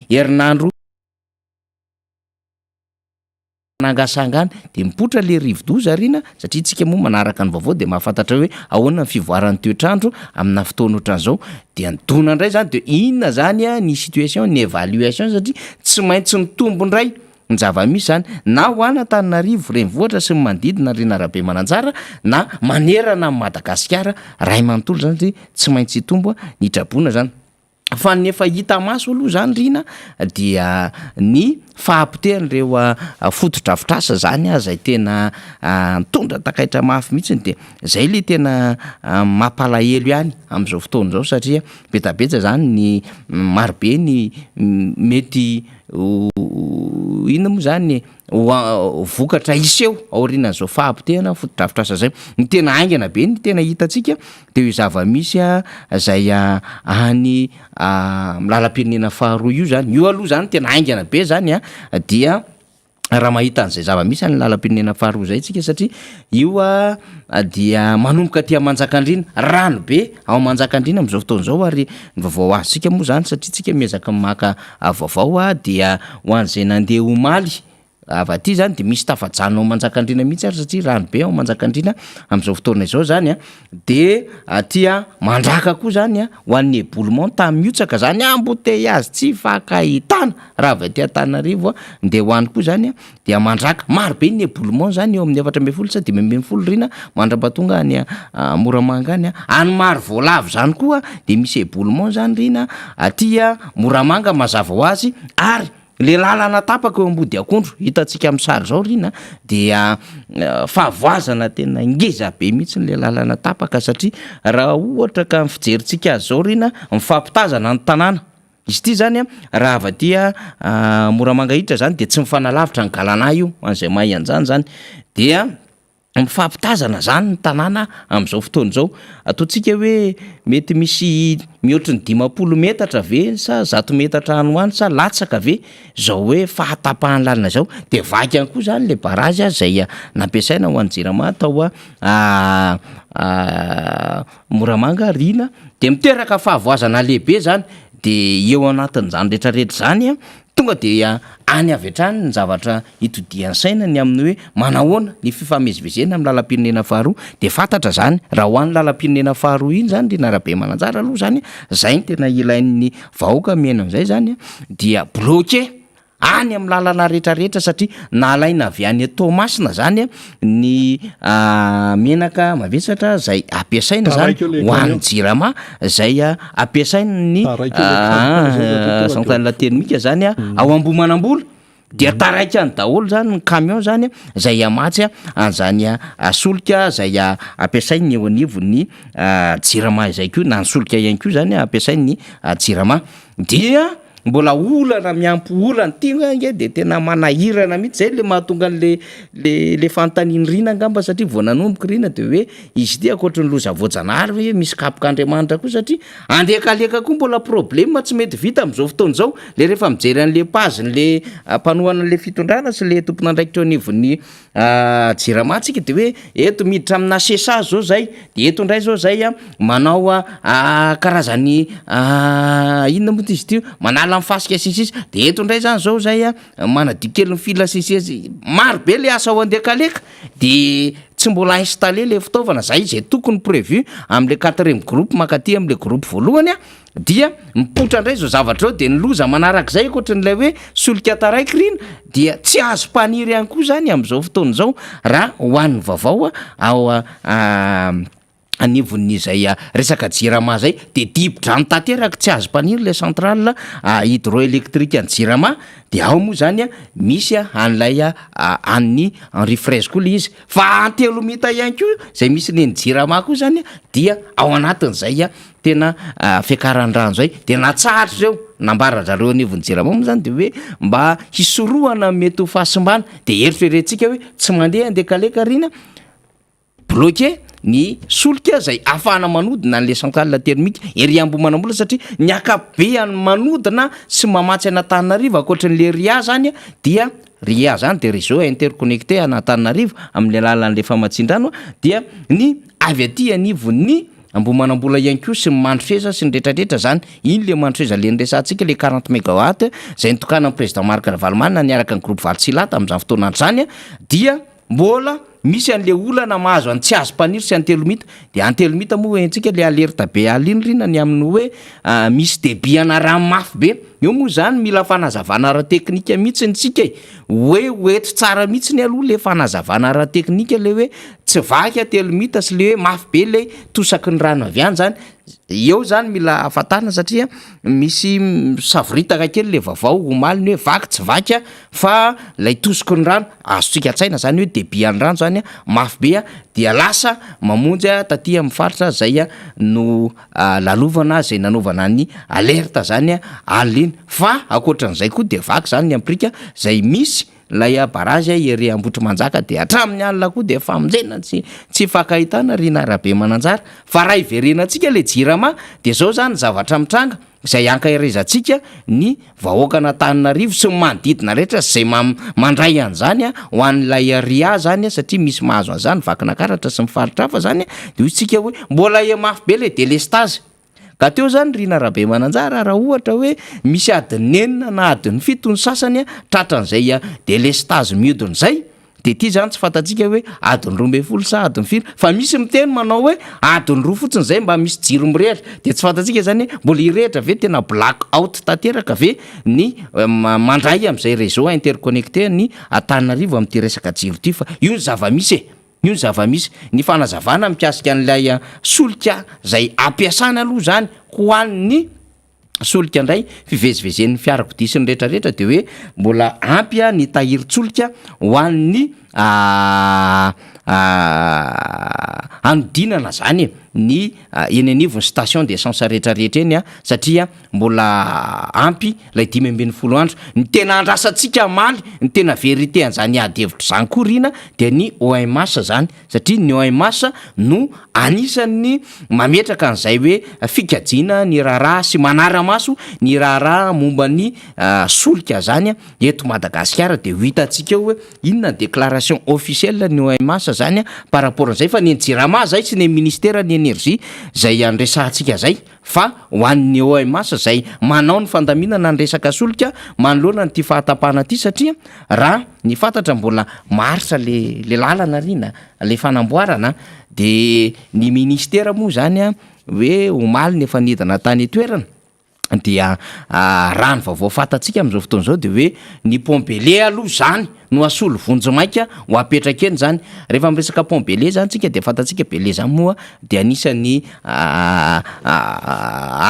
Herinandro nangasanga any de mipoitra le rivodoza rina satria tsika moa manaraka ny vaovao de mahafantatra hoe ahoana ny fivoaran'ny toetr'andro amina fotoana ohatran'izao, de nidona indray zany de inona zany a ny situation, ny évaluation satria tsy maintsy mitombo indray ny zava-misy zany na ho an'Antananarivo renivohitra sy ny manodidina Rina Rabemananjara na manerana an'i Madagasikara ray manontolo zany satria tsy maintsy hitombo ny traboina zany. Fa ny efa hita maso aloha zany Rina dia ny fahapotehan'ireo fotodrafitrasa zany zay tena nitondra takaitra mafy mihitsiny de zay le tena mampalahelo ihany am'zao fotoana zao satria betabetsa zany ny marobe ny mety ho inona moa zany e ho vokatra hiseho aorianan'izao fahapotehana fotodrafitrasa zay. Ny tena haingana be ny tena hitantsika de io zava-misy zay any amin'ny lalam-pirenena faharoa io zany, io aloha zany tena haingana be zany a dia raha mahita an'izay zava-misy any lalam-pirenena faharoa zay tsika satria io dia manomboka aty Manjakandriana, rano be ao Manjakandriana am'zao fotoana zao ary ny vaovao azontsika moa zany satria tsika miezaka maka vaovao dia ho an'izay nandeha omaly avy aty zany de misy tafajanona ao Manjakandriana mihitsy ary satria rano be ao Manjakandriana am'zao fotoana izao zany a, de aty a Mandraka koa zany a ho an'ny éboulement tany mihotsaka zany, embouteillage tsy ifankahitana raha avy aty Antananarivo a ndeha ho any koa zany a dia Mandraka, maro be ny éboulement zany eo amin'ny 14 sa 15 rina mandrapatonga any Moramanga any a, any Marovoalavo zany koa de misy éboulement zany rina aty a Moramanga mazava ho azy ary le lalana tapaka eo ambody akondro hitantsika amin'ny sary zao rina dia fahavoazana tena ngeza be mihitsy le lalana tapaka satria raha ohatra ka ny fijerintsika azy zao rina mifampitazana ny tanàna izy ity zany a raha avy aty a Moramanga hiditra zany de tsy mifanalavitra ny Galana io ho an'izay mahay an'zany zany dia mifampitazana zany ny tanàna am'zao fotoana zao, ataontsika hoe mety misy mihoatry ny 50 metatra ve sa 100 metatra any ho any sa latsaka ve zao hoe fahatapahan'ny lalana zao, de vaky ihany koa zany le barrage a zay nampiasaina ho an'ny Jirama tao a Moramanga rina de miteraka fahavoazana lehibe zany de eo anatin'zany rehetrarehetra zany a tonga de any avy hatrany ny zavatra itodihan'ny saina ny amin'ny hoe manahoana ny fifamezivezena amin'ny lalam-pirenena faharoa, de fantatra zany raha ho an'ny lalam-pirenena faharoa iny zany Rina Rabemananjara aloha zany zay no tena ilain'ny vahoaka miaina am'zay zany a dia bloqué any amin'ny lalana rehetrarehetra satria nalaina avy any Toamasina zany a ny menaka mavesatra zay ampiasaina zany Taraiky eo le ho an'ny camion. Jirama zay a ampiasain'ny Taraiky eo le camion zay satria tonga de centrale thermique zany a ao Ambohimanambola dia taraiky any daholo zany ny camion zany a zay hamatsy a an'zany a solika zay a ampiasainy eo anivon'ny Jirama izay koa na ny solika ihany koa zany ampiasain'ny Jirama dia mbola olana miampy olana ty ange de tena manahirana mihitsy zay le mahatonga an'le le le fanontanian'i Rina angamba satria vao nanomboka Rina de hoe izy ity ankoatry ny loza voajanahary hoe misy kapok'Andriamanitra koa satria andekaleka koa mbola problème tsy mety vita am'zao fotoana zao le rehefa mijery an'le page-n'le mpanohana an'le fitondrana sy le tompon'andraikitra eo anivon'ny Jirama tsika de hoe eto miditra amina sesa zao zay de eto indray zao zay a manao a karazany inona moa ty izy ty manala ny fasika sy ny sisa de eto indray zany zao zay a manadio kely ny fil sy ny sisa, maro be le asa ao andekaleka de tsy mbola installé le fitaovana zay zay tokony prévu am'le quatrième groupe mankaty am'le groupe voalohany a dia mipoitra indray zao zavatra zao de ny loza manarak'izay ankoatran'ilay hoe solika taraiky rina dia tsy azo mpaniry ihany koa zany am'zao fotoana zao raha ho an'ny vaovao a ao anivon'ny zay resaka Jirama zay de dibo-drano tanteraka tsy azo mpaniry le centrale hydroélectrique ny Jirama de ao moa zany a misy a an'ilay a an'ny Henri Fraise koa le izy fa antelomita ihany koa zay misy neny Jirama koa zany a dia ao anatin'izay a tena fiakaran-drano zay de natsahatra zeo nambara zareo anivon'ny Jirama moa zany de hoe mba hisorohana mety ho fahasimbana de eritreretintsika hoe tsy mandeha andekaleka rina bloqué ny solika zay ahafahana manodina an'le centrale thermique ery Ambohimanambola satria ny ankapobeany manodina sy mamatsy an'Antananarivo ankoatran'le ria zany a dia ria zany de réseau interconnecté an'Antananarivo amin'ny alalan'le famatsin-drano dia ny avy aty anivon'ny Ambohimanambola ihany koa sy ny Mandroseza sy ny retraretra zany, iny le Mandroseza le niresahantsika le 40 megawatt zay nitokanan'ny président Marc Ravalomanana niaraka ny groupe Valotsilà tamin'izany fotoana andro zany dia mbola misy an'le olana mahazo an'i Tsiazompaniry sy Antelomita, de Antelomita moa henontsika le alerte be alina iny rina ny amin'ny hoe misy debit ana rano mafy be, eo moa zany mila fanazavana ara-teknika mihitsy tsika e, hoe ho eto tsara mihitsiny aloha le fanazavana ara-teknika le hoe tsy vaky Antelomita sy le hoe mafy be le tosaky ny rano avy any zany, eo zany mila fantarina satria misy savoritaka kely le vaovao omaly ny hoe vaky tsy vaky fa lay tosiky ny rano, azontsika an-tsaina zany hoe debit an'ny rano zany mafy be dia lasa mamonjy taty amin'ny faritra zay no lalovana zay nanaovana ny alerte zany alina iny, fa ankoatran'izay koa de vaky zany ny amprika zay misy lay barazy ery Ambohitrimanjaka de hatramin'ny alina koa de famonjena tsy tsy ifankahitana ry Narabemananjara, fa raha hiverenantsika le jirama de zao zany zavatra mitranga zay ankaherezantsika ny vahoakan'Antananarivo sy ny manodidina rehetra zay mandray an'izany ho an'ilay ria zany satria misy mahazo an'izany Vakinakaratra sy ny faritra hafa zany de hoy tsika hoe mbola mafy be le délestage ka teo zany Rina Rabemananjara raha ohatra hoe misy adiny 6 na adiny 7 ny sasany tratran'izay délestage mihodina zay de ty zany tsy fantatsika hoe adiny 12 sa adiny firy fa misy miteny manao hoe adiny 2 fotsiny zay mba misy jiro mirehitra de tsy fantatsika zany hoe mbola hirehitra ve, tena black out tanteraka ve ny mandray am'izay réseau interconnecté ny Antananarivo amin'ity resaka jiro ty, fa io ny zava-misy e, io ny zava-misy. Ny fanazavana mikasika an'ilay solika zay ampiasana aloha zany ho an'ny solika indray fivezivezen'ny fiarakodia sy ny rehetrarehetra de hoe mbola ampy ny tahirin-tsolika ho an'ny anodinana zany e ny eny anivon'ny station d'essence rehetrarehetra eny satria mbola ampy lay 15 andro. Ny tena andrasantsika maly, ny tena vérité an'izany ady hevitra zany koa rina de ny OMH zany, satria ny OMH no anisan'ny mametraka an'izay hoe fikajiana ny raharaha sy manara-maso ny raharaha momba ny solika zany eto Madagasikara, de ho hitantsika eo hoe inona ny déclaration officielle ny OMH zany par rapport an'izay, fa ny Jirama zay sy ny ministère ny énergie zay andresahantsika zay, fa ho an'ny OMH zay manao ny fandaminana ny resaka solika manoloana nyity fahatapahana ty, satria raha ny fantatra mbola maharitra le lalana rina le fanamboarana, de ny ministera moa zany hoe omaly ny efa nidina tany toerana dia raha ny vaovao fantatsika am'izao fotoana zao de hoe ny pont Bailey aloha zany no asolo vonjimaika ho apetraka eny zany. Rehefa miresaka pont Bailey zany tsika de fantatsika Bailey zany moa de anisan'ny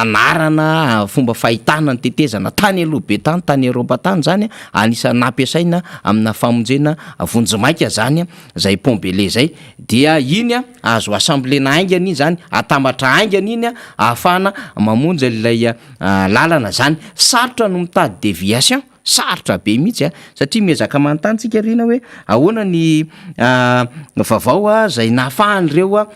anarana fomba fahitana ny tetezana tany aloha be tany tany Eropa tany zany, anisan'ny nampiasaina amina famonjena vonjimaika zany zay pont Bailey zay, dia iny azo assemblena haingana iny zany, atambatra haingana iny ahafahana mamonjy an'ilay lalana zany. Sarotra no mitady déviation, sarotra be mihitsy satria miezaka manontany tsika rina hoe ahoana ny vaovao zay nahafahan'ireo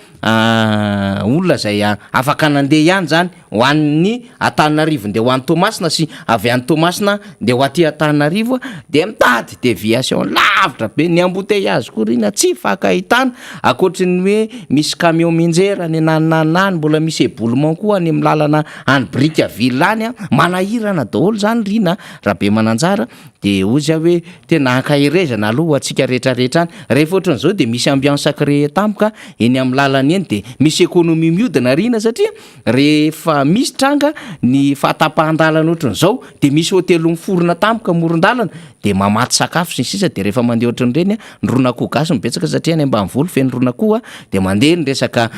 olona zay afaka nandeha ihany zany ho an'ny Antananarivo ndeha ho any Toamasina sy avy any Toamasina ndeha ho aty Antananarivo, de mitady déviation lavitra be, ny embouteillage koa rina tsy ifankahitana, ankoatry ny hoe misy camion mianjera any anananany any, mbola misy éboulement koa any amin'ny lalana any Brickaville any, manahirana daholo zany rina Rabemananjara, de hoy aho hoe tena ankaherezana aloha ho antsika rehetrarehetra any. Rehefa ohatran'izao de misy ambiance créé tampoka eny amin'ny lalana eny, de misy économie mihodina rina, satria rehefa misy tranga ny fahatapahan-dalana ohatran'izao de misy hôtely miforona tampoka amoron-dalana de mamatsy sakafo sy ny sisa, de rehefa mandeha ohatran'ireny ny ron'akoho gasy no betsaka satria any ambanivolo feno ron'akoho, de mandeha ny resaka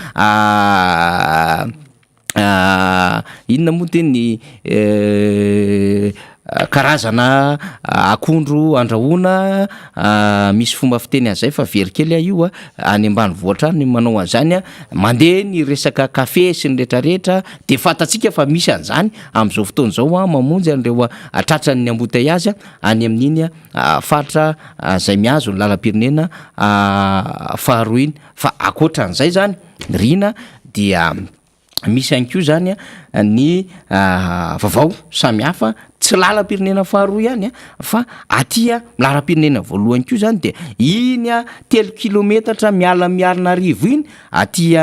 inona moa teny karazana akondro andrahoana, misy fomba fiteny an'izay fa very kely aho io any ambanivohitra any manao an'izany, mandeha ny resaka kafe sy ny rehetrarehetra, de fantatsika fa misy an'izany am'izao fotoana izao mamonjy an'ireo tratran'ny embouteillage any amin'iny faritra zay mihazo ny lalam-pirenena faharoa iny, fa ankoatran'izay zany rina dia. Misy ihany koa zany ny vaovao samihafa, tsy lalam-pirenena faharoa ihany fa aty lalam-pirenena voalohany koa zany de iny 3 kilometatra miala Miarinarivo iny aty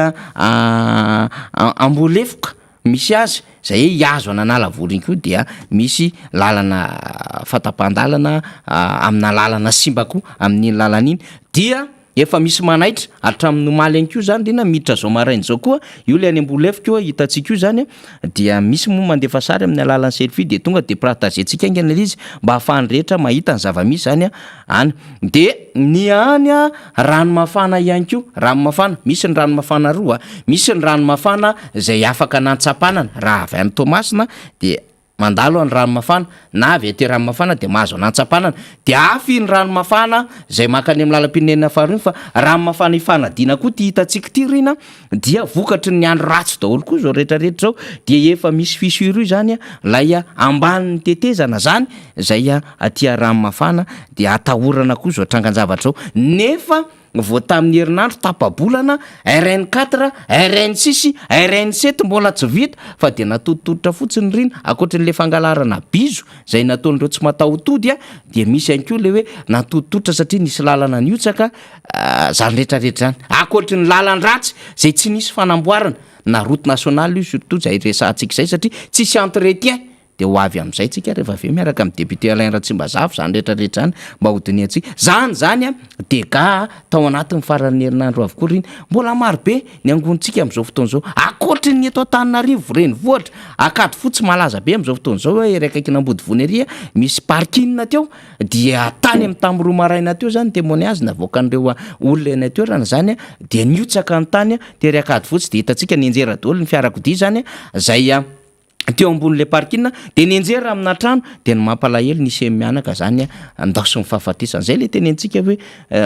Ambolefoka misy azy, zay hoe hihazo an'Analavory iny koa dia misy lalana fahatapahan-dalana amina lalana simba koa amin'iny lalana iny dia Efa misy manaitra hatramin'ny omaly ihany koa izany ry na miditra izao maraina izao koa, io ilay any Ambolefika io hitantsika io izany dia misy moa mandefa sary amin'ny alalan'ny selfie dia tonga dia partager-ntsika haingana ilay izy mba ahafahan'ny rehetra mahita ny zava-misy izany any. Dia ny any Ranomafana ihany koa, Ranomafana, misy ny Ranomafana roa, misy ny Ranomafana izay afaka nantsampanana raha avy any Toamasina dia Mandalo any Ranomafana, na avy aty Ranomafana dia mahazo an'Antsapanana. Dia hafa iny Ranomafana izay mankany amin'ny lalam-pirenena faharoa iny fa Ranomafana Ifanadiana koa ity hitantsika ity ry na dia vokatry ny andro ratsy daholo koa izao rehetra rehetra izao dia efa misy fissure izany ilay ambanin'ny tetezana izany izay aty Ranomafana dia atahorana koa izao trangan-javatra izao nefa Vao tamin'ny herinandro tapa-bolana, RN quatre, RN six, RN sept mbola tsy vita fa dia natototolotra fotsiny ireny, ankoatran'ilay fangalarana bizo izay nataon'ireo tsy mataho-tody dia misy ihany koa ilay hoe natototolotra satria nisy lalana nihotsaka, izany rehetra rehetra izany. Ankoatry ny lalan-dratsy izay tsy nisy fanamboarana, na route nationale io surtout izay resahantsika izay satria tsisy entretien. Dia ho avy amin'izay tsika rehefa avy eo miaraka amin'ny député Alain Ratsimbazafy izany rehetra rehetra izany mba ho dinihantsika. Izany izany an, dégâts tao anatin'ny faran'ny herinandro avokoa ireny. Mbola maro be ny angonintsika amin'izao fotoana izao. Ankoatry ny eto Antananarivo renivohitra, Ankadifotsy malaza be amin'izao fotoana izao hoe ery akaikin'Ambodivona ery misy parking teo dia tany amin'ny tamin'ny 2 maraina teo izany témoignage navoakan'ireo olona eny an-toerana izany dia nihotsaka ny tany tery Ankadifotsy dia hitantsika nianjera daholo ny fiarakodia izany izay teo ambonin'ilay parking dia nianjera amina trano dia ny mampalahelo nisy mianaka zany ndaosin'ny fahafatesana zay le tenentsika hoe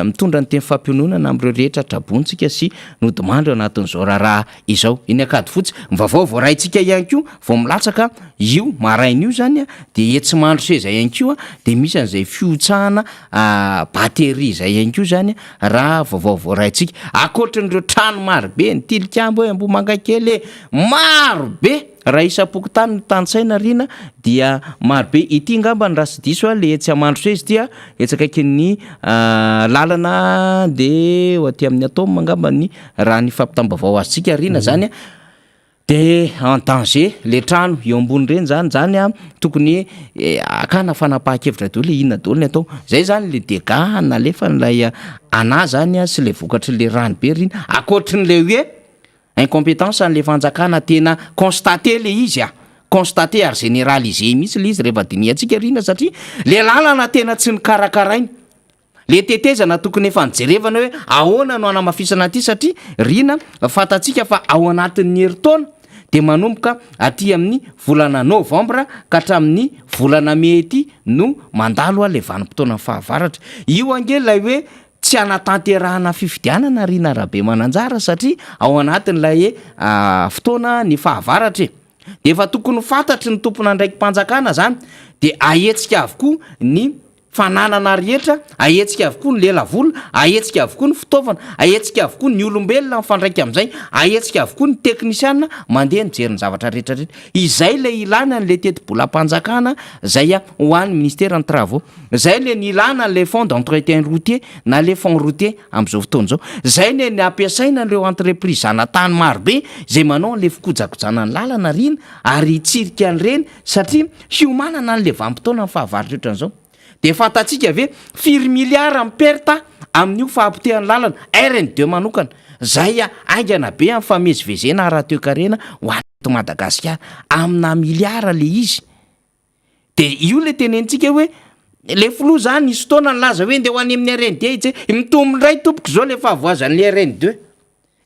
mitondra ny teny fampiononana amin'ireo rehetra trabontsika sy nodimandry ao anatin'izao raharaha izao. Eny Ankadifotsy, ny vaovao voaraintsika ihany koa vao milatsaka io maraina io zany dia etsy Mandroseza ihany koa dia misy an'izay fihotsahana batterie izay ihany koa zany raha vaovao voaraintsika. Ankoatran'ireo trano marobe, ny tilikambo e, Ambohimangakely e, Maro be! Raha isam-pokontany no tantsaina Rina dia maro be. Ity angambany raha tsy diso aho le etsy Amandroseza ity a, etsy akaikin'ny lalana de ho aty amin'ny Atome angambany raha ny fampitam-baovao azontsika Rina zany a. De en danger le trano eo ambony reny zany, zany a tokony hakana fanapahan-kevitra daholo hoe inona daholo ny atao. Zay zany le dégâts nalefan'ilay ana zany a sy le vokatr'le rano be Rina, ankoatrin'le hoe Incompetence an'le fanjakana tena constater le izy a! Constater ary generaliser mihitsy le izy rehefa dinihantsika Rina satria le lalana tena tsy nokarakaraina, le tetezana tokony efa nijerevana hoe ahoana no hanamafisana an'ity satria Rina fantatsika fa ao anatin'ny herintaona de manomboka aty amin'ny volana novembre ka hatramin'ny volana mey ity no mandalo le vanim-potoanan'ny fahavaratra. Io ange ilay hoe Tsy hanatanterahana fifidianana Rina Rabemananjara satria ao anatin'ilay fotoana ny fahavaratra e! Dia efa tokony ho fantatry ny tompon'andraiki-panjakana izany dia ahetsika avokoa ny fananana rehetra, ahetsika avokoa ny lelavola, ahetsika avokoa ny fitaovana, ahetsika avokoa ny olombelona mifandraika amin'izay, ahetsika avokoa ny teknisiana mandeha mijery ny zavatra rehetra rehetra. Izay ilay ilana an'ilay tetibolam-panjakana izay ho an'ny ministeran'ny travaux. Zay le nilana an'ilay fonds d'entretien routier na le fonds routier amin'izao fotoana izao. Zay le nampiasaina an'ireo entreprise zanatany maro be izay manao an'ilay fikojakojana ny lalana rina ary hitsirika an'ireny satria hiomanana an'ilay vanim-potoana ny fahavaratra ohatran'izao. Dia fantatsika ve firy milliards ny perte amin'io fahapotehan'ny lalana RN2 manokana zay haingana be amin'ny famezivezena ara-toekarena ho an'i Madagasikara amina milliards le izy. De io le tenenitsika hoe le filoha zany nisy fotoana nilaza hoe ndeha ho any amin'ny RN2 hijery, mitombo indray tompoko zao le fahavoazan'le RN2,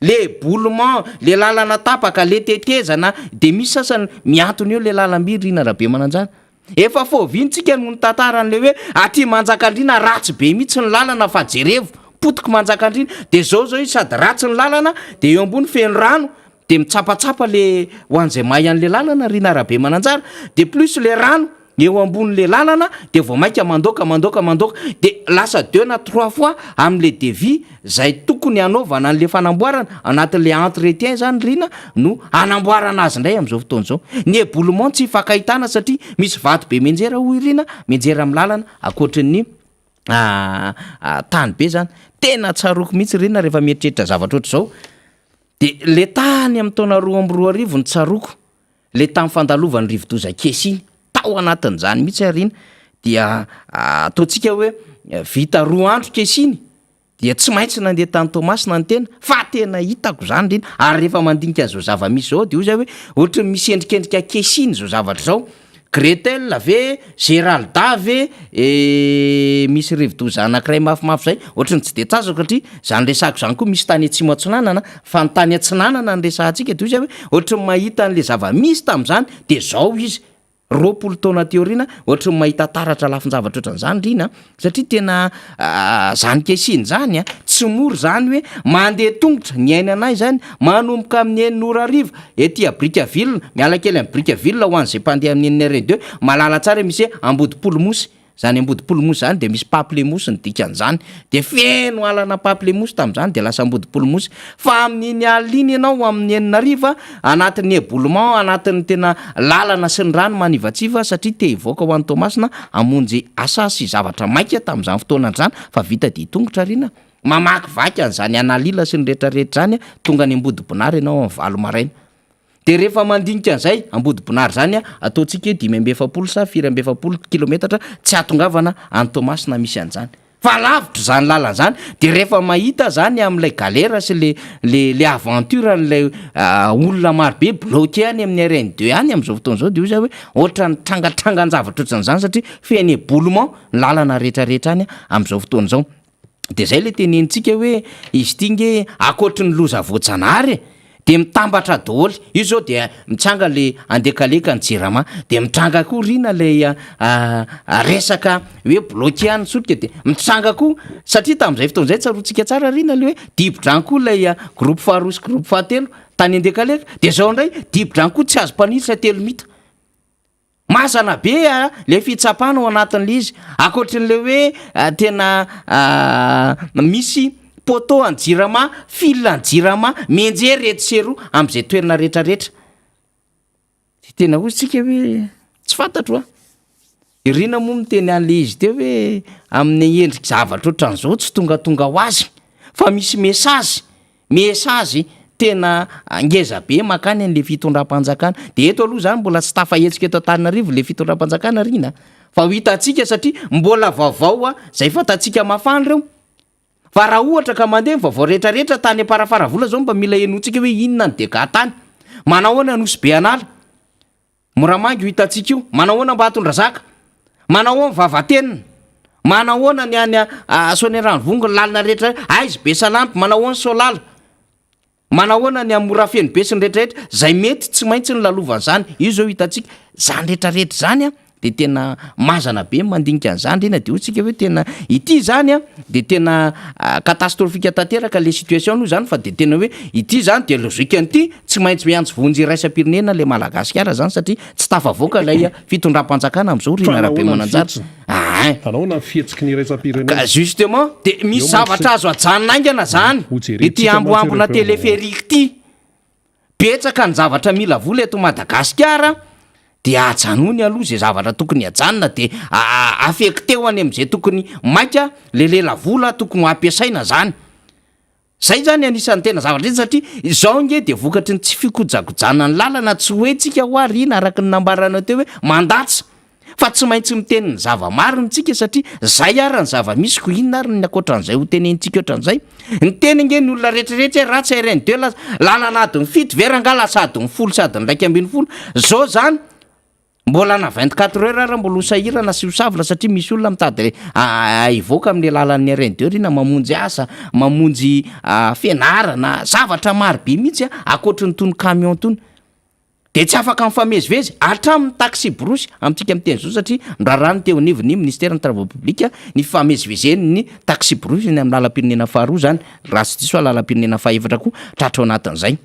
le éboulement, le lalana tapaka, le tetezana, de misy sasany mihantona eo le lalam-by Rina Rabemananjara. Efa fôvintsika no nitantara an'le hoe aty Manjakandriana ratsy be mihitsy ny lalana fa jerevo, potiky Manjakandriana, de zao zao izy sady ratsy ny lalana de eo ambony feno rano, de mitsapatsapa le ho an'izay mahay an'le lalana Rina Rabemananjara, de plus le rano. eo ambonin'le lalana de vao mainka mandoaka mandoaka mandoaka de lasa deux na trois fois am'le devis zay tokony hanaovana an'le fanamboarana anatin'le entretien zany rina no anamboarana azy indray am'izao fotoana zao. Ny éboulement tsy ifankahitana satria misy vato be mianjera hoy rina mianjera amy lalana ankoatrin'ny tany be zany. Tena tsaroako mihitsy rina rehefa mieritreritra zavatra ohatr' zao de le tany amy taona 2002 ny tsaroako le tamy fandalovan'ny rivodoza Kesy iny tao anatin'zany mihitsy arina dia ataontsika hoe vita 2 andro Kesy iny dia tsy maintsy nandeha tany Toamasina ny tena fa tena hitako zany reny. Ary rehefa mandinika zao zava-misy zao de hoy zay hoe ohatry ny misy endrikendrika Kesy iny zao zavatra zao. Gretel ve, Geralda ve, misy rivodoza anankiray mafimafy zay ohatry ny tsy de tazako satria zany resako zany koa misy tany atsimo atsinanana fa ny tany atsinanana ny resahantsika de hoy zay hoe ohatry ny mahita an'le zava-misy tam'zany de zao izy 20 taona teorina ohatry ny mahita taratra lafin-javatra ohatran'izany rina satria tena zany Kesy iny zany a tsy mora zany hoe mandeha tongotra ny aina anay zany manomboka amin'ny 6 ora hariva ety a Brickaville, miala kely amy Brickaville ho an'izay mpandeha amin'ny RN2 malala tsara misy hoe Ambodipolomosy zany. Ambodipolomosy zany de misy pamplemousse ny dikan'zany de feno alana pamplemousse tam'zany de lasa Ambodipolomosy. Fa amin'iny alina iny ianao amin'ny 6 hariva anatin'ny éboulement, anatin'ny tena lalana sy ny rano manivatsiva satria te hivoaka ho an'ny Toamasina hamonjy asa sy zavatra maika tam'zany fotoana zany fa vita de tongotra rina mamaky vaky an'zany analila sy ny rehetrarehetra zany tonga any Ambodibonary ianao amy 8 maraina. De rehefa mandinika an'izay Ambodibonary zany a ataontsika hoe 45 sa firy amby efapolo kilometatra tsy ahatongavana any Toamasina misy an'zany fa lavitra zany lalana zany. De rehefa mahita zany am'lay galère sy le aventure n'lay olona marobe bloqué any amin'ny RN2 any am'izao fotoana zao de io zay hoe ohatra ny trangatrangan-javatra ohatran'zany satria feno éboulement lalana rehetrarehetra any am'izao fotoana zao. De zay le tenenintsika hoe izy ty nge ankoatry ny loza voajanahary e de mitambatra daholy io zao de mitsanga le Andekaleka ny Jirama de mitranga koa rina lay resaka hoe bloqué any solika de mitranga koa satria tam'izay fotoana zay tsaroantsika tsara rina le hoe dibo-drano koa lay groupe faharoa sy groupe fahatelo tany Andekaleka de zao indray dibo-drano koa tsy azo mpaniritra telo mita mazana be a le fitsapana ao anatin'le izy ankoatrin'le hoe tena misy poteau any Jirama, fil any Jirama mianjery etsy sy eroa am'izay toerana rehetrarehetra de tena hozy tsika hoe tsy fantatro a irina moa miteny an'le izy teo hoe amin'ny endriky zavatra ohatran'izao tsy tongatonga ho azy fa misy message tena ngeza be makany an'le fitondram-panjakana. De eto aloha zany mbola tsy tafahetsika eto Antananarivo le fitondram-panjakana rina fa ho hitantsika satria mbola vaovao a zay fantatsika mafana reo fa raha ohatra ka mandeha ny vaovao rehetrarehetra tany Amparafaravola zao mba mila henotsika hoe inona ny dégâts tany, manao ahoana Nosy Be anala Moramangy ho hitantsika io, manao ahoana Ambatondrazaka, manao ahoana Vavatenina, manao ahoana ny any Soanierana-Vongo ny lalana rehetra aizy Besalampy, manao ahoana Soalala, manao ahoana ny Amorafeno be sy ny rehetrarehetra zay mety tsy maintsy ny lalovan'zany io zao hitantsika zany rehetrarehetra zany a de tena mazana be mandinika an'zany rena de hotsika hoe tena ity zany a de tena catastrophique tanteraka le situation aloha zany fa de tena hoe ity zany de logique an'ity tsy maintsy miantso vonjy iraisam-pirenena le Madagasikara zany satria tsy tafavoaka lay fitondram-panjakana am'izao rina raha be mananjary. Anahoana ny fihetsiky ny iraisam-pirenena? Ka justement de misy zavatra azo ajanona aingana zany ity amboambona téléphérique ty betsaka ny zavatra mila vola eto Madagasikara de ajanony aloha zay zavatra tokony ajanona de affecteo any am'izay tokony maika le lela vola tokony ho ampiasaina zany. Zay zany anisan'ny tena zavatra iny satria izao nge de vokatry ny tsy fikojakojana ny lalana tsy hoe tsika ho arina araky ny nambaranao teo hoe mandatsa fa tsy maintsy miteny ny zava-marina tsika satria zay ara ny zava-misy ko inona ary ny ankoatran'izay ho tenenitsika ohatran'izay ny teny nge ny olona rehetrarehetra hoe ratsy RN2 lasa lalana adiny 7 ve ranga lasa adiny 10 sy adiny 11 zao zany mbola na 24 heures raha mbola ho sahirana sy ho savina satria misy olona mitady hivoaka amin'ny alalan'ny RN2 rina mamonjy asa, mamonjy fianarana, zavatra maro be mihitsy a ankoatry ny tony camion tony de tsy afaka mifamezivezy hatramin'ny taxi brousse amintsika miteny zao satria ndrarano teo anivon'ny ministère ny travaux publics ny fifamezivezeny ny taxi brousse ny amin'ny lalam-pirenena faharoa zany raha sy diso a lalam-pirenena fahaefatra koa tratra ao anatin'izay.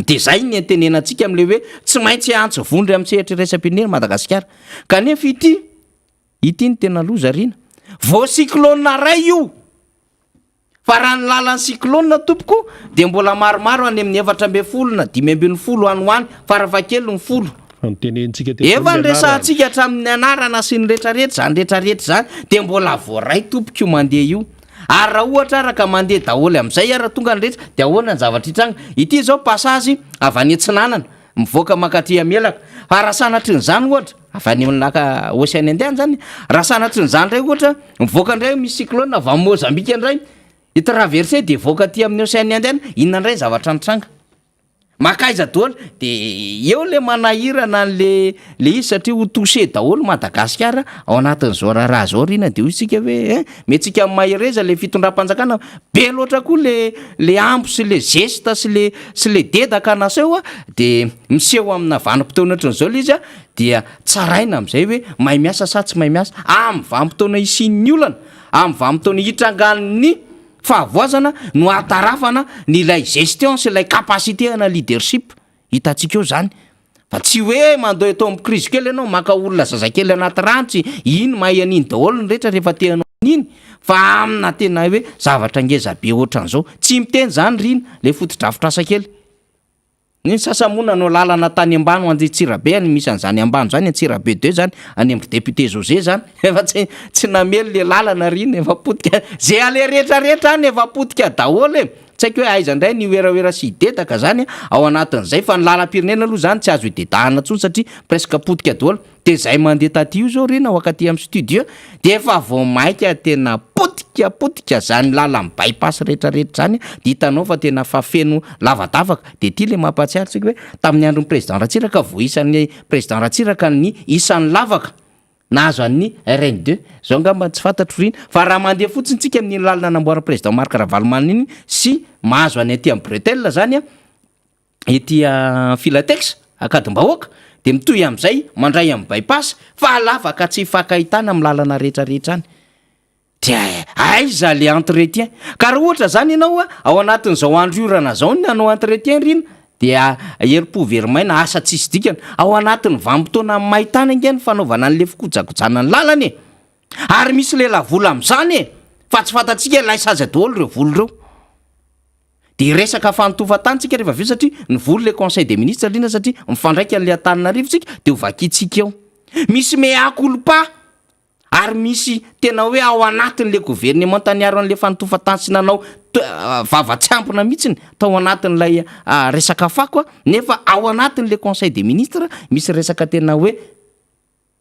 De zay ny antenenantsika am'le hoe tsy maintsy antso vondry amin'ny sehatra iraisam-pirenena Madagasikara. Kanefa ity, ity ny tena loza rina. Vao cyclone ray io. Fa raha ny lalan'ny cyclone tompoko dia mbola maromaro any amin'ny 14 na 15 any ho any, farafahakeliny 10. Fa notenenintsika teto Efa ny anarany. niresahantsika hatramin'ny anarana sy ny retraretra izany retraretra izany dia mbola voaray tompoko io mandeha io. Ary raha ohatra ara ka mandeha daholo amin'izay ara tonga ny rehetra dia ahoana ny zavatra hitranga? Ity izao passage avy any atsinanana mivoaka mankaty Amelaka. Fa raha sanatrin'izany ohatra avy any amin'ny laka Océan Indien zany, raha sanatrin'izany indray ohatra mivoaka indray misy cyclone avy any Mozambique indray hi-traverser dia hivoaka aty amin'ny Océan Indien, inona indray ny zavatra nitranga? Makaiza daholo de eo le manahirana an'le le izy satria ho touché daholo Madagasikara ao anatin'izao raharaha zao rina de hoy isika hoe hein metsika amin'ny mahereza le fitondram-panjakana be loatra koa le le ambo sy le geste sy le sy le dedaka naseho a de miseho amina vanim-potoana ohatran'izao le izy a dia tsaraina amin'izay hoe mahay miasa sa tsy mahay miasa amin'ny vanim-potoana hisian'ny olana amin'ny vanim-potoana hitrangan'ny Fahavoazana no ahatarafana ny ilay gestion sy ilay capacité ana leadership hitantsika eo zany fa tsy hoe mandeha eto amin'ny crise kely ianao maka olona zazakely anaty rano tsy iny mahay an'iny daholo ny rehetra rehefa te hanao an'iny fa amina tena hoe zavatra ngeza be ohatran'izao tsy miteny zany rina le fotodrafitrasa kely. Ny sasany moa nanao lalana tany ambany ho an'Antsirabe any misy an'izany ambany zany Antsirabe deux zany any amin-dry député José zany efa tsy tsy namely le lalana ry iny efa potika ze aleha rehetra rehetra any efa potika daholo e! Tsy haiko hoe aiza indray ny werawera sy hidedaka zany ao anatin'izay fa ny lalam-pirenena aloha zany tsy azo idedahana intsony satria presque potika daholo. De zay mandeha taty io zao rena ho akaty am studio de efa vao maika tena potika potika zany lalam by pass rehetra rehetra zany de hitanao fa tena fa feno lavadavaka de ty le mampatsiaro tsika hoe tamin'ny andron'ny président Ratsiraka vao isan'ny président Ratsiraka ny isan'ny lavaka nahazo an'ny RN deux zao angamba tsy fantatro rina fa raha mandeha fotsiny tsika amin'iny lalana namboarin'ny président Marc Ravalomanana iny sy mahazo any aty am bretelle zany a ety Filatex Ankadimbahoaka dia mitohy amin'izay mandray amin'ny by-pass fa lavaka tsy hifankahitana amin'ny lalana rehetra rehetra any. Dia aiza le entretien? Ka raha ohatra zany ianao ao anatin'izao andro orana zao ny hanao entretien ry ina dia herim-po very maina, asa tsisy dikany. Ao anatin'ny vanim-potoana main-tany ange ny fanaovana an'le fikojakojana ny lalana e! Ary misy lelavola amin'izany e! Fa tsy fantatsika laiza aiza daholo ireo vola ireo. De hiresaka fanotofan-tany tsika rehefa avy eo satria nivory le conseil des ministres indrindra satria mifandraika an'le Antananarivo tsika de ho vakintsika eo. Misy mea culpa ary misy tena hoe ao anatin'le gouvernemanta niaro an'le fanotofan-tany sy nanao vava tsy ampina mihitsiny tao anatin'ilay resaka fako nefa ao anatin'le conseil des ministres misy resaka tena hoe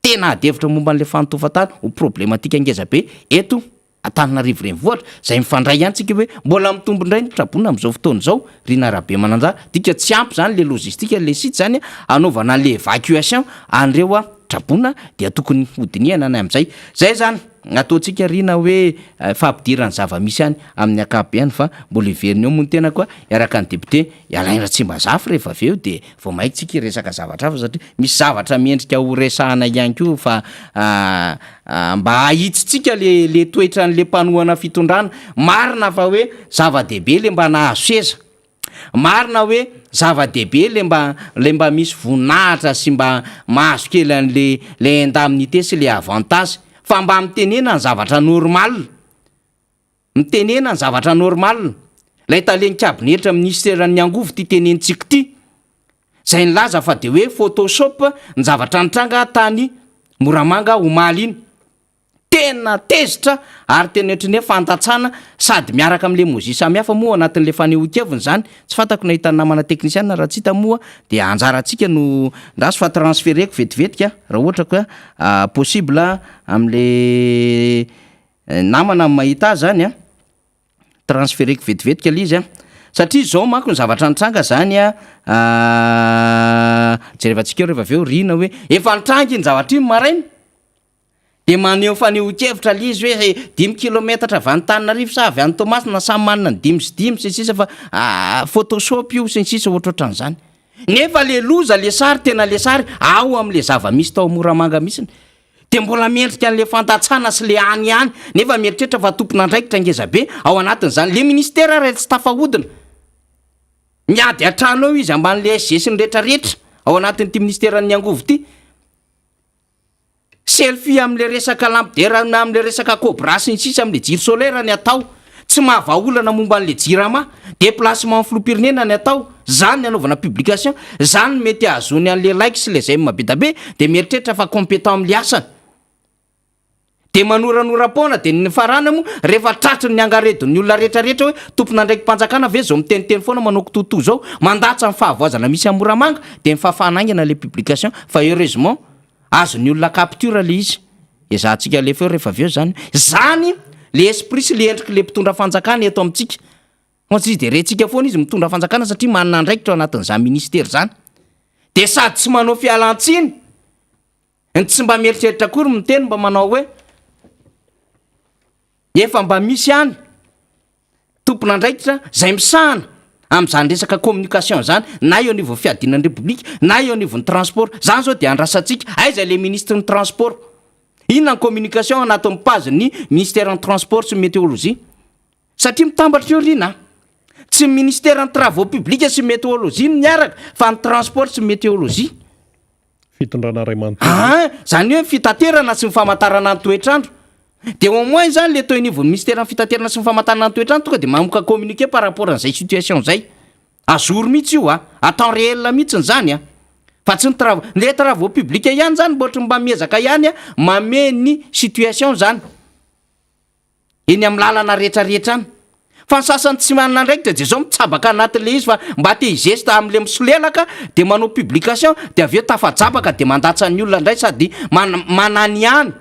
Tena ady hevitra momba an'ilay fanotofan-tany ho problematika ngeza be eto Antananarivo Renivohitra, izay mifandray ihany tsika hoe mbola mitombo indray ny traboina amin'izao fotoana izao, Rina Rabemananjara, dika tsy ampy izany le logistique, le site izany hanaovana an'le évacuation an'ireo traboina dia tokony hodinihana ny amin'izay. Izay izany ataontsika Rina hoe fampidirana zava-misy any amin'ny ankapobeny fa mbola hiverina eo moa ny tenako hiaraka ny député Alain Ratsimbazafy rehefa avy eo dia Vao maika tsika hiresaka zavatra hafa satria misy zavatra mendrika ho resahana ihany koa fa mba ahitsitsika le le toetran'le mpanohana fitondrana. Marina fa hoe zava-dehibe le mba nahazo seza, marina hoe zava-dehibe le mba le mba misy voninahitra sy mba mahazo kely an'le le indemnité sy le avantage fa mba mitenena ny zavatra normal. Mitenena ny zavatra normal. Ilay talen'ny kabinetra minisiteran'ny angovo ity tenenintsika ity, izay nilaza fa dia hoe photoshop ny zavatra nitranga tany Moramanga omaly iny. Tena tezitra ary tena ohatran'ny hoe fandatsana sady miaraka amin'ilay emoji samihafa moa ao anatin'ilay fanehoan-keviny izany. Tsy fantako na hitan'ny namana teknisiana, raha tsy hita moa dia anjarantsika no ndraso fa transfereko vetivetika raha ohatra ka possible amin'ilay Namana ny mahita azy zany a, transfereko vetivetika le izy a, satria zao manko ny zavatra nitranga zany a, jerevantsika eo rehefa avy eo Rina hoe efa nitranga iny zavatra iny maraina, de maneho fanehoan-kevitra le izy hoe dimy kilometatra avy any Antananarivo sa avy any Toamasina samy manana ny dimy sy dimy sy ny sisa fa photoshop io sy ny sisa ohatrohatran'izany, nefa le loza le sary tena le sary ao am'le zava-misy tao Moramanga mihitsiny. Dia mbola mendrika an'le fandatsana sy le any ihany nefa mieritreritra fa tompon'andraikitra ngeza be ao anatin'izany le ministera ary tsy tafahodina. Miady an-trano eo izy amban'le SG sy ny retraretra ao anatin'ity ministeran'ny angovo ity. Selfie amin'le resaka lampidera na amin'le resaka cobra sy ny sisa amin'le jiro solaire ny atao. Tsy mahavahaolana momba an'le jirama. Déplacement filoham-pirenena ny atao. Zany ny anaovana publication. Zany no mety ahazoany an'le like sy le j'aime be da be de mieritreritra fa compétent amin'le asany. De manoranoram-poana de ny farana moa rehefa tratry ny angaredon'ny olona rehetrarehetra hoe tompon'andraiki-panjakana ve zao miteniteny foana manao kitoatoa zao, mandatsa ny fahavoazana misy any Moramanga de mifafana haingana le publication fa heureusement azon'ny olona capture le izy, ezahantsika alefa eo rehefa avy eo zany, zany le esprit sy le endriky le mpitondra fanjakana eto amintsika, fa tsy de rentsika foana izy mitondra fanjakana satria manana andraikitra ao anatin'izany ministera zany, de sady tsy manao fialantsiny. Ny tsy mba mieritreritra akory miteny mba manao hoe efa mba misy ihany tompon'andraikitra izay misahana amin'izany resaka communication izany na eo anivon'ny fiadiana ny repoblika na eo anivon'ny transport. Izany izao dia andrasantsika. Aiza ilay ministre ny transport? Inona ny communication anatin'ny page ny ministère ny transport sy ny météorologie? Satria mitambatra io ry na. Tsy ny ministère ny travaux publics sy ny météorologie no miaraka fa ny transport sy ny météorologie. Fitondrana ray manontolo. Aa, zany hoe fitaterana sy ny famantarana ny toetr'andro. De au moins zany le teo anivon'ny minisiteran'ny fitaterana sy ny famantarana ny toetr'andro tonga de mamoaka communiqué par rapport an'izay situation zay. À jour mihitsy io a, à temps réel mihitsiny zany a. Fa tsy ny travaux, le travaux publics ihany zany mba ohatry ny mba miezaka ihany a mamehy ny situation zany. Eny amin'ny lalana rehetra rehetra any. Fa ny sasany tsy manana andraikitra dia zao mitsabaka anatin'le izy fa mba te hi-geste amin'le misolelaka dia manao publication dia avy eo tafajabaka dia mandatsa ny olona indray sady mananihany,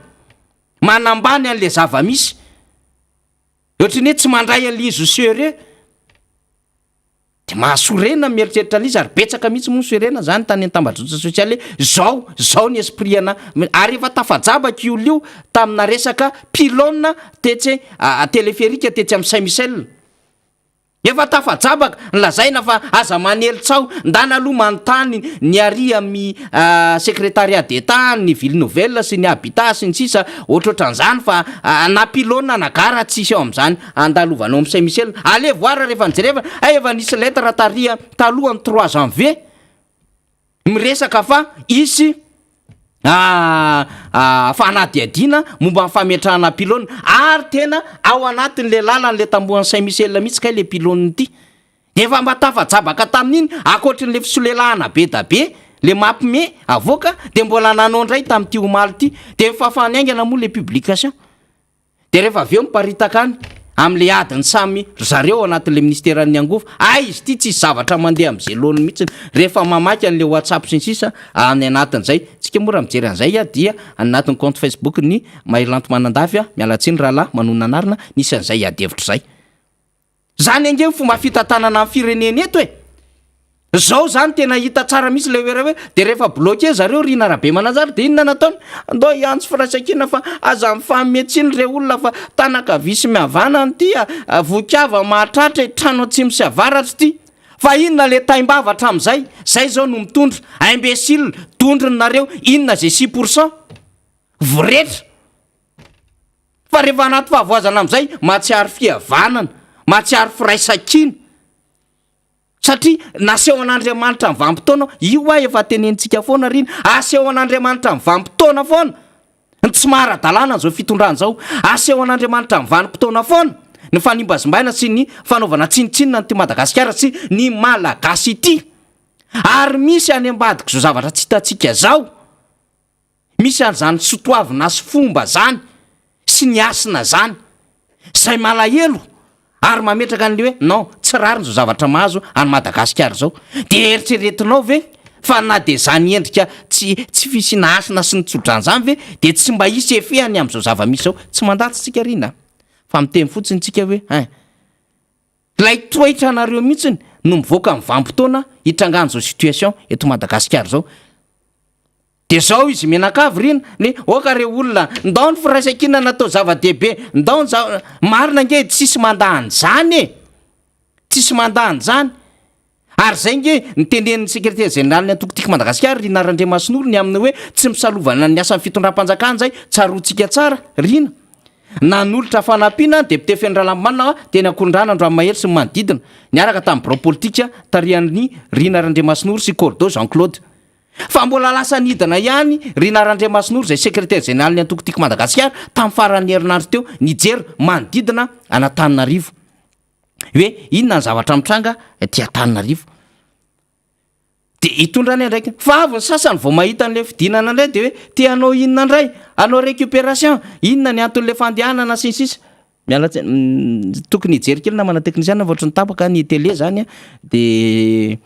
manambany an'le zava-misy. Ohatran'ny hoe tsy mandray an'le izy ho sérieux. De mahasorena ny mieritreritra an'izy ary betsaka mihitsy moa ny sorena zany tany an-tambajotra sosialy hoe zao zao ny esprit ana ary efa tafajabaka io olona io tamina resaka pylone tetsy téléphérique tetsy amin'ny Saint Michel. Efa tafajabaka, nolazaina fa aza manely tsaho, ndana aloha manontany ny ary amin'ny secrétariat d'Etat ny ville nouvelle sy ny habitat sy ny sisa ohatrohatran'izany fa na pylone na gara tsisy ao amin'izany. Andalovanao am Saint Michel. Allez voir rehefa nijereva, hay efa nisy lettre tary talohan'ny trois janvier miresaka fa hisy fanadihadiana momba ny fametrahana pylone ary tena ao anatin'le lalan'le tambohan'i Saint Michel mihitsy kay le pylone ity. Efa mba tafajabaka tamin'iny ankoatrin'le fisolelahana be da be le mapme avoaka de mbola nanao indray tamin'ity omaly ity de nifafany haingana moa le publication. Dia rehefa avy eo miparitaka any amin'ilay adiny samy ry zareo ao anatin'ilay minisiteran'ny angovo, hay izy ity tsisy zavatra mandeha amin'izay laoniny mihitsy rehefa mamaky an'ilay WhatsApp sy ny sisa any anatin'izay. Tsika moa raha mijery an'izay dia any anatin'ny compte Facebook ny Mahery Lanto Manandafy, miala tsiny rahalahy manonona anarana, nisy an'izay ady hevitra izay. Zany ange ny fomba fitantanana ny firenena eto e! Zao zany tena hita tsara mihitsy ilay hoe hoe de rehefa bloqué zareo Rina Rabemananjara de inona nataony? Andao hiantso firaisankina fa aza mifanome tsiny re olona fa tanakavia sy mihavanana ity a, vohikava mahatratra e, trano atsimo sy avaratra ity. Fa inona le taimbava hatramin'izay? Zay zao no mitondra. Imbécile, dondrona nareo, inona ze 6%? Voretra. Fa rehefa anaty fahavoazana amin'izay, mahatsiaro fihavanana, mahatsiaro firaisankina. Satria naseho an'Andriamanitra ny vanim-potoana, io hoa efa tenenintsika foana ry iny, aseho an'Andriamanitra ny vanim-potoana foana ny tsy maha ara-dalàna an'izao fitondrana izao, aseho an'Andriamanitra ny vanim-potoana foana ny fanimbazimbaina sy ny fanaovana tsinontsinona an'ity Madagasikara sy ny Malagasy ity. Ary misy any ambadik'izao zavatra tsy hitantsika izao. Misy an'izany sotoavina sy fomba zany sy ny hasina zany zay malahelo ary mametraka an'le hoe non tsy rariny zao zavatra mahazo an'i Madagasikara zao. De eritreretinao ve fa na de zany endrika tsy tsy fisiana hasina sy ny tsodrano zany ve de tsy mba hisy effet any am'zao zava-misy zao? Tsy mandatsa tsika ry na fa miteny fotsiny tsika hoe hein. Ilay toetranareo mihitsiny no mivoaka amin'ny vanim-potoana hitrangan'izao situation eto Madagasikara izao. Dia zao izy mianakavy ry ny oka re olona, ndao ny firaisankina natao zava-dehibe, ndao ny za- marina ange tsisy mandà an'izany e! Tsisy mandà an'izany. Ary zay nge ny tenenin'ny sekretera jeneralin'ny antoko Tiako Madagasikara, Rina Randriamasinoro, ny amin'ny hoe tsy misalovana ny asan'ny fitondram-panjakana izay, tsaroantsika tsara, Rina. Nanolotra fanampiana ny député Feno Ralambomanana teny Ankorondrano Andranomahery sy ny manodidina, niaraka tamin'ny birao politika tarihan'i Rina Randriamasinoro sy Cordo Jean Claude. Fa mbola lasa nidina ihany Rina Randriamasinoro izay sekretera jeneralin'ny antoko Tiako Madagasikara tamin'ny faran'ny herinandro teo nijery manodidina an'Antananarivo hoe inona ny zavatra mitranga aty Antananarivo. Dia hitondra ny andraikiny. Fa avy ny sasany vao mahita an'ilay fidinana indray dia hoe te hanao inona indray? Hanao récupération? Inona ny anton'ilay fandehanana sy ny sisa. Miala tsiny, tokony hijery kely namana teknisiana fa ohatran'ny tapaka ny télé zany dia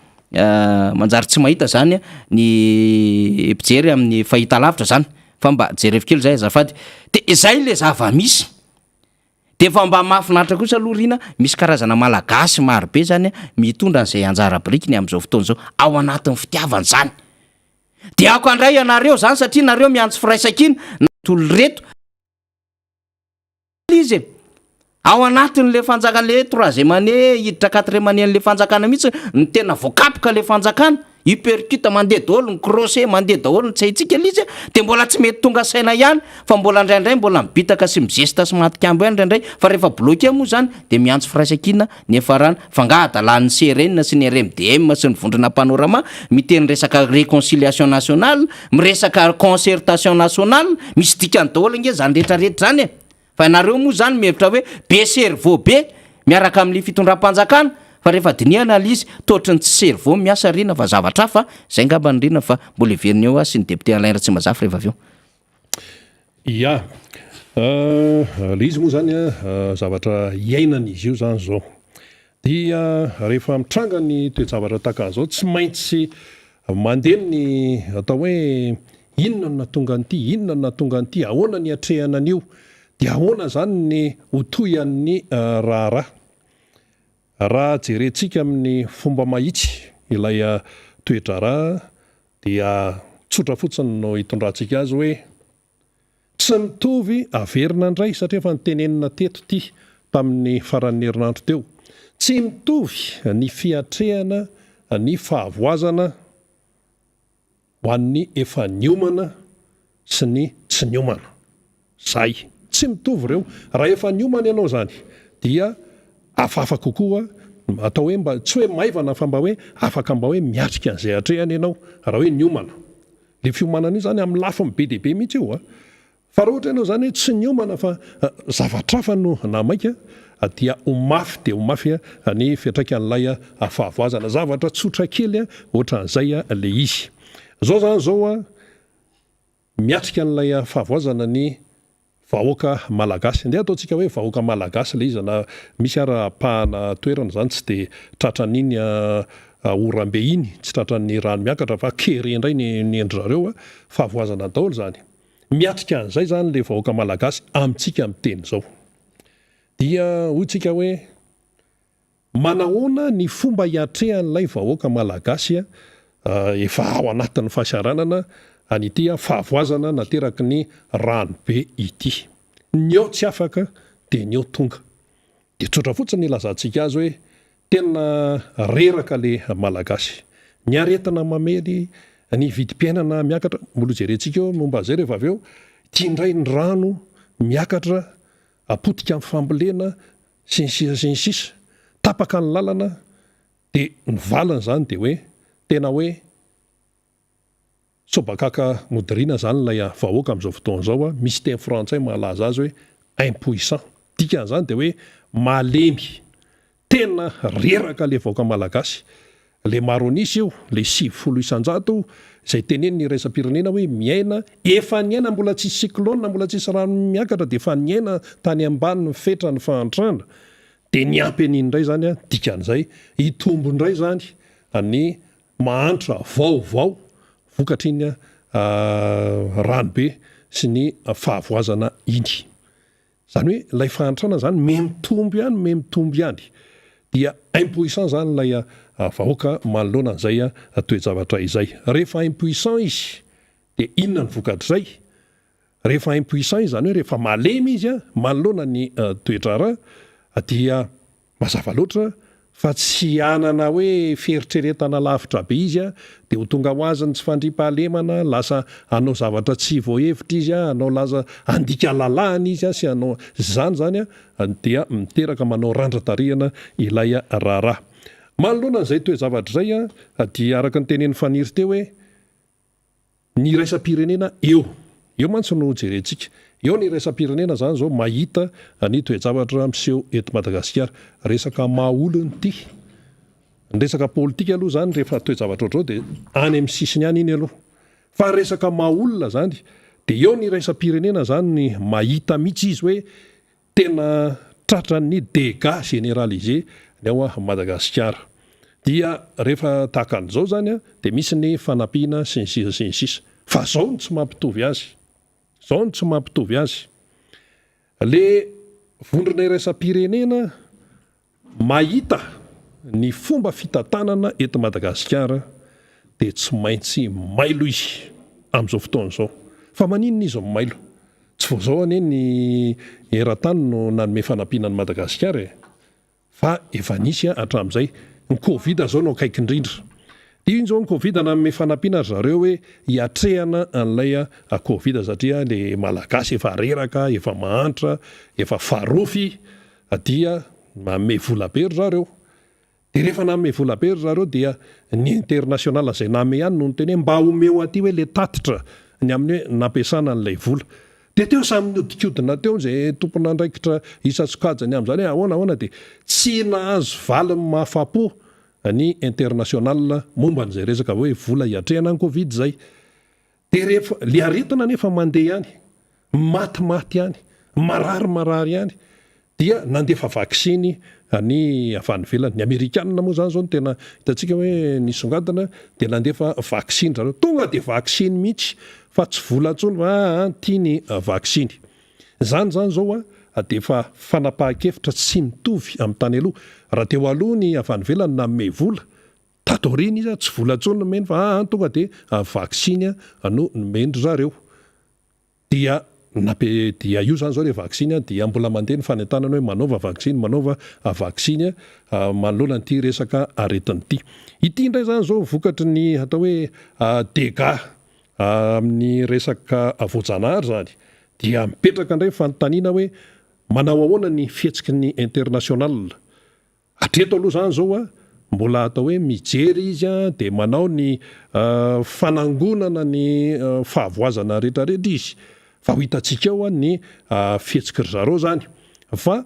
manjary tsy mahita zany ny mpijery amin'ny fahitalavitra zany fa mba jerevo kely zay azafady. Dia izay ilay zava-misy. Dia efa mba mahafinaritra kosa aloha Rina, misy karazana Malagasy maro be zany mitondra an'izay anjara birikiny amin'izao fotoana izao ao anatin'ny fitiavana izany. Dia aoka indray ianareo izany satria nareo miantso firaisankina na tolo reto izy e. Ao anatin'le fanjakana le troisième année hiditra quatrième année an'le fanjakana mihitsy no tena voakapoka le fanjakana. Uppercut mandeha daholo ny crochet mandeha daholo ny tsy haintsika ilay izy a, dia mbola tsy mety tonga saina ihany fa mbola indraindray mbola mibitaka sy mizesta sy matikambo ihany indraindray fa rehefa bloqué moa izany dia miantso firaisankina ny fiafarana fa angaha adalan'ny CRN sy ny RMDM sy ny vondrona panorama miteny resaka réconciliation nationale miresaka concertation nationale misy dikany daholo ange izany rehetra rehetra izany e! Fa ianareo moa izany mihevitra hoe be cerveau be miaraka amin'ny fitondram-panjakana fa rehefa dinihana ilay izy toa ohatry ny tsy cerveau miasa Rina fa zavatra hafa, izay angamba ny Rina fa mbola heverina eo aho sy ny député Alain Ratsimbazafy rehefa avy eo. Ya. Ilay izy moa izany zavatra iainana izy io izany izao. Dia rehefa mitranga ny toe-javatra tahaka an'izao tsy maintsy mandeha ny atao hoe inona no nahatonga an'ity, inona no nahatonga an'ity, ahoana ny hiatrehana an'io, dia ahoana izany ny ho tohian'ny raharaha. Raha jerentsika amin'ny fomba mahitsy ilay toe-draharaha dia tsotra fotsiny no hitondrantsika azy hoe, Tsy mitovy averina indray satria efa notenenina teto ity tamin'ny faran'ny herinandro teo. Tsy mitovy ny fiatrehana ny fahavoazana ho an'ny efa niomana sy ny tsy niomana. Zay. Tsy mitovy ireo. Raha efa niomana ianao izany dia hafahafa kokoa, atao hoe mba, tsy hoe maivana fa mba hoe afaka mba hoe miatrika an'izay atrehana ianao raha hoe niomana. Le fiomanana io zany amin'ny lafiny be dia be mihitsy io a! Fa raha ohatra ianao zany hoe tsy niomana fa zavatra hafa no nahamaika dia ho mafy dia ho mafy ny fiantraikan'ilay fahavoazana. Zavatra tsotra kely ohatran'izay le izy. Zao zany zao a, miatrika an'ilay fahavoazana ny Vahoaka Malagasy. Ndeha ataontsika hoe vahoaka Malagasy ilay izy na misy ara ampahana toerana izany tsy dia tratran'iny orambe iny, tsy tratran'ny rano miakatra fa kere indray ny ny an-dry zareo a, fahavoazana daholo izany. Miatrika an'izay izany ilay vahoaka Malagasy amintsika miteny izao. Dia hoy tsika hoe. Manahoana ny fomba hiatrehan'ilay vahoaka Malagasy efa ao anatin'ny fahasahiranana an'ity fahavoazana nateraky ny rano be ity? Ny eo tsy afaka dia ny eo tonga. Dia tsotra fotsiny ny ilazantsika azy hoe tena reraka le Malagasy. Ny aretina mamely, ny vidim-piainana miakatra, mbola hojerentsika eo ny momba an'izay rehefa avy eo, ity indray ny rano miakatra, potika ny fambolena, sy ny sisa sy ny sisa Tapaka ny lalana dia ny valiny izany dia hoe tena hoe sobakaka modiriana izany ilay vahoaka amin'izao fotoana izao, misy teny frantsay mahalaza azy hoe impuissant, dikan'izany dia hoe malemy, tena reraka ilay vahoaka malagasy, Ilay maro an'isa io, ilay 90%, izay tenenin'ny iraisam-pirenena hoe miaina, efa niaina mbola tsisy cyclone, mbola tsisy rano miakatra dia efa niaina tany ambany fetran'ny fahantrana, dia niampy an'iny indray izany an, dikan'izay hitombo indray izany ny mahantra vaovao vokatr'iny rano be sy ny fahavoazana iny. Izany hoe ilay fahantrana izany miha-mitombo ihany, miha-mitombo ihany. Dia impuissant izany ilay vahoaka manoloana an'izay toe-javatra izay. Rehefa impuissant izy dia inona ny vokatr'izay? Rehefa impuissant izy, izany hoe rehefa malemy izy manoloana ny toe-draharaha dia mazava loatra. fa tsy hanana hoe fieritreretana lavitra be izy dia ho tonga ho azy ny tsy fandriampahalemana, lasa hanao zavatra tsy voahevitra izy, hanao laza handika lalàna izy sy hanao izany izany dia miteraka manao randra-tarihana ilay raharaha. Manoloana an'izay toe-javatra izay dia araka ny tenenin'i Faniry teo hoe Ny iraisam-pirenena eo. Eo mantsy no jerentsika. Eo ny iraisam-pirenena izany izao mahita ny toe-javatra miseho eto Madagasikara. Resaka maha olona ity. Ny resaka politika aloha izany rehefa toe-javatra ohatr'izao dia any amin'ny sisiny any iny aloha. Fa ny resaka maha olona izany dia eo ny iraisam-pirenena izany mahita mihitsy izy hoe Tena tratran'ny dégâts généralisés ny ao Madagasikara. Dia rehefa tahaka an'izao izany dia misy ny fanampiana sy ny sisa sy ny sisa. Fa zao no tsy mampitovy azy. Zao no tsy mampitovy azy. Le vondrona iraisam-pirenena Mahita ny fomba fitantanana eto Madagasikara dia tsy maintsy mailo izy amin'izao fotoana izao. Fa maninona izy no mailo? Tsy vao izao anie ny eran-tany no nanome fanampiana an'i Madagasikara e! Fa efa nisy hatramin'izay. Ny Covid izao no akaiky indrindra. Dia iny izao ny Covid nanome fanampiana ry zareo hoe hiatrehana an'ilay Covid satria ilay Malagasy efa reraka, efa mahantra, efa farofy dia manome vola be ry zareo. Dia rehefa nanome vola be ry zareo dia ny international izay nanome ihany no niteny hoe mba omeo aty hoe le tatitra ny amin'ny hoe nampiasana an'ilay vola. Dia teo samy nihodinkodina teo izay tompon'andraikitra isan-tsokajiny amin'izany hoe ahoana ahoana dia tsy nahazo valiny mahafapo ny international momba an'izay resaka hoe vola hiatrehana ny covid izay. Dia rehefa, le aretina anefa mandeha ihany, matimaty ihany, marary marary ihany, dia nandefa vaksiny ny avy any ivelany. Ny amerikanina moa izany izao no tena hitantsika hoe nisongadina, dia nandefa vaksiny zareo. Tonga dia vaksiny mihitsy fa tsy vola intsony fa aa ity ny vaksiny. Izany izany izao dia efa fanapahan-kevitra tsy mitovy amin'ny tany aloha. Raha teo aloha ny avy any ivelany nanome vola, Tato aoriana izy tsy vola intsony nomeny fa aa tonga dia vaksiny no nomen-dry zareo. Dia nape dia io izany izao ilay vaksiny dia mbola mandeha ny fanentanana hoe manaova vaksiny, manaova vaksiny manoloana an'ity resaka aretina ity. Ity indray izany izao vokatry ny atao hoe dégâts amin'ny resaka voajanahary izany dia mipetraka indray ny fanontaniana hoe manao ahoana ny fihetsiky ny international? Hatreto aloha izany izao a, mbola atao hoe mijery izy a, dia manao ny fanangonana ny fahavoazana rehetrarehetra izy, fa ho hitantsika eo ny fihetsiky ry zareo izany, fa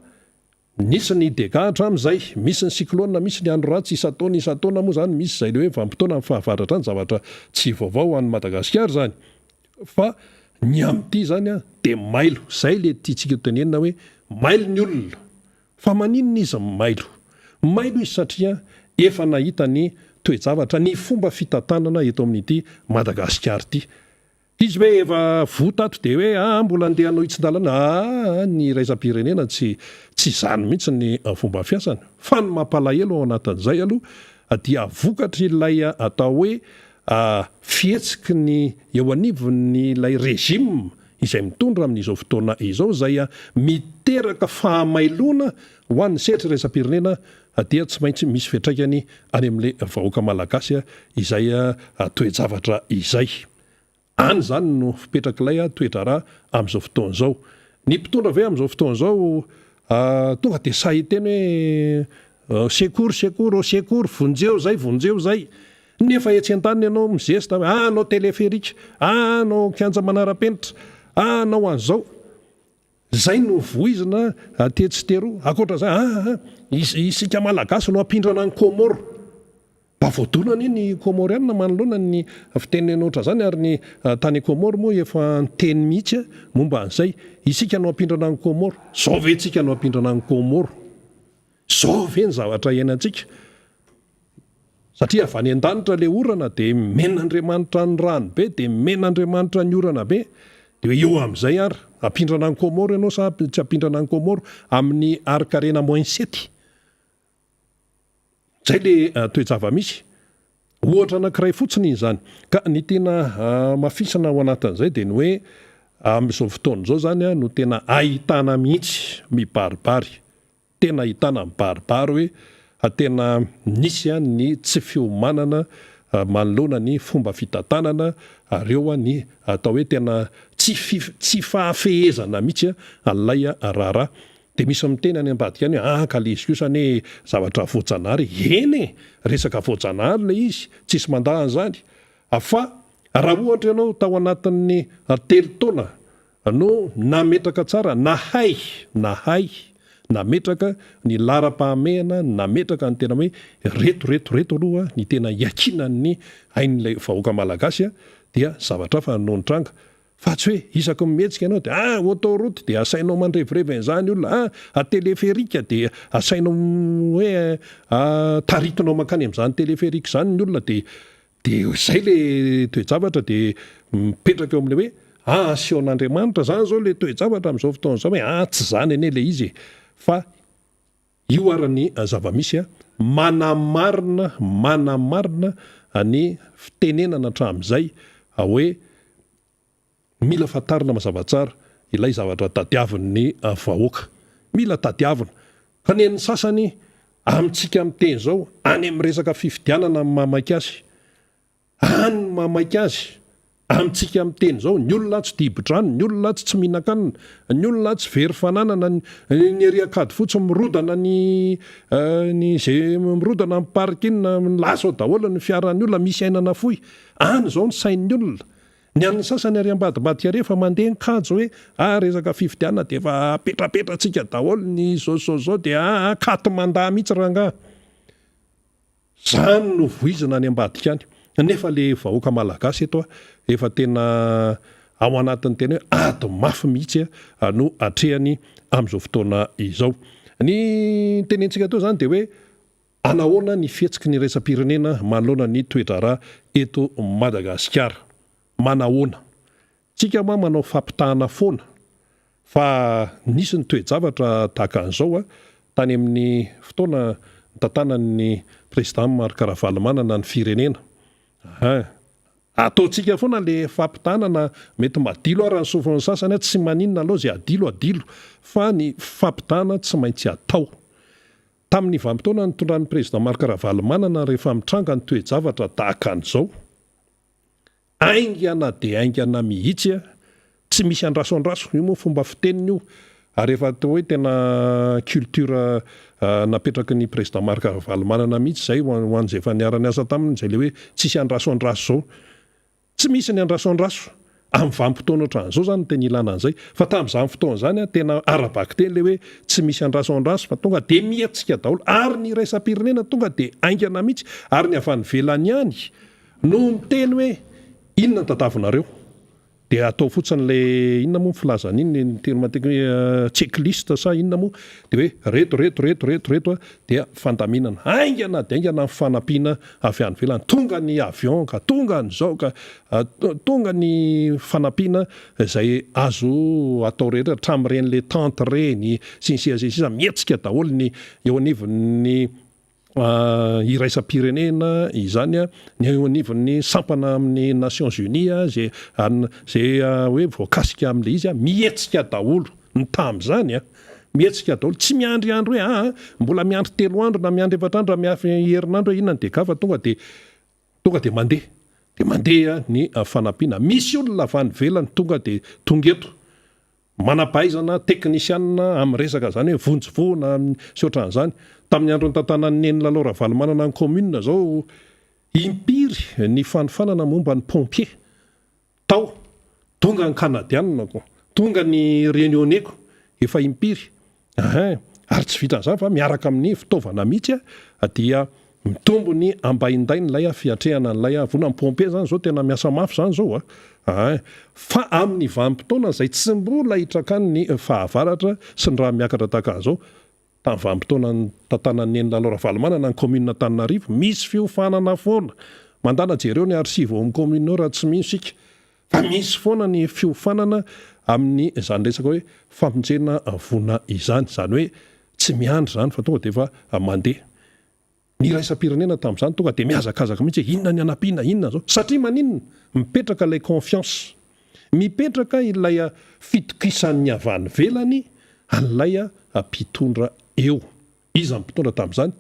nisy ny dégâts hatramin'izay, misy ny cyclone, misy ny andro ratsy isan-taona isan-taona moa izany misy izay le hoe vanim-potoana amin'ny fahavaratra any, zavatra tsy vaovao ho an'i Madagasikara izany, fa ny amin'ity izany a dia mailo, izay le tiantsika tenenina hoe mailo ny olona. Fa maninona izy mailo? Mailo izy satria efa nahita ny toe-javatra, ny fomba fitantanana eto amin'ity Madagasikara ity. Izy hoe efa voa tato dia hoe aa mbola andeha hanao hitsin-dalana, aa ny iraisam-pirenena tsy tsy izany mihitsy ny fomba fiasany. Fa ny mampalahelo ao anatin'izay aloha dia vokatr'ilay atao hoe fihetsiky ny eo anivon'ilay régime izay mitondra amin'izao fotoana izao izay miteraka fahamailoana ho an'ny sehatra iraisam-pirenena dia tsy maintsy misy fiantraikany any amin'ilay vahoaka malagasy izay toe-javatra izay. Any izany no fipetrak'ilay toe-draharaha amin'izao fotoana izao. Ny mpitondra ve amin'izao fotoana izao tonga dia sahy hiteny hoe secours, secours, au secours, vonjeo izay, vonjeo izay. Nefa etsy andaniny ianao mizesta hoe ah hanao téléphérique, ah hanao kianja manara-penitra, ah hanao an'izao. Izay no voizina tetsy sy teroa. Ankoatra izay, ah ah isika Malagasy no hampindrana an'i Comores. Mba voadona anie ny Comorianina manoloana ny fitenenana ohatran'izany ary ny tany Comores moa efa niteny mihitsy momba an'izay. Isika no hampindrana an'i Comores. Izao ve tsika no hampindrana an'i Comores? Izao ve ny zavatra iainantsika? Satria avy any an-danitra ilay orana dia omen'Andriamanitra ny rano be, dia omen'Andriamanitra ny orana be. Dia hoe eo amin'izay ary, hampindrana an'i Comores ianao sa tsy hampindrana an'i Comores amin'ny harin-karena moins sept? Izay ilay toe-java-misy. Ohatra anankiray fotsiny izany. Ka ny tena hamafisina ao anatin'izay dia ny hoe amin'izao fotoana izao izany no tena ahitana mihitsy mibaribary, tena ahitana mibaribary hoe. tena nisy ny tsy fiomanana manoloana ny fomba fitantanana ary eo ny atao hoe tena tsy tsy fahafehezana mihitsy an'ilay raharaha. Dia misy miteny any ambadika any hoe ah ka le izy kosa anie zavatra voajanahary e! Eny e! Resaka voajanahary ilay izy, tsisy mandà an'izany. Fa raha ohatra ianao tao anatin'ny telo taona no nametraka tsara, nahay, nahay nametraka ny laharam-pahamehana, nametraka ny tena hoe reto, reto, reto aloha ny tena iankinan'ny ain'ilay vahoaka malagasy dia zavatra hafa no nitranga. Fa tsy hoe isaky ny mihetsika ianao dia ah autoroute dia asainao mandrevirevy an'izany olona, ah téléphérique dia asainao hoe taritinao mankany amin'izany téléphérique izany ny olona dia dia izay le toe-javatra dia mipetraka eo amin'ilay hoe ah asehon'Andriamanitra izany izao le toe-javatra amin'izao fotoana izao hoe ah tsy izany anie ilay izy e fa io ary ny zava-misy manamarina manamarina ny fitenenana hatramin'izay hoe Mila fantarina mazava tsara ilay zavatra tadiavin'ny vahoaka. Mila tadiavina. Fa ny an'ny sasany amintsika miteny izao, any amin'ny resaka fifidianana no mahamaika azy. Any no mahamaika azy. Amintsika miteny izao, ny olona atsy dibo-drano, ny olona atsy tsy mihinan-kanina, ny olona atsy very fananana, ny ery Ankadifotsy mirodana ny ny izay mirodana amin'ny parking, lasa ao daholo ny fiaran'ny olona, misy aina nafoy. Any izao ny sain'ny olona. Ny an'ny sasany ary ambadimbadika ary efa mandeha ny kajy hoe ah resaka fifidianana dia efa apetrapetratsika daholo ny zao zao zao dia ah ah katy mandà mihitsy rangaha. Zany no voizina any ambadika any. Nefa le vahoaka malagasy eto efa tena ao anatin'ny tena hoe ady mafy mihitsy no atrehany amin'izao fotoana izao. Ny tenentsika teo zany dia hoe Anahoana ny fihetsiky ny iraisam-pirenena manoloana ny toe-draharaha eto Madagasikara? Manahoana? Tsika ma manao fampitahana foana fa nisy ny toe-javatra tahaka an'izao tany amin'ny fotoana nitantanan'ny Président Marc Ravalomanana ny firenena. Ahaa. Ataontsika foana le fampitahana na mety madilo ara ny sofin'ny sasany tsy maninona aleo ze adilo adilo fa ny fampitahana tsy maintsy atao. Tamin'ny vanim-potoana nitondran'ny Président Marc Ravalomanana rehefa mitranga ny toe-javatra tahaka an'izao, haingana dia haingana mihitsy, tsy misy andraso andraso, io moa fomba fiteniny io, ary efa atao hoe tena culture napetraky ny Président Marc Ravalomanana mihitsy izay ho an'izay efa niara-niasa taminy, izay ilay hoe tsisy andraso andraso izao. Tsy misy ny andraso andraso. Amin'ny vanim-potoana ohatran'izao izany no tena ilana an'izay. Fa tamin'izany fotoana izany tena ara-bakiteny ilay hoe tsy misy andraso andraso fa tonga dia mihetsika daholo. Ary ny iraisam-pirenena tonga dia haingana mihitsy. Ary ny avy any ivelany ihany no miteny hoe inona no tadiavinareo. Dia atao fotsiny ilay inona moa ny filazana iny, ny teny matetika hoe check list sa inona moa. Dia hoe reto reto reto reto reto dia fandaminana. Haingana dia haingana ny fanampiana avy any ivelany, tonga ny avion ka, tonga ny zao ka, tonga ny fanampiana izay azo atao rehetra hatramin'ireny le tente ireny sy ny sisa sy ny sisa, mihetsika daholo ny eo anivon'ny iraisam-pirenena izany, ny eo anivon'ny sampana amin'ny Nations Unies izay izay hoe voakasika amin'ilay izy, mihetsika daholo. Ny tamin'izany a! Mihetsika daholo, tsy miandry andro hoe aa mbola miandry telo andro na miandry efatra andro na miafy herinandro hoe inona ny dégâts fa tonga dia tonga dia mandeha. Dia mandeha ny fanampiana. Misy olona avy any ivelany tonga dia tonga eto. Manam-pahaizana, teknisianina amin'ny resaka izany hoe vonjy voina sy ohatran'izany. Tamin'ny andro nitantanan'i Neny Lalao Ravalomanana ny commune izao, impiry ny fanofanana momba ny pompier. Tao, tonga ny Kanadianina ko, tonga ny Réunionnais ko, efa impiry, ahin, ary tsy vitan'izany fa miaraka amin'ny fitaovana mihitsy dia mitombo ny ambaindain'ilay fiatrehana an'ilay vola, ny pompier zany zao tena miasa mafy zany zao a, ahin, fa amin'ny vanim-potoana izay tsy mbola hitrakan'ny fahavaratra sy ny rano miakatra tahaka an'izao, Tamin'ny vanim-potoana nitantanan'i Neny Lalao Ravalomanana ny kaominina Antananarivo, misy fiofanana foana. Mandàna jereo ny archive ao amin'ny kaominina ao raha tsy mino isika fa misy foana ny fiofanana amin'izany resaka hoe famonjena voina izany. Izany hoe tsy miandry izany fa tonga dia efa mandeha. Ny iraisam-pirenena tamin'izany tonga dia mihazakazaka mihitsy hoe inona ny hanampiana, inona izao. Satria maninona? Mipetraka ilay confiance. Mipetraka ilay fitokisan'ny avy any ivelany an'ilay mpitondra eo. Iza ny mpitondra tamin'izany?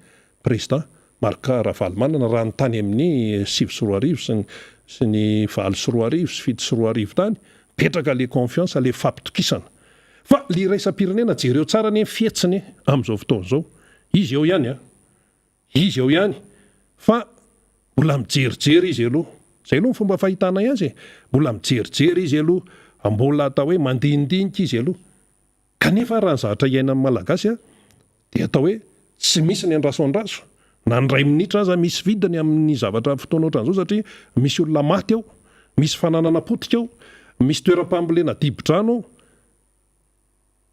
Président Marc Ravalomanana raha ny tany amin'ny 2009 sy ny sy ny 2008 sy 2007 tany, mipetraka le confiance, le fampitokisana. Fa le iraisam-pirenena jereo tsara anie ny fihetsiny amin'izao fotoana izao, izy eo ihany an, izy eo ihany fa mbola mijerijery izy aloha, zay aloha ny fomba fahitanay azy e, mbola mijerijery izy aloha, mbola atao hoe mandinidinika izy aloha. Kanefa raha ny zavatra iainan'ny Malagasy dia atao hoe tsy misy ny andraso andraso, na ny iray minitra aza misy vidiny amin'ny zavatra fotoana ohatran'izao satria misy olona maty ao, misy fananana potika ao, misy toeram-pambolena dibo-drano ao.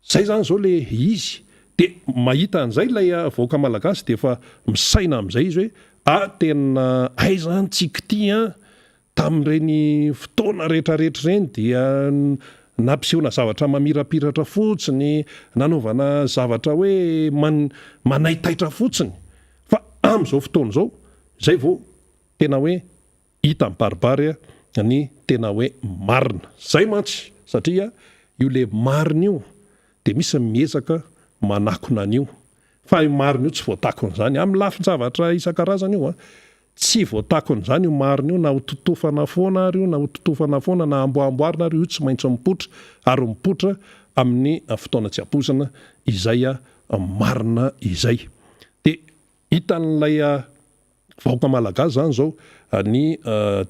Zay zany izao le izy. Dia mahita an'izay ilay vahoaka Malagasy dia efa misaina amin'izay izy hoe ah tena aiza any tsika ity an! Tamin'ireny fotoana rehetrarehetra ireny dia nampisehoana zavatra mamirapiratra fotsiny, nanaovana zavatra hoe manaitaitra fotsiny. Fa amin'izao fotoana izao, izay vao tena hoe hita mibaribary ny tena hoe marina. Izay mantsy, satria io ilay marina io dia misy ny miezaka manakona an'io. Fa io marina io tsy voatakon'izany. Amin'ny lafin-javatra isan-karazany io an. Tsy voatakon'izany io marina io na ho totofana foana ary io na ho totofana foana na amboamboarina ary io tsy maintsy mipoitra ary mipoitra amin'ny fotoana tsy ampoizina izay marina izay. Dia hitan'ilay vahoaka malagasy izany izao ny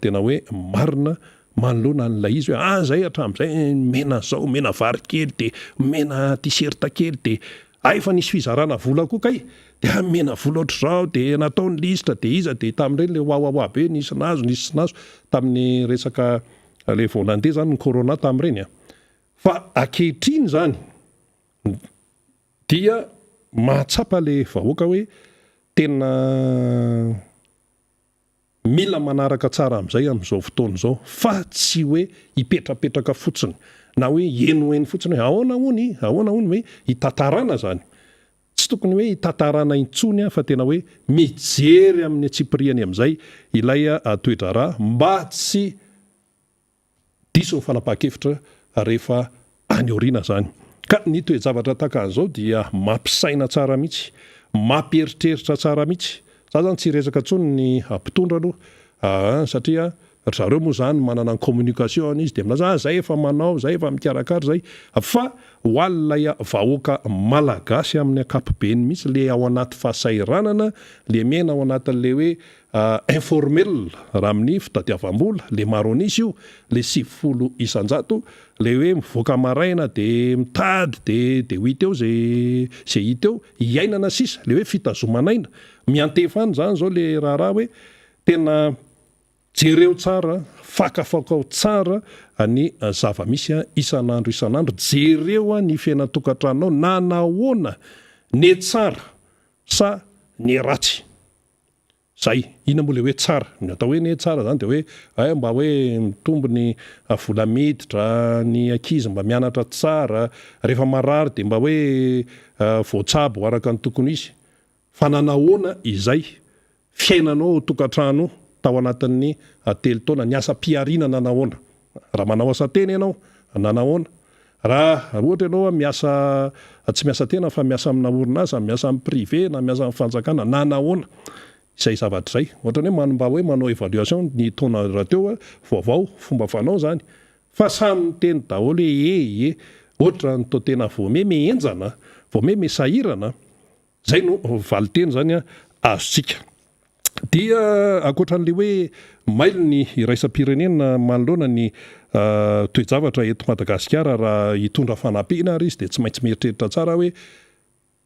tena hoe marina manoloana an'ilay izy hoe ah zay hatramin'izay omena an'izao, omena vary kely dia omena t-shirt kely dia hay efa nisy fizarana vola koa kay dia ah omena vola ohatr'izao dia natao ny lisitra dia iza dia tamin'ireny ilay wawawa be nisy nahazo nisy tsy nahazo tamin'ny resaka ilay vao nandeha izany ny corona tamin'ireny an! Fa ankehitriny izany dia mahatsapa ilay vahoaka hoe tena Mila manaraka tsara amin'izay amin'izao fotoana izao fa tsy hoe hipetrapetraka fotsiny na hoe henoheno fotsiny hoe ahoana hono i, ahoana hono hoe hitantarana izany. Tsy tokony hoe hitantarana intsony fa tena hoe mijery amin'ny antsipiriany amin'izay ilay toe-draharaha mba tsy Diso ny fanapahan-kevitra rehefa any aoriana izany. Ka ny toe-javatra tahaka an'izao dia mampisaina tsara mihitsy, mampieritreritra tsara mihitsy. Za zany tsy hiresaka intsony ny mpitondra aloha aa satria ry zareo moa izany manana ny communication-ny izy dia milaza ah zay efa manao, zay efa mikarakara zay. Fa ho an'ilay vahoaka malagasy amin'ny ankapobeny mihitsy le ao anaty fahasahiranana, le miaina ao anatin'le hoe Informel raha amin'ny fitadiavam-bola, le maro an'isa io, le 90%, le hoe mivoaka maraina de mitady de de ho hita eo ze ze hita eo, iainana sisa, le hoe fitazoman'aina, miantefa any zany zao le raharaha hoe tena jereo tsara, fakafakao tsara ny zava-misy isan'andro isan'andro, jereo ny fiainan-tokantranonao na nahoana, ne tsara sa ne ratsy. Zay. Inona moa le hoe tsara? Ny atao hoe anie tsara zany de hoe hay mba hoe mitombo ny vola miditra, ny ankizy mba mianatra tsara, rehefa marary de mba hoe voatsabo araka ny tokony ho izy. Fa nanahoana izay fiainanao ao tokantrano tao anatin'ny telo taona? Ny asam-pihariana nanahoana? Raha manao asa tena ianao, nanahoana? Raha ohatra ianao miasa, tsy miasa tena fa miasa amina orinasa, miasa amin'ny privé na miasa amin'ny fanjakana na nahoana izay zavatra izay. Ohatran'ny hoe mba hoe manao évaluation ny taona rahateo vaovao, fomba fanao izany. Fa samy miteny daholo hoe e e, ohatran'ny toa tena vao me me henjana, vao me me sahirana. Izay no valinteny izany azontsika. Dia ankoatra an'ilay hoe mailo ny iraisam-pirenena manoloana ny toe-javatra eto Madagasikara raha hitondra fanampiana ary izy dia tsy maintsy mieritreritra tsara hoe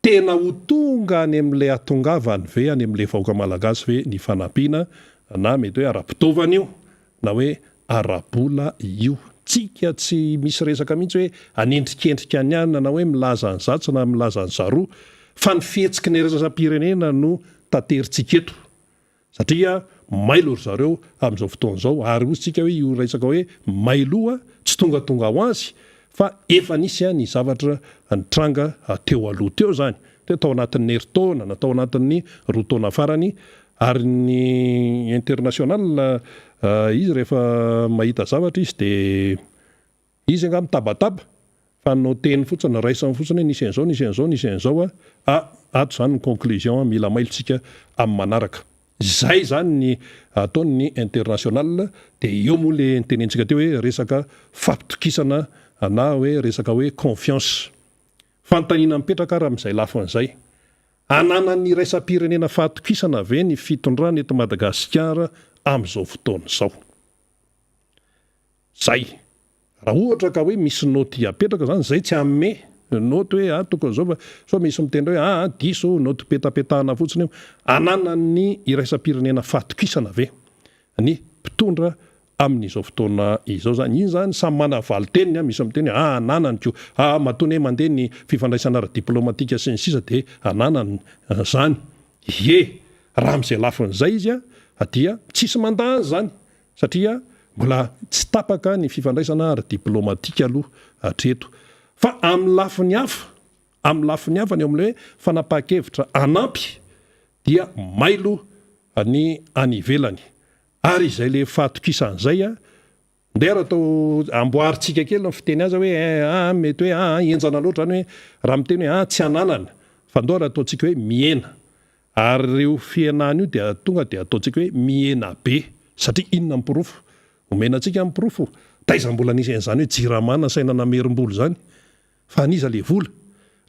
tena ho tonga any amin'ilay hatongavany ve, any amin'ilay vahoaka malagasy ve ny fanampiana na mety hoe ara-pitaovana io na hoe ara-bola io. Tsika tsy misy resaka mihitsy hoe hanendrikendrika ny anona na hoe milaza an'izatsy na milaza an'izaroa fa ny fihetsiky ny iraisam-pirenena no taterintsika eto satria mailo ry zareo amin'izao fotoana izao ary hoy tsika hoe io resaka hoe mailo tsy tongatonga ho azy fa efa nisy ny zavatra nitranga teo aloha teo izany teo tao anatin'ny herintaona na tao anatin'ny roa taona farany Ary ny international izy rehefa mahita zavatra izy de izy angaha mitabataba fa noteny fotsiny raisiny fotsiny hoe nisy an'izao nisy an'izao nisy an'izao a ah. Ato izany ny conclusion, mila mailo tsika amin'ny manaraka. Izay izany ny ataon'ny international, dia eo moa le nitenentsika teo hoe resaka fampitokisana na hoe resaka hoe confiance. Fanontaniana mipetraka ary amin'izay lafiny izay, ananan'ny iraisam-pirenena fahatokisana ve ny fitondrana eto Madagasikara amin'izao fotoana izao? Zay. Raha ohatra ka hoe misy naoty apetraka zany, zay tsy hanome naoty hoe ah tokony zao fa sao misy miteny hoe ah diso naoty petapetahana fotsiny io. Ananan'ny iraisam-pirenena fahatokisana ve ny mpitondra amin'izao fotoana izao zany? Iny zany samy manana valin-teniny an, misy miteny hoe ah ananany ko, ah matoa anie mandeha ny fifandraisana ara-diplaomatika sy ny sisa dia ananany zany. Ie, raha amin'izay lafiny izay izy dia tsisy mandà an'izany. Satria mbola tsy tapaka ny fifandraisana ara-diplaomatika aloha hatreto. Fa amin'ny lafiny hafa, amin'ny lafiny hafa ny eo amin'ilay hoe fanapahan-kevitra hanampy dia mailo ny any ivelany. Ary izay le fahatokisana izay an, ndeha ary atao amboarintsika kely ny fiteny azy hoe aa mety hoe aa henjana loatra izany hoe raha miteny hoe aa tsy ananana fa ndao ary ataontsika hoe mihena. Ary io fihenana io dia tonga dia ataontsika hoe mihena be. Satria inona ny porofo? Omena antsika ny porofo. Taiza mbola nisy an'izany hoe Jirama nasaina namerim-bola izany? Fa an'iza ilay vola?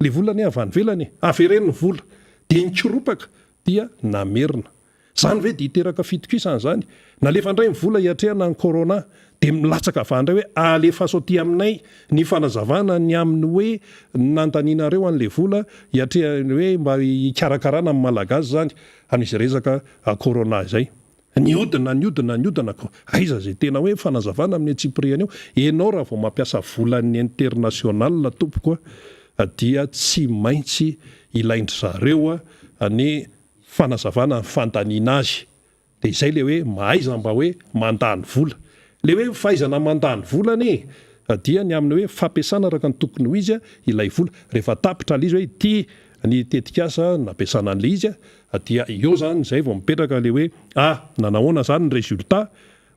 Ilay vola anie avy any ivelany e! Avereno ny vola! Dia nikoropaka dia namerina. Izany ve dia hiteraka fitokisana izany? Nalefa indray ny vola hiatrehana ny corona dia milatsaka avy any indray hoe alefaso aty aminay ny fanazavana ny amin'ny hoe nandanianareo an'ilay vola hiatrehana hoe mba hikarakarana ny Malagasy izany amin'izay resaka corona izay. Nihodina nihodina nihodina ko aiza izay tena hoe fanazavana amin'ny antsipiriany eo? Enao raha vao mampiasa volan'ny international tompoko a dia tsy maintsy ilain-dry zareo ny fanazavana ny fandaniana azy. Dia izay ilay hoe mahaiza mba hoe mandany vola. Ilay hoe fahaizana mandany vola anie dia ny amin'ny hoe fampiasana araka ny tokony ho izy ilay vola. Rehefa tapitra ilay izy hoe ity ny tetikasa nampiasana an'ilay izy dia eo izany izay vao mipetraka ilay hoe ah nanahoana izany ny résultat,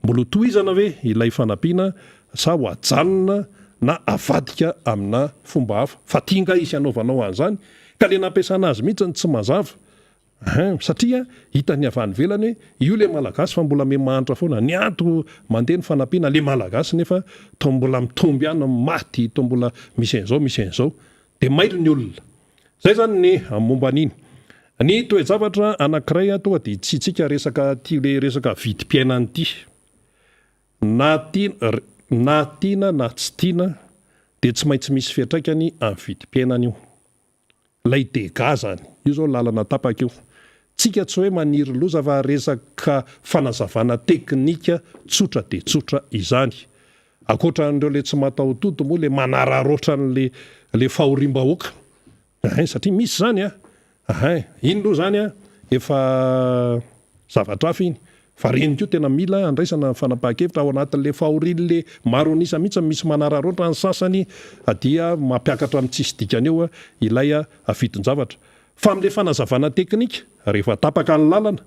mbola ho tohizana ve ilay fanampiana sa ho ajanona na avadika amina fomba hafa. Fa ity nga hisy hanaovanao an'izany ka ilay nampiasana azy mihitsy no tsy mazava. Hein, satria hitan'ny avy any ivelany hoe io le malagasy fa mbola miha-mahantra foana, ny ato mandeha ny fanampiana le malagasy nefa toa mbola mitombo ihany ny maty, toa mbola misy an'izao misy an'izao, dia mailo ny olona. Zay zany ny momba an'iny. Ny toe-javatra anankiray tonga dia hitsitsika resaka ity le resaka vidim-piainana ity. Na tiana na tiana na tsy tiana dia tsy maintsy misy fiantraikany amin'ny vidim-piainana io. Ilay dégâts zany. Io zao lalana tapaka io. Tsika tsy hoe maniry loza fa resaka fanazavana teknika tsotra dia tsotra izany. Ankoatra an'ireo le tsy mataho-tody moa le manararaotra an'le le fahoriam-bahoaka. Hein, satria misy zany an. Hein, iny aloha zany an, efa zavatra hafa iny. Fa reny koa tena mila andraisana fanapahan-kevitra ao anatin'le fahorian'le maro an'isa mihitsy misy manararaotra ny sasany dia mampiakatra amin'ny tsisy dikany eo ilay vidin-javatra. Fa amin'le fanazavana teknika, rehefa tapaka ny lalana,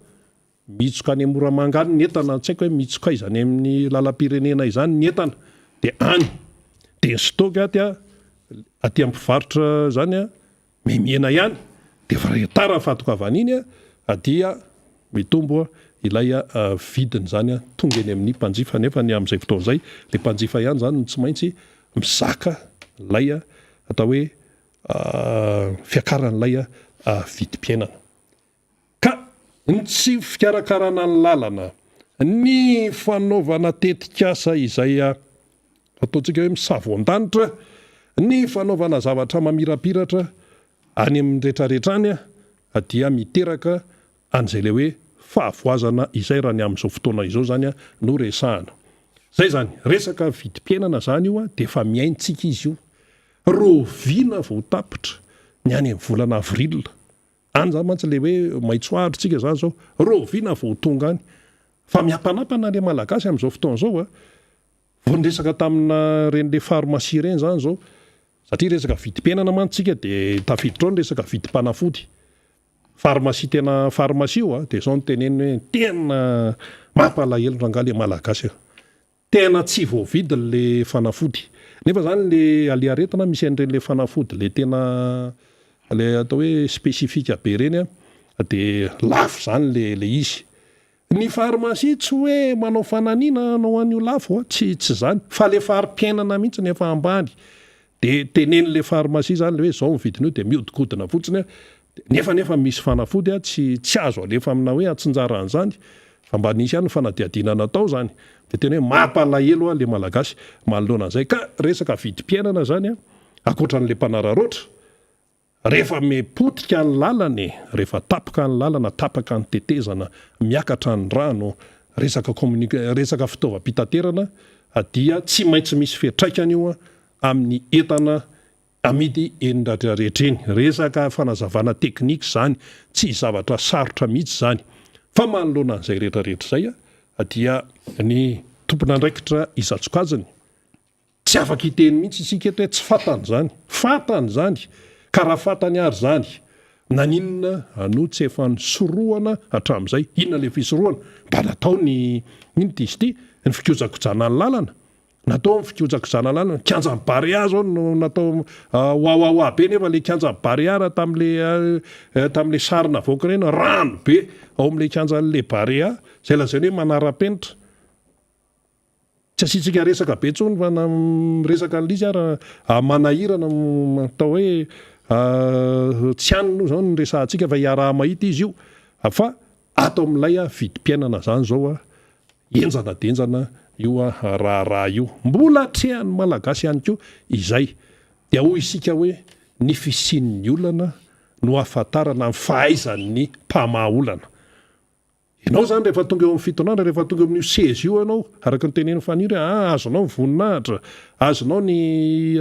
mihitsoka any Moramanga any ny entana, tsy haiko hoe mihitsoka aiza any amin'ny lalam-pirenena izany ny entana, dia any. Dia ny stock aty aty amin'ny mpivarotra izany Mihena ihany dia efa raha tara ny fahatongavana iny dia mitombo ilay vidiny izany tonga eny amin'ny mpanjifa nefa ny amin'izay fotoana izay ilay mpanjifa ihany izany no tsy maintsy mizaka ilay atao hoe fiakaran'ilay vidim-piainana. Ka ny tsy fikarakarana ny lalana, ny fanaovana tetikasa izay ataontsika hoe misavo an-danitra, ny fanaovana zavatra mamirapiratra any amin'ny retraretra any dia miteraka an'izay ilay hoe fahavoazana izay raha ny amin'izao fotoana izao izany no resahana. Izay izany, resaka vidim-piainana izany io dia efa mihaintsika izy io. Rahoviana vao tapitra ny any amin'ny volana avril? Any zany mantsy le hoe maitso andro tsika zany zao, rahoviana vao tonga any? Fa miampanampana le malagasy amin'izao fotoana izao a! Vao niresaka tamina reny le pharmacie reny zany zao, satria resaka vidim-piainana mantsy tsika de tafiditra ao ny resaka vidim-panafody. Pharmacie tena pharmacie io a, de zao no teneniny hoe tena mampalahelo rangahy le malagasy a! Tena tsy voavidy le fanafody. Nefa zany le le aretina misy an'ireny le fanafody le tena. le atao hoe spécifique be ireny a, de lafo zany le le izy. Ny pharmacie tsy hoe manao fananiana hanao an'io lafo a, tsy tsy zany fa le fari-piainana mihitsy no efa ambany. De tenenin'le pharmacie zany le hoe zao ny vidin'io de mihodinkodina fotsiny a, nefa nefa misy fanafody a tsy tsy azo alefa amina hoe antsinjarany zany fa mba nisy ihany ny fanadihadiana natao zany de tena hoe mampalahelo a le malagasy manoloana an'izay ka resaka vidim-piainana zany a ankoatran'le mpanararaotra rehefa mipotika ny lalana e, rehefa tapoka ny lalana, tapaka ny tetezana, miakatra ny rano, resaka communica resaka fitaovam-pitaterana dia tsy maintsy misy fiantraikany io amin'ny entana amidy eny rehetra eny. Resaka fanazavana teknika izany, tsy zavatra sarotra mihitsy izany. Fa manoloana an'izay rehetra rehetra izay dia ny tompon'andraikitra isan-tsokajiny, tsy afaka hiteny mihitsy isika eto hoe tsy fantany izany. Fantany izany, ka raha fantany ary izany, naninona no tsy efa nisorohana hatramin'izay? Inona ilay fisorohana? Mba natao ny, inona ity izy ity? Ny fikojakojana ny lalana. Natao ny fikojakojana lalana, kianjan'i Barea zao no natao wawawa be nefa le kianjan'i Barea raha tamle tamle sary navoaka ireny rano be ao amle kianjan'le Barea zay lazainy hoe manara-penitra. Tsy asiantsika resaka be intsony fa na miresaka an'ilay izy ara manahirana atao hoe tsy any aloha zao no resahantsika fa iaraha-mahita izy io fa ato amin'ilay vidim-piainana zany zao Henjana dia henjana io raharaha io. Mbola atrehan'ny Malagasy ihany koa izay. Dia hoy isika hoe ny fisian'ny olana no ahafantarana ny fahaizan'ny mpamaha olana. Ianao izany rehefa tonga eo amin'ny fitondrana, rehefa tonga eo amin'io seza io ianao, araka ny tenenin'i Faniry hoe ah azonao ny voninahitra, azonao ny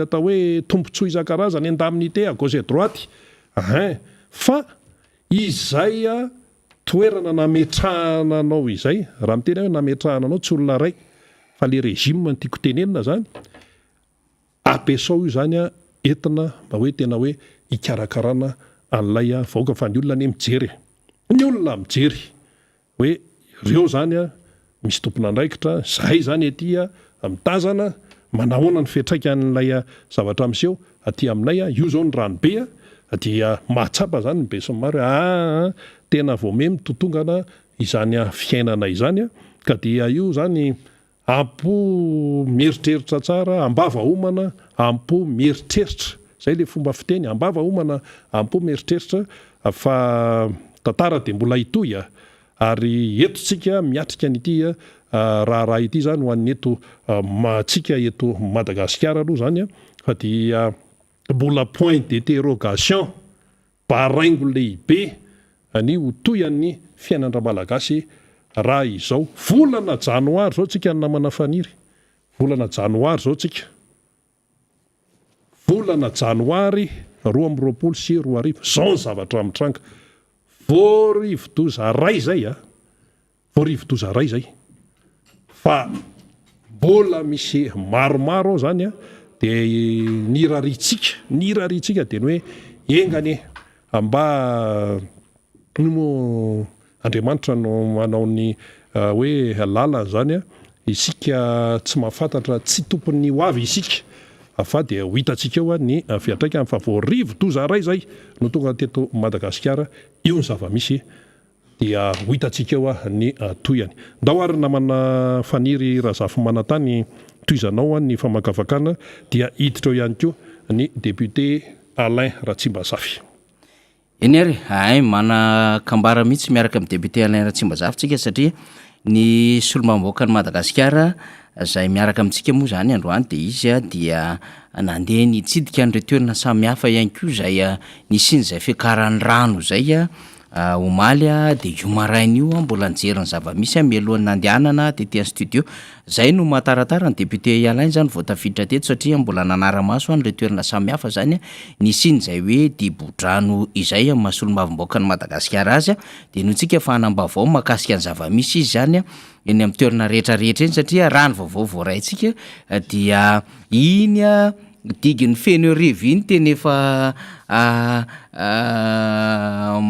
atao hoe tombontsoa isan-karazany, indemnité à gauche et droite, hein, fa izay Toerana nametrahana anao izay, raha miteny aho hoe nametrahana anao tsy olona iray fa le régime no tiako tenenina zany, ampiasao io zany entina mba hoe tena hoe hikarakarana an'ilay vahoaka fa ny olona anie mijery e, ny olona mijery hoe ireo zany misy tompon'andraikitra, zahay zany aty mitazana, manahoana ny fiantraikan'ilay zavatra miseho aty aminay, io zao ny rano be dia mahatsapa zany ny besinimaro hoe aa tena vao me mitotongana izany fiainana izany ka dia io zany am-po mieritreritra tsara, am-bava homana, am-po mieritreritra, zay le fomba fiteny, am-bava homana, am-po mieritreritra fa tantara dia mbola hitohy. Ary eto tsika miatrika an'ity raharaha ity izany ho an'ny eto tsika eto Madagasikara aloha izany fa dia mbola point d'interrogation, baraingo lehibe ny ho tohian'ny fiainan-dRamalagasy raha izao volana janoary izao tsika ny namana Faniry, volana janoary izao tsika. Volana janoary 2022, zao ny zavatra mitranga, vao rivodoza ray zay a, vao rivodoza ray zay, fa mbola misy maromaro ao zany a, de ny irariantsika, ny irariantsika de ny hoe enga anie mba Io moa Andriamanitra no manao ny hoe lalana izany, isika tsy mahafantatra, tsy tompon'ny ho avy isika fa dia ho hitantsika eo ny fiantraikany fa vao rivo-doza iray izay no tonga teto Madagasikara, io ny zava-misy dia ho hitantsika eo ny tohiny. Ndao ary namana Faniry Razafimanantany tohizanao ny famakafakana dia hiditra eo ihany koa ny député Alain Ratsimbazafy. Eny ary, hay manan-kambara mihitsy miaraka amin'ny député Alain Ratsimbazafy tsika satria ny solombavambahoakan'i Madagasikara izay miaraka amintsika moa izany androany dia izy dia nandeha nitsidika an'ireo toerana samihafa ihany koa izay nisian'izay fiakaran'ny rano izay omaly dia io maraina io mbola nijery ny zava-misy mialohan'ny nandehanana tety amin'ny studio. Zay no mahataratara ny député Alain zany vao tafiditra teto satria mbola nanara-maso an'ireo toerana samihafa zany nisian'izay hoe dibo-drano izay amin'ny maha solombavambahoakan'i Madagasikara azy dia inoantsika fa hanam-baovao mahakasika ny zava-misy izy zany eny amin'ny toerana rehetra rehetra eny satria raha ny vaovao voaraintsika dia iny digin'i Fenoarivo iny tena efa.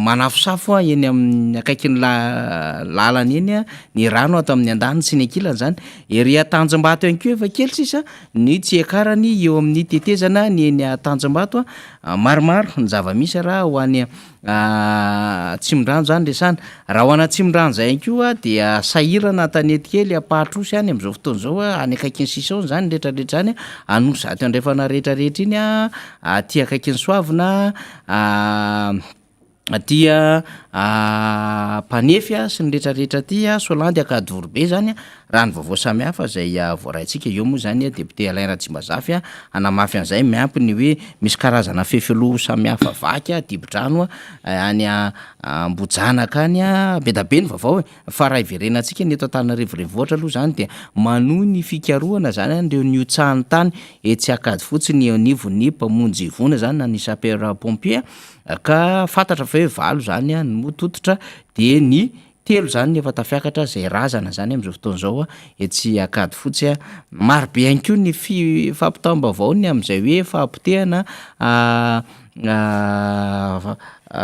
Manafosafo eny amin'ny akaikin'ny lalana eny ny rano ato amin'ny andaniny sy ny ankilany izany. Ery Antanjombato ihany koa efa kely sisa ny tsy hiakarany eo amin'ny tetezana ny eny Antanjombato. Maromaro ny zava-misy raha ho any Atsimondrano izany resahana. Raha ho any Atsimondrano izay ihany koa dia sahirana Antanety kely, Ampahatrosy any amin'izao fotoana izao, any akaikin'ny Sisaony izany rehetrarehetra izany, Anosizato andrefana rehetrarehetra iny, aty akaikin'i Soavina, aty Ampanefy sy ny rehetrarehetra aty, Soalandy Ankadivoribe izany. Raha ny vaovao samihafa izay voaraintsika eo moa izany Député Alain Ratsimbazafy hanamafy an'izay miampy ny hoe misy karazana fefiloha samihafa vaky dibo-drano any Ambohijanaka any, be da be ny vaovao e! Fa raha hiverenantsika ny eto Antananarivo renivohitra aloha izany dia manohy ny fikarohana izany an'ireo nihotsahan'ny tany etsy Ankadifotsy ny eo anivon'ny mpamonjy voina izany na ny sapeur pompier ka fantatra fa hoe valo izany no tototra dia ny Telo izany ny efa tafiakatra izay razana izany amin'izao fotoana izao etsy Ankadifotsy. Maro be ihany koa ny fampitam-baovao ny amin'izay hoe fahapotehana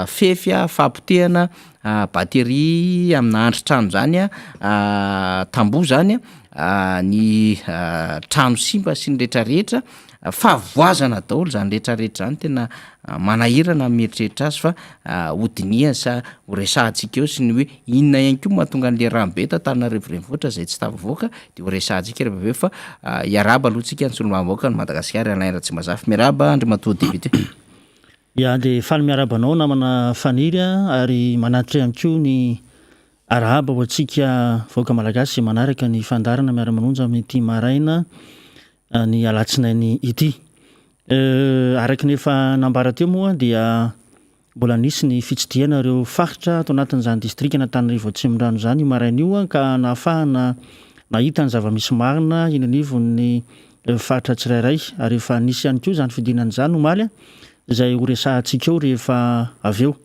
fefy, fahapotehana batterie amina andrin-trano izany, tamboho izany, ny trano simba sy ny rehetrarehetra. Fahavoazana daholo izany rehetrarehetra izany, tena manahirana ny mieritreritra azy fa hodinihana sa horesahantsika eo sy ny hoe inona ihany koa mahatonga an'le rano be eto Antananarivo renivohitra izay tsy tafavoaka de horesahantsika rehefa avy eo fa hiarahaba aloha tsika ny solombavambahoakan'i Madagasikara Alain Ratsimbazafy. Miarahaba Andriamatoa Député. Ya dia faly miarahaba anao namana Faniry a, ary manatitra ihany koa ny arahaba ho antsika vahoaka malagasy izay manaraka ny fandaharana miara-manonja amin'ity maraina ny alatsinainy ity. Araka ny efa nambara teo moa dia mbola nisy ny fitsidihana ireo faritra ato anatin'izany distrikan'Antananarivo Atsimondrano izany io maraina io ka nahafahana nahita ny zava-misy marina eny anivon'ny faritra tsirairay ary efa nisy ihany koa izany fidinana izany omaly izay horesahantsika eo rehefa avy eo.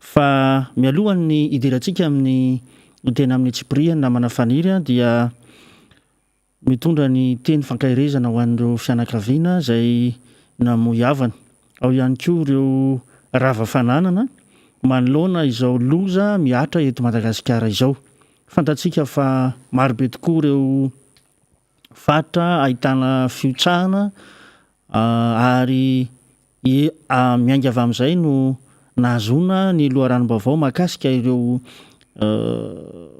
Fa mialohan'ny hidirantsika amin'ny tena amin'ny antsipiriany namana Faniry dia Mitondra ny teny fankaherezana ho an'ireo fianakaviana izay namoy havana. Ao ihany koa ireo rava fananana manoloana izao loza mihatra eto Madagasikara izao. Fantatsika fa marobe tokoa ireo faritra ahitana fihotsahana ary Miainga avy amin'izay no nahazoana ny loharanom-baovao mahakasika ireo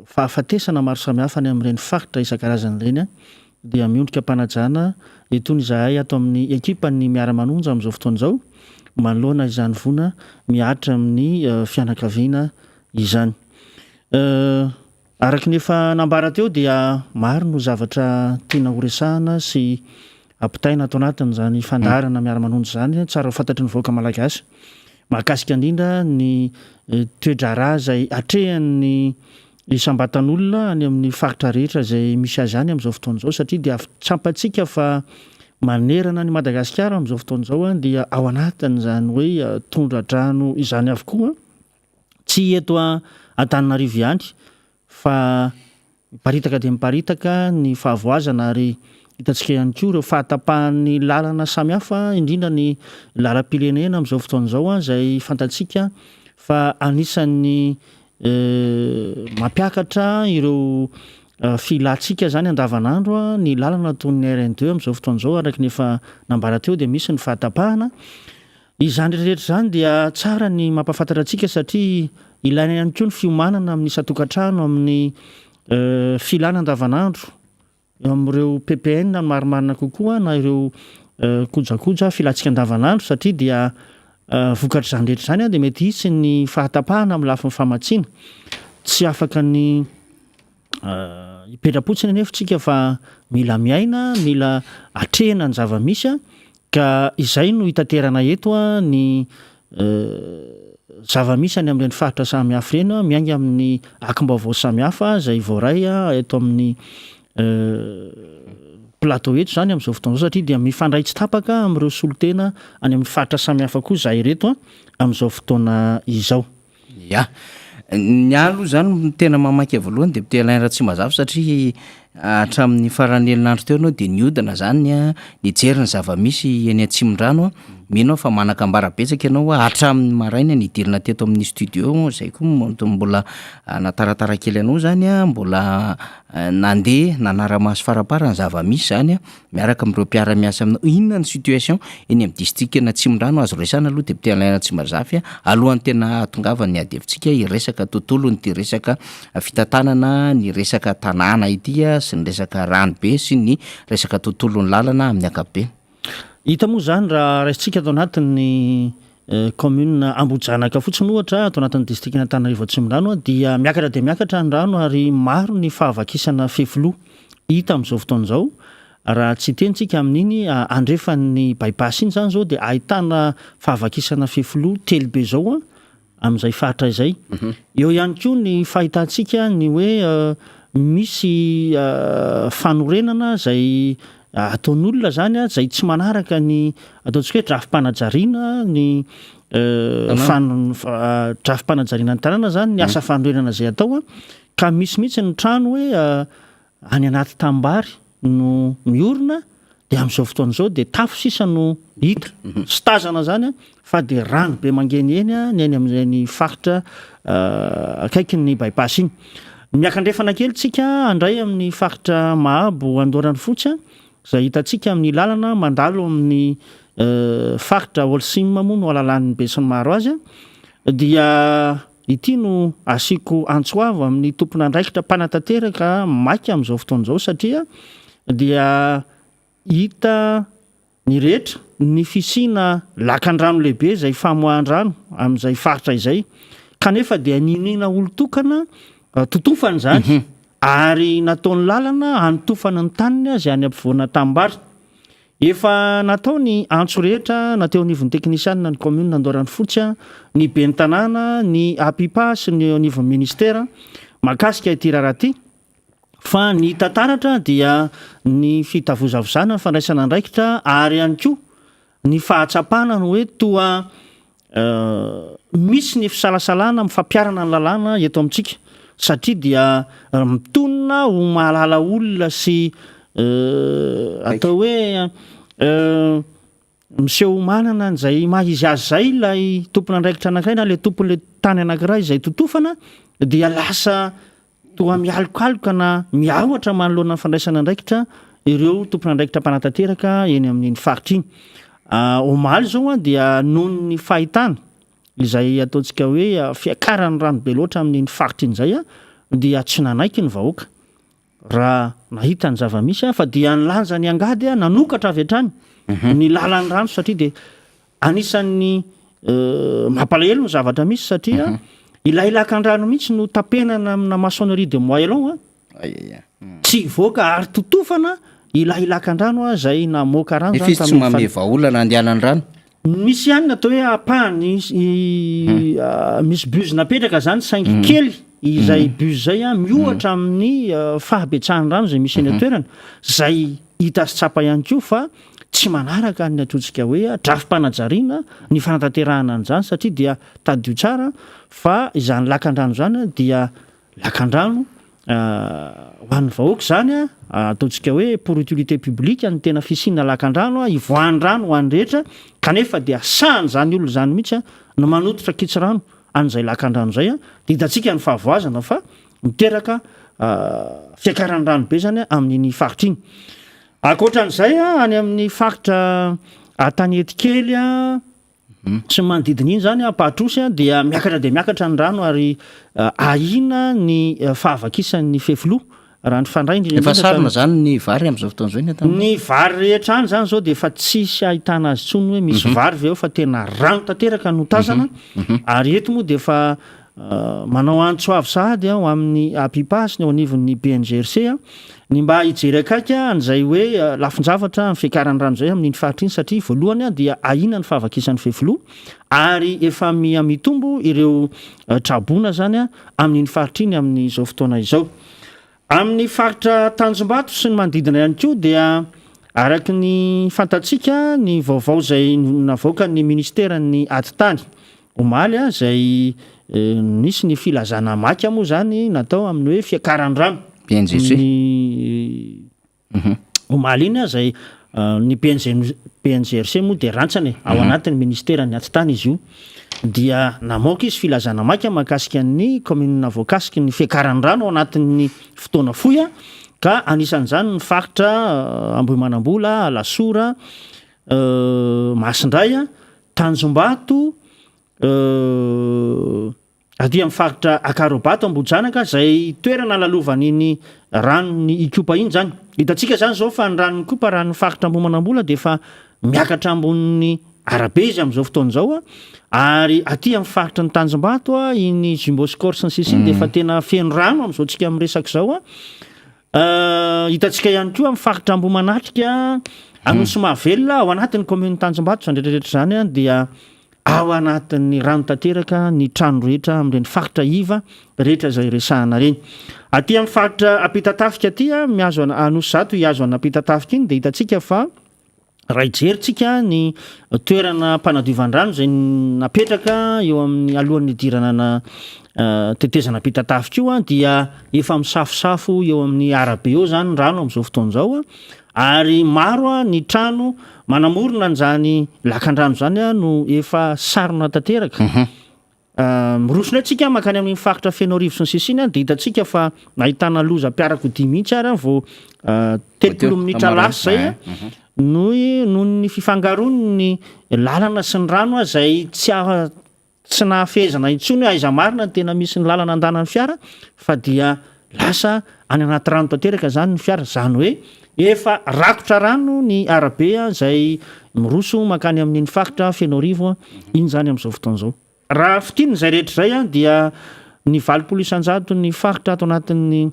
fahafatesana maro samihafa any amin'ireny faritra isan-karazany ireny dia miondrika am-panajana itony izahay ato amin'ny ekipan'ny Miara-manonja amin'izao fotoana izao manoloana izany voina mihatra amin'ny fianakaviana izany. Araka ny efa nambara teo dia maro no zavatra tiana horesahana sy ampitaina ato anatin'izany fandaharana miara-manonja izany, tsara ho fantatry ny vahoaka malagasy mahakasika indrindra ny toe-draharaha izay atrehan'ny isam-batan'olona any amin'ny faritra rehetra izay misy azy any amin'izao fotoana izao satria dia tsampantsika fa manerana an'i Madagasikara amin'izao fotoana izao dia ao anatin'izany hoe tondra-drano izany avokoa. Tsy eto Antananarivo ihany fa miparitaka dia miparitaka ny fahavoazana ary hitantsika ihany koa ireo fahatapahan'ny lalana samihafa indrindra ny lalam-pirenena amin'izao fotoana izao izay fantatsika fa anisan'ny mampiakatra ireo filantsika izany andavanandro ny lalana toy ny RN2 amin'izao fotoana izao araka ny efa nambara teo dia misy ny fahatapahana. Izany rehetra izany dia tsara ny mampahafantatra antsika satria ilaina ihany koa ny fiomanana amin'ny isan-tokantrano amin'ny filana andavanandro eo amin'ireo ppn ny marimarina kokoa na ireo kojakoja filantsika andavanandro satria dia vokatr'izany rehetra izany dia mety hisy ny fahatapahana amin'ny lafiny famatsiana. Tsy afaka ny Hipetra-potsiny anefa isika fa mila miaina, mila atrehina ny zava-misy ka izay no hitaterana eto ny zava-misy any amin'ireny faritra samihafa ireny, miainga amin'ny akim-baovao samihafa izay voaray eto amin'ny plateau eto izany amin'izao fotoana izao satria dia mifandray tsy tapaka amin'ireo solontena any amin'ny faritra samihafa koa izahay ireto amin'izao fotoana izao. Ya. Ny ahy aloha zany no tena mamaika voalohany député Alain Ratsimbazafy satria hatramin'ny faran'ny herinandro teo ianao dia nihodina zany an, nijery ny zava-misy eny Atsimondrano an, Mino aho fa manan-kambara betsaka ianao hatramin'ny maraina nidirana teto amin'ny studio, izay koa mbola nataratara kely anao izany an, mbola nandeha nanara-maso faraparany ny zava-misy izany an, miaraka amin'ireo mpiara-miasa aminao. Inona ny situation eny amin'ny distrikan'Atsimondrano azo resahana aloha député Alain Ratsimbazafy an, alohan'ny tena hahatongavan'ny ady hevitsika hiresaka tontolon'ity resaka fitantanana ny resaka tanàna ity sy ny resaka rano be sy ny resaka tontolon'ny lalana amin'ny ankapobeny. Hita moa izany raha raisintsika ato anatin'ny kaominina Ambohijanaka fotsiny ohatra, ato anatin'ny distrikan'Antananarivo Atsimondrano dia miakatra dia miakatra ny rano ary maro ny fahavakisana fefiloha hita amin'izao fotoana izao. Raha tsy hiteny tsika amin'iny andrefan'ny by-pass iny izany izao dia ahitana fahavakisana fefiloha telo be izao amin'izay faritra izay. Eo ihany koa ny fahitantsika ny hoe misy fanorenana izay ataon'olona izany izay tsy manaraka ny ataontsika hoe drafi-panajariana ny drafi-panajariana ny tanàna izany ny asa fanorenana izay atao ka misy mihitsy ny trano hoe any anaty tanimbary no miorina dia amin'izao fotoana izao dia tafo sisa no hita sy tazana izany fa dia rano be mangeniheny ny any amin'izany faritra akaikin'ny by-pass iny. Miakandrefana kely tsika handray amin'ny faritra Mahabo Andoharanofotsy izay hitantsika amin'ny lalana mandalo amin'ny faritra Holcim moa no ahalalan'ny besinimaro azy dia Ity no asiako antso avo amin'ny tompon'andraikitra mpanatanteraka maika amin'izao fotoana izao satria dia hita ny rehetra ny fisiana lakan-drano lehibe izay famoahan-drano amin'izay faritra izay kanefa dia niniana olon-tokana totofana izany ary nataony lalana hanotofana ny taniny izay any ampovoana tanimbary. Efa natao ny antso rehetra na teo anivon'ny teknisianina ny kaominina Andoharanofotsy, ny ben'ny tanàna, ny APIPA sy ny eo anivon'ny ministera mahakasika ity raharaha ity fa ny hita taratra dia ny fitavozavozana ny fandraisana andraikitra ary ihany koa ny fahatsapana ny hoe toa Misy ny fisalasalana amin'ny fampiharana ny lalàna eto amintsika satria dia mitonona ho mahalala olona sy atao hoe miseho ho manana an'izay maha izy azy izay ilay tompon'andraikitra anankiray na ilay tompon'ilay tany anankiray izay totofana dia lasa Toa mialokaloka na miahotra manoloana ny fandraisana andraikitra ireo tompon'andraikitra mpanatanteraka eny amin'iny faritra iny. Omaly izao dia noho ny fahitana izay ataontsika hoe fiakaran'ny rano be loatra amin'iny faritra iny izay dia tsy nanaiky ny vahoaka raha nahita ny zava-misy fa dia nilanja ny angady nanokatra avy hatrany ny lalan'ny rano satria dia Anisan'ny mampalahelo ny zavatra misy satria ilay lakandrano mihitsy no tapenana amina maçonnerie de moellon a. Tsy hivoaka ary totofana ilay lakandrano izay namoaka rano Nefa izy tsy manome vahaolana handehanan'ny rano. Misy ihany ny atao hoe ampahany misy buse napetraka zany saingy kely izay buse izay miohatra amin'ny fahabetsahan'ny rano izay misy eny an-toerana izay hita sy tsapa ihany koa fa tsy manaraka ny ataontsika hoe drafi-panajariana ny fanatanterahana an'izany satria dia tadidio tsara fa izany lakan-drano izany dia lakan-drano ho an'ny vahoaka izany, ataontsika hoe pour utilité publique ny tena fisiana lakan-drano, ivoahan'ny rano ho an'ny rehetra kanefa dia sahan'izany olona izany mihitsy no manototra kitsirano an'izay lakan-drano izay, dia hitantsika ny fahavoazana fa miteraka fiakaran'ny rano be izany amin'iny faritra iny. Ankoatra an'izay, any amin'ny faritra Antanetikely sy ny manodidina iny izany, Ampahatrosy, dia miakatra dia miakatra ny rano ary ahiana ny fahavakisan'ny fefiloha. Raha ny fandray indrindra Efa sarona izany ny vary amin'izao fotoana izao eny Antanimora? Ny vary rehetra any izany izao dia efa tsisy ahitana azy intsony hoe misy vary ve ao fa tena rano tanteraka no tazana ary eto moa dia efa Manao antso avo sahady aho amin'ny APIPA sy ny eo anivon'ny BNGRC ny mba hijery akaiky an'izay hoe lafin-javatra amin'ny fiakaran'ny rano izay amin'iny faritra iny satria voalohany dia ahiana ny fahavakisan'ny fefiloha ary efa miha mitombo ireo traboina izany amin'iny faritra iny amin'izao fotoana izao. Amin'ny faritra Tanjombato sy ny manodidina ihany koa dia araka ny fantatsika ny vaovao izay navoakan'ny ministeran'ny atitany Omaly izay nisy ny filazana maika moa izany natao amin'ny hoe fiakaran'ny rano. BNGC. Ny omaly iny izay. Ny BNGRC moa dia rantsana e, ao anatin'ny ministeran'ny atitany izy io. Dia namoaka izy filazana maika mahakasika ny kaominina voakasiky ny fiakaran'ny rano ao anatin'ny fotoana fohy ka anisan'izany ny faritra Ambohimanambola, Alasora, Masindray, Tanjombato, Aty amin'ny faritra Akarobato Ambohijanaka izay toerana lalovan'iny ranon'i Ikopa iny izany. Hitantsika izany izao fa ny ranon'i Ikopa raha ny faritra Ambohimanambola dia efa miakatra ambonin'ny arabe izy amin'izao fotoana izao ary aty amin'ny faritry ny Tanjombato iny Jumbo Score sy ny sisa iny dia efa tena feno rano amin'izao tsika miresaka izao. Hitantsika ihany koa amin'ny faritra Ambohimanatrika, Anosimahavelona ao anatin'ny kaominin'i Tanjombato izany rehetra rehetra izany dia Ao anatin'ny rano tanteraka ny trano rehetra amin'ireny faritra iva rehetra izay resahana ireny. Aty amin'ny faritra Ampitatafika aty, mihazo an Anosizato hihazo an'Ampitatafika iny dia hitantsika fa raha hijery tsika ny toerana mpanadiovan-drano izay napetraka eo amin'ny alohan'ny hidirana ana tetezana Ampitatafika io dia efa misafosafo eo amin'ny arabe eo izany ny rano amin'izao fotoana izao. Ary maro ny trano manamorona an'izany lakandrano izany no efa sarona tanteraka. Miroso indray tsika mankany amin'iny faritra Fenoarivo sy ny sisa iny dia hitantsika fa nahitana lozam-piarakodia mihitsy ary vao 30 minitra lasa izay noho ny fifangaroan'ny lalana sy ny rano izay tsy Tsy nahafehezana intsony hoe aiza marina no tena misy ny lalana andanan'ny fiara fa dia lasa any anaty rano tanteraka izany ny fiara, izany hoe efa rakotra rano ny arabe izay miroso mankany amin'iny faritra Fenoarivo iny izany amin'izao fotoana izao. Raha fintinina izay rehetra izay dia ny 80 isan-jaton'ny faritra ato anatin'ny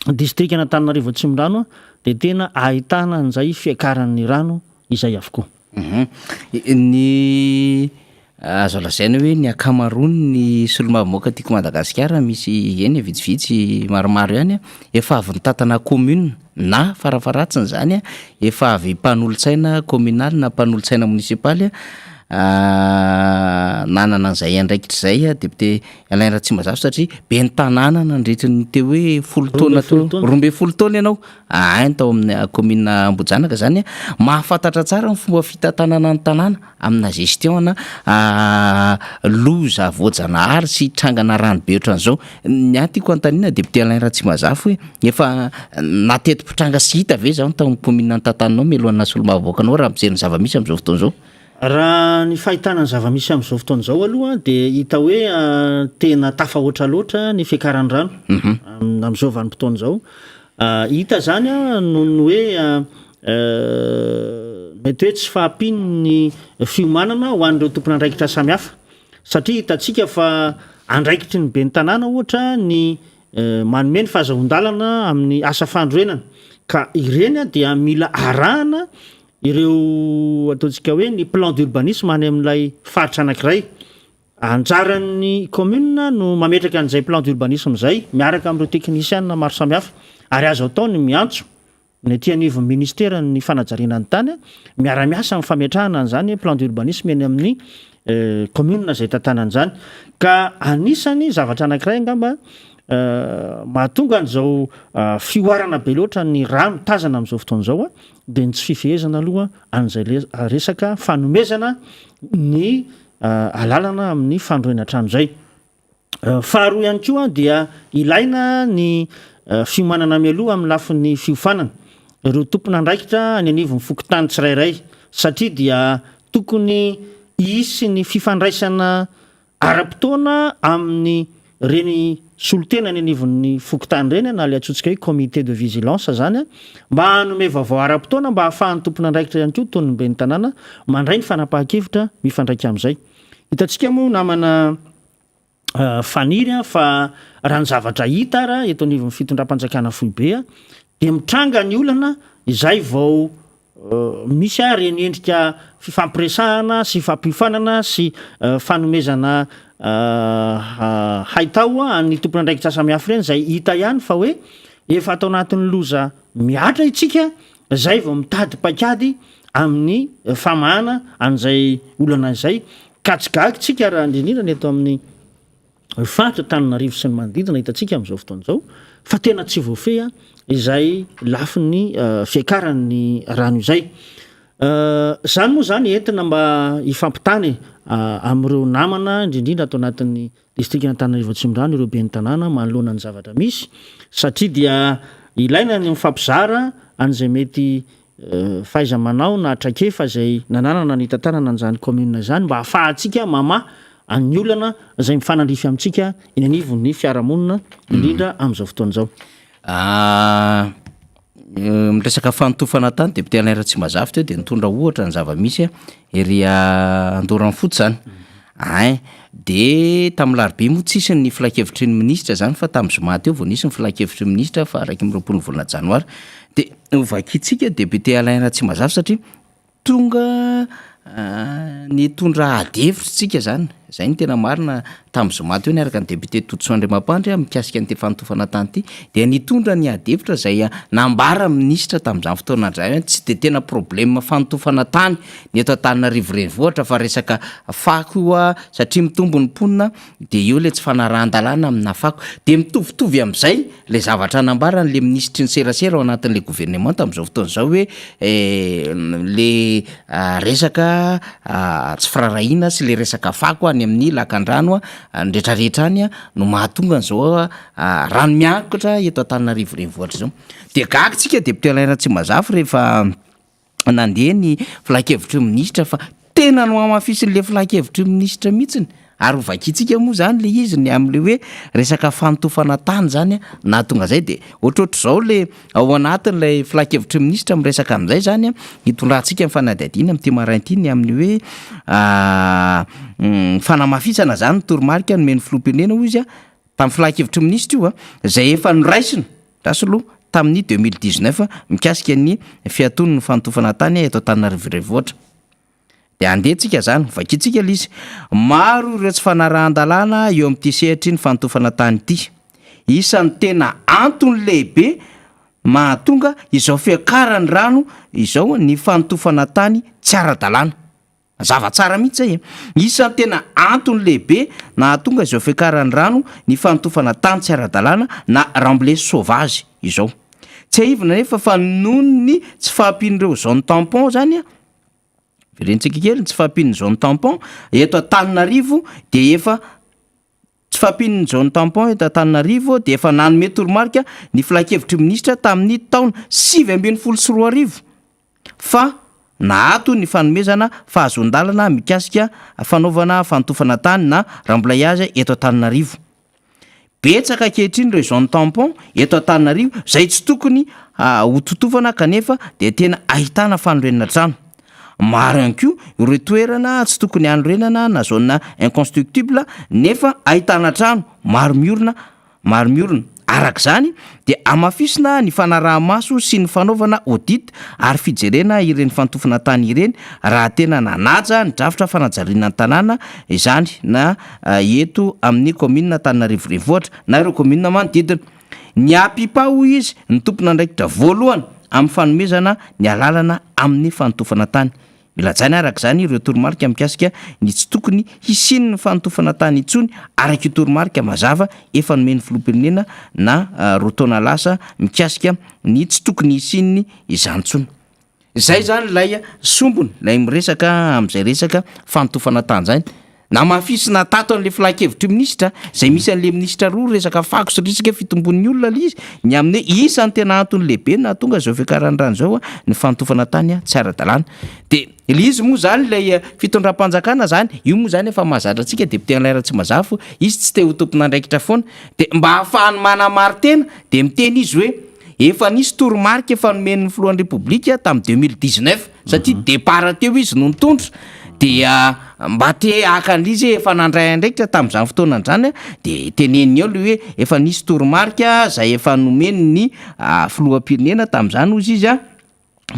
distrikan'Antananarivo Atsimondrano dia tena ahitana an'izay fiakaran'ny rano izay avokoa. Ny azo lazaina hoe ny ankamaroan'ny solombavambahoaka tiako Madagasikara misy eny e vitsivitsy maromaro ihany efa avy nitantana commune na farafaharatsiny izany efa avy mpanolotsaina communal na mpanolotsaina monisipaly nanana an'izay andraikitra izay député Alain Ratsimbazafy satria ben'ny tanàna nandritry ny teo hoe folo taona teo, 12 taona ianao ain tao amin'ny commune Ambohijanaka zany, mahafantatra tsara ny fomba fitantanana ny tanàna amina gestion ana loza voajanahary sy trangana rano be ohatran'izao. Ny ahy tiako anontaniana député Alain Ratsimbazafy hoe efa nateti-pitranga sy hita ve izany tao amin'ny commune nitantaninao mialohan'ny naha solombavambahoaka anao raha mijery ny zava-misy amin'izao fotoana izao? Raha ny fahitana ny zava-misy amin'izao fotoana izao aloha dia hita hoe tena tafahoatra loatra ny fiakaran'ny rano amin'izao vanim-potoana izao. Hita izany noho ny hoe mety hoe tsy fahampian'ny fiomanana ho an'ireo tompon'andraikitra samihafa satria hitantsika fa andraikitry ny ben'ny tanàna ohatra ny manome ny fahazahoan-dalana amin'ny asa fandroenana ka ireny dia mila arahana Ireo ataontsika hoe ny plan d'urbanisme any amin'ilay faritra anankiray. Anjaran'ny commune no mametraka an'izay plan d'urbanisme izay miaraka amin'ireo teknisiana maro samihafa ary azo atao ny miantso ny aty anivon'ny ministeran'ny fanajariana ny tany miara-miasa amin'ny fametrahana an'izany plan d'urbanisme eny amin'ny commune izay tantanana izany. Ka anisany zavatra anankiray angamba mahatonga an'izao fihoarana be loatra ny rano tazana amin'izao fotoana izao dia ny tsy fifehezana aloha an'izay resaka fanomezana ny alalana amin'ny fandroina trano izay. Faharoa ihany koa dia ilaina ny fiomanana mialoha amin'ny lafiny fiofanana ireo tompon'andraikitra any anivon'ny fokontany tsirairay satria dia tokony hisy ny fifandraisana Ara-potoana amin'ny reny solontena any anivon'ny fokontany ireny na ilay antsointsika hoe comité de vigilance izany mba hanome vaovao ara-potoana mba hahafahan'ny tompon'andraikitra ihany koa toy ny ben'ny tanàna mandray ny fanapahan-kevitra mifandraika amin'izay. Hitantsika moa namana Faniry fa raha ny zavatra hita ara eto anivon'ny fitondram-panjakana foibe dia mitranga ny olana izay vao Misy ary ny endrika fifampiresahana sy fampiofanana sy fanomezana haitao an'ny tompon'andraikitra samihafa ireny izay hita ihany fa hoe efa ato anatin'ny loza mihatra isika izay vao mitady paikady amin'ny famahana an'izay olana izay ka tsy gaga isika raha indrindra ny eto amin'ny faritra Antananarivo sy ny manodidina hitantsika amin'izao fotoana izao fa tena tsy voafehy. izay lafiny fiakaran'ny rano izay. Izany moa izany entina mba hifampitana e, amin'ireo namana indrindrindra ato anatin'ny distrikan'Antananarivo Atsimondrano ireo ben'ny tanàna manoloana ny zavatra misy satria dia ilaina ny mifampizara an'izay mety fahaiza-manao na traikefa izay nananana nitantanana an'izany kaominina izany mba hahafahantsika mamaha ny olana izay mifanandrify amintsika eny anivon'ny fiarahamonina indrindra amin'izao fotoana izao. Miresaka fanotofana tany député Alain Ratsimbazafy teo dia nitondra ohatra ny zava-misy ery Andoranfotsy zany. Ein, de tamin'ny larobia moa tsisy ny filankevitry ny minisitra zany fa tamin'ny zoma teo vao nisy ny filankevitry ny minisitra faha 21 ny volana janoary. De novakintsika député Alain Ratsimbazafy satria Tonga nitondra ady hevitra isika izany, izay no tena marina, tamin'ny zoma teo niaraka ny député Todisoa Andriamampandry mikasika an'ity fanotofana tany ity, dia nitondra ny ady hevitra izay nambaran'ny minisitra tamin'izany fotoana indray hoe tsy dia tena problème fanotofana tany ny eto Antananarivo renivohitra fa resaka fako io satria mitombo ny mponina dia eo ilay tsy fanarahan-dalàna amina fako, dia mitovitovy amin'izay Ilay zavatra nambaran'ilay minisitry ny serasera ao anatin'ilay governemanta amin'izao fotoana izao hoe le resaka tsy firaharahiana sy le resaka fako any amin'ny lakandrano ny rehetrarehetra any no mahatonga an'izao rano miakatra eto Antananarivo renivohitra izao. Dia gaga tsika député Alain Ratsimbazafy rehefa nandeha ny filankevitry ny minisitra fa tena nohamafisin'le filankevitry ny minisitra mihitsiny ary ho vakintsika moa zany le izy ny am'le hoe resaka fanotofana tany zany nahatonga zay de ohatrohatr'izao le ao anatin'ilay filankevitry ny minisitra miresaka amin'izay zany hitondrantsika ny fanadihadiana amin'ity maraina ity ny amin'ny hoe fanamafisana zany ny toromarika nomen'ny filoham-pirenena hoy izy a tamin'ny filankevitry ny minisitra io a zay efa noraisina Rasoloa, tamin'ny 2019 mikasika ny fiatoan'ny fanotofana tany eto Antananarivo Renivohitra. Dia andeha tsika izany, vakintsika ilay izy. Maro ireo tsy fanarahan-dalàna eo amin'ity sehatry ny fanotofana tany ity. Isan'ny tena antony lehibe mahatonga izao fiakaran'ny rano izao ny fanotofana tany tsy ara-dalàna. Mazava tsara mihitsy zay e! Isan'ny tena antony lehibe nahatonga izao fiakaran'ny rano ny fanotofana tany tsy ara-dalàna na remblai sauvage izao. Tsiahivina anefa fa noho ny tsy fahampian'ireo zone tampon zany, verentsika kely, ny tsy fahampian'ny zone tampon eto Antananarivo dia efa Tsy fahampian'ny zone tampon eto Antananarivo dia efa nanome toromarika ny filankevitry ny minisitra tamin'ny taona 2019 fa naato ny fanomezana fahazoan-dalana mikasika fanaovana fanotofana tany na remblayage eto Antananarivo. Betsaka ankehitriny ireo zone tampon eto Antananarivo izay tsy tokony ho totofana kanefa dia tena ahitana fanorenana trano. Maro ihany koa ireo toerana tsy tokony hanorenana na zone inconstructible nefa ahitana trano maro miorina maro miorina. Araka izany dia hamafisina ny fanaraha-maso sy ny fanaovana audit ary fijerena ireny fantofona tany ireny raha tena nanaja ny drafitra fanajariana ny tanàna izany na eto amin'ny kaominina Antananarivo Renivohitra na ireo kaominina manodidina. Ny APIPA hoy izy no tompon'andraikitra voalohany amin'ny fanomezana ny alalana amin'ny fanotofana tany. Mila hajaina araka izany ireo toromarika mikasika ny tsy tokony hisian'ny fanotofana tany intsony araka io toromarika mazava efa nomen'ny filoham-pirenena na roa taona lasa mikasika ny tsy tokony hisian'ny izany intsony. Izay izany ilay sombiny, ilay miresaka amin'izay resaka fanotofana tany izany. Namafisina tato an'ilay filan-kevitry minisitra, izay misy an'ilay minisitra roa resaka fako sy resaka fitombon'ny olona ilay izy, ny amin'ny hoe isan'ny tena antony lehibe nahatonga izao fiakaran'ny rano izao ny fanotofana tany tsy ara-dalàna. Dia ilay izy moa izany ilay fitondram-panjakana izany, io moa izany efa mahazatra antsika député Alain Ratsimazafy, izy tsy te ho tompon'andraikitra foana, dia mba hahafahany manamari-tena dia miteny izy hoe Efa nisy toromarika efa nomen'ny filohan'ny Repoblika tamin'ny 2019 satria départ teo izy no nitondra dia mba te haka an'ilay izy hoe efa nandray andraikitra tamin'izany fotoana izany dia teneniny eo ilay hoe efa nisy toromarika izay efa nomen'ny filoham-pirenena tamin'izany hozy izy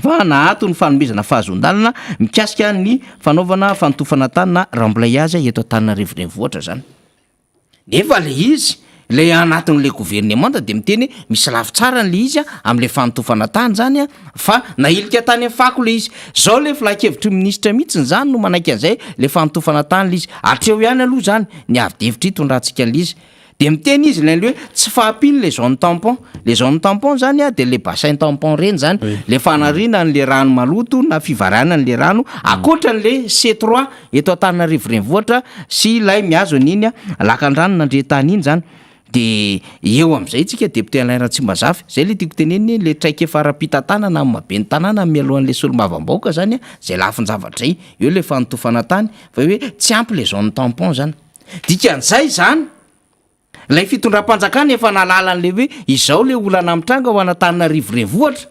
fa naato ny fanomezana fahazoan-dalana mikasika ny fanaovana fanotofana tany na remblayage eto Antananarivo renivohitra izany. Nefa le izy, le anatin'le governemanta de miteny hoe misy lafy tsarany le izy am'le fanotofana tany zany fa nahilika tany am fako le izy. Zao le filankevitry ny minisitra mihitsiny zany no manaiky an'izay le fanotofana tany le izy. Hatreo ihany aloha zany ny ady hevitra hitondrantsika an'le izy. De miteny izy ilay hoe tsy fahampiany le zone tampon. Le zone tampon zany a de le bassin tampon reny zany, le fanariana an'le rano maloto na fivaranan'le rano ankoatran'le C trois eto Antananarivo renivohitra sy ilay mihazo an'iny lakandrano nandretany iny zany. De eo am'zay tsika député Alain Ratsimbazafy, zay le tiako tenenina hoe le traikefa ara-pitantanana amin'ny maha ben'ny tanàna mialohan'le solombavambahoaka zany a, zay lafin-javatra zay, eo le fanotofana tany fa hoe tsy ampy le zone tampon zany. Dikan'izay zany, lay fitondram-panjakana efa nahalala an'le hoe izao le olana mitranga ho an'Antananarivo renivohitra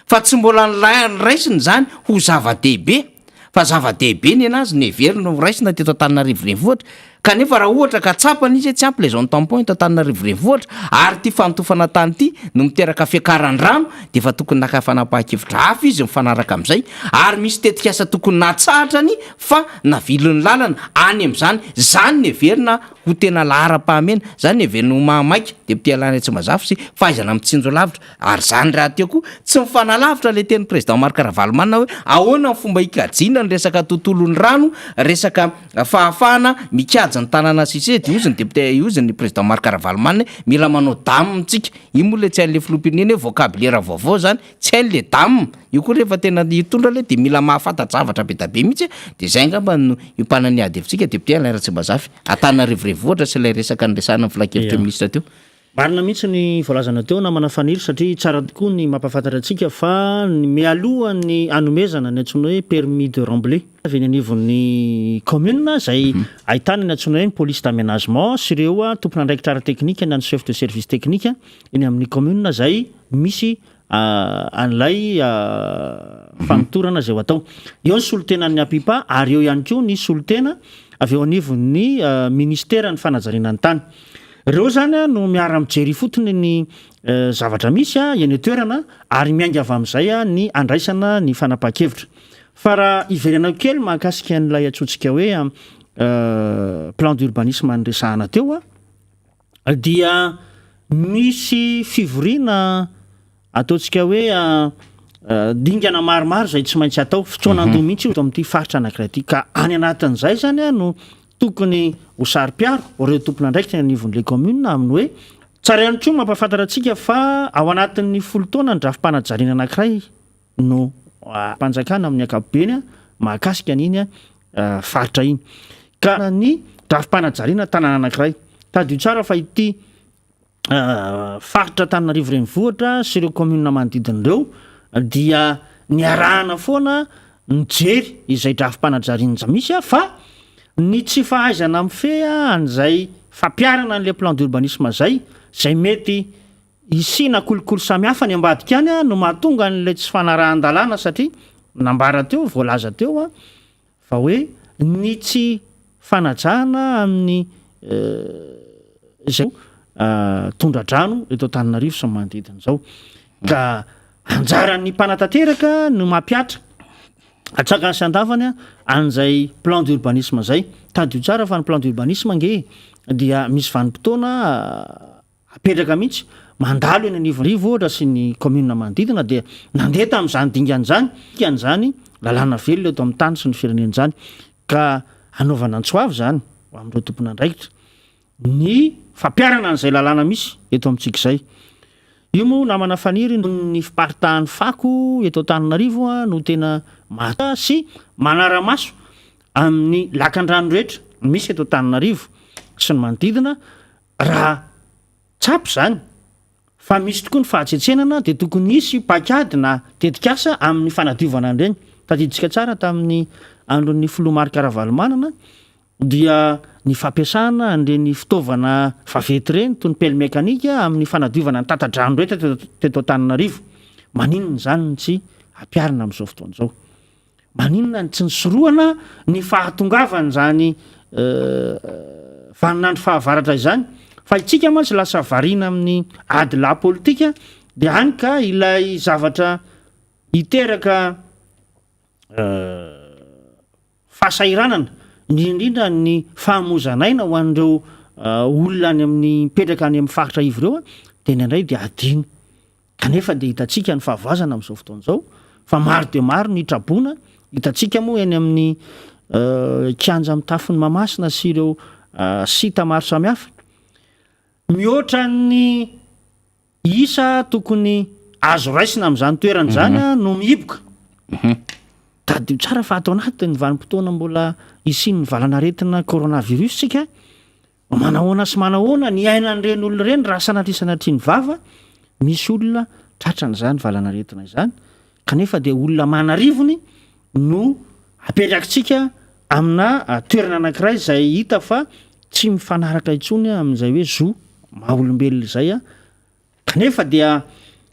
fa tsy mbola noraisina izany ho zava-dehibe fa zava-dehibe ny anazy no heverina ho raisina teto Antananarivo renivohitra kanefa raha ohatra ka tsapany izy hoe tsy ampy le zone tampon eto Antananarivo renivohitra ary ity fanotofana tany ity no miteraka fiakaran-drano dia efa tokony naka fanapahan-kevitra hafa izy mifanaraka amin'izay ary misy tetikasa tokony natsahatrany fa navilin'ny lalana any amin'izany izany no heverina ho tena laharam-pahamehana, izany no heverina ho mahamaika député Alain Ratsimbazafy sy fahaizana mitsinjo lavitra ary izany rahateo koa tsy mifanalavitra ilay tenin'ny président Marc Ravalomanana hoe ahoana ny fomba hikajiana ny resaka tontolon'ny rano, resaka fahafahana mikajy ny tanàna sy sy dia hozy ny député hozy ny président Marc Ravalomanana hoe mila manao dam tsika, io moa ilay tsy hain'ilay filoham-pirenena hoe vocabulaire vaovao izany, Tsy hainy le dame, io koa rehefa tena hitondra le de mila mahafanta-javatra be da be mihitsy de zay angamba no iompanan'ny ady hevitsika député Alain Ratsimbazafy, Antananarivo renivohitra sy ilay resaka niresahana ny filankevitry ny minisitra teo. Marina mihitsy ny voalazanao teo namana Fanilo satria tsara tokoa ny mampahafantatra antsika fa ny mialohan'ny hanomezana ny antsoina hoe permis de remblai avy eny anivon'ny commune izay ahitana ny antsoina hoe ny police d'aménagement sy ireo tompon'andraikitra ara-teknika na ny chef de service technique eny amin'ny commune izay misy an'ilay fanotorana izay ho atao. Eo ny solontenan'ny APIPA ary eo ihany koa ny solontena avy eo anivon'ny minisiteran'ny fanajariana ny tany. Ireo izany no miara-mijery ifotony ny zavatra misy eny an-toerana ary miainga avy amin'izay ny andraisana ny fanapahan-kevitra. Fa raha hiverenako kely mahakasika an'ilay antsointsika hoe plan d'urbanisme niresahana teo, dia misy fivoriana ataontsika hoe dingana maromaro izay tsy maintsy atao, fotoan'andoha mihitsy io eto amin'ity faritra anankiray ity, ka any anatin'izay izany no tokony ho saro-piaro ireo tompon'andraikitra eny anivon'ilay commune amin'ny hoe, tsara ihany koa ny mampahafantatra antsika fa ao anatin'ny folo taona ny drafi-panajariana anankiray no mpanjakana amin'ny ankapobeny mahakasika an'iny faritra iny. Ka ny drafi-panajariana tanàna anankiray. Tadidio tsara fa ity faritra Antananarivo renivohitra sy ireo kaominina manodidina ireo dia niarahana foana nijery izay drafi-panajariana misy fa ny tsy fahaizana mifehy an'izay fampiharana an'ilay plan d'urbanisme izay, izay mety Hisiana kolikoly samihafa any ambadika any no mahatonga an'ilay tsy fanarahan-dalàna satria nambara teo, voalaza teo fa hoe ny tsy fanajana amin'ny izay tondra-drano eto Antananarivo sy ny manodidina izao. Ka anjaran'ny mpanatanteraka no mampihatra atsakany sy andavany an'izay plan d'urbanisme izay. Tadidio tsara fa ny plan d'urbanisme ange dia misy vanim-potoana Apetraka mihitsy, mandalo eny anivon'ny rivotra sy ny kaominina manodidina dia nandeha tamin'izany dingana izany, dikan'izany lalàna velona eto amin'ny tany sy ny firenena izany ka hanaovana antso avo izany ho amin'ireo tompon'andraikitra ny fampiharana an'izay lalàna misy eto amintsika izay. Io moa namana Faniry noho ny fiparitahan'ny fako eto Antananarivo no tena maha sy manara-maso amin'ny lakan-drano rehetra misy eto Antananarivo sy ny manodidina. Raha tsapa izany fa misy tokoa ny fahatsetsenana dia tokony hisy paikady na tetikasa amin'ny fanadiovana an'ireny. Tadidintsika tsara tamin'ny andron'ny filoha Marc Ravalomanana dia ny fampiasana an'ireny fitaovana vaventy ireny toy ny pelle mécanique amin'ny fanadiovana ny tata-drano rehetra teto Antananarivo. Maninona izany no tsy ampiharina amin'izao fotoana izao? Maninona no tsy nisorohana ny fahatongavan'izany vaninandro fahavaratra izany? Fa itsika mantsy lasa variana amin'ny ady lahy politika dia hany ka ilay zavatra hiteraka fahasahiranana, indrindra indrindra ny fahamoizan'aina ho an'ireo olona any amin'ny mipetraka any amin'ny faritra ivo ireo dia indraindray dia adino. Kanefa dia hitantsika ny fahavoazana amin'izao fotoana izao fa maro dia maro ny traboina, hitantsika moa eny amin'ny kianja mitafon'i Mahamasina sy ireo site maro samihafa. Mihoatra ny isa tokony azo raisina amin'izany toerana izany no mihiboka. Tadidio tsara fa ato anatin'ny vanim-potoana mbola hisian'ny valanaretina coronavirus isika, manahoana sy manahoana ny iainan'ireny olona ireny raha sanatria sanatria ny vava, misy olona tratran'izany valanaretina izany, kanefa dia olona aman'arivony no apetrakitsika amina toerana anankiray izay hita fa tsy mifanaraka intsony amin'izay hoe zo maha olombelona izay, kanefa dia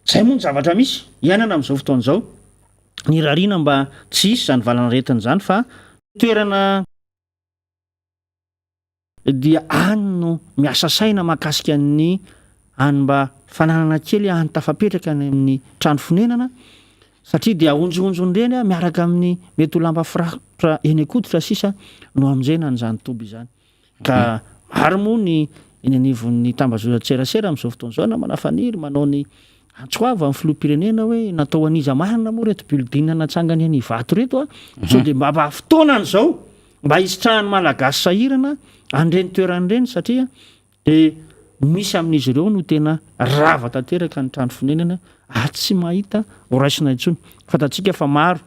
izay moa ny zavatra misy iainana amin'izao fotoana izao, ny irariana mba tsy hisy izany valanaretina izany fa toerana. dia any no miasa saina mahakasika ny any mba fananana kely any tafapetraka any amin'ny trano fonenana satria dia ahonjohonjon'ireny miaraka amin'ny mety ho lamba firakotra eny an-koditra sisa no hamonjena an'izany toby izany. Ka maro moa ny eny anivon'ny tambazotran-tserasera amin'izao fotoana izao namana Faniry manao ny antso avo amin'ny filoham-pirenena hoe natao an'iza marina moa ireto building natsangany eny Ivato ireto a? Sao dia mba mba fotoanan'izao Mba hisitrahan'ny Malagasy sahirana an'ireny toerana ireny satria dia misy amin'izy ireo no tena rava tanteraka ny trano fonenana ary tsy mahita ho raisina intsony. Fantatsika fa maro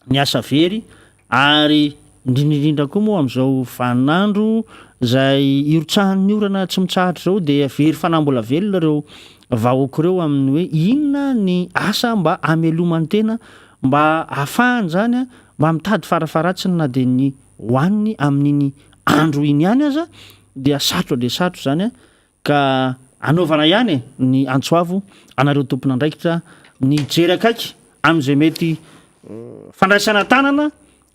ny asa very ary indrindra indrindra koa moa amin'izao vaninandro izay irotsahan'ny orana tsy mitsahatra izao dia very fanahy mbola velona ireo vahoaka ireo amin'ny hoe inona ny asa mba hamelomany tena mba hahafahany izany mba mitady farafaharatsiny na dia ny hohaniny amin'iny andro iny ihany aza dia sarotra dia sarotra izany ka anaovana ihany e ny antso avo anareo tompon'andraikitra ny hijery akaiky amin'izay mety fandraisana tanana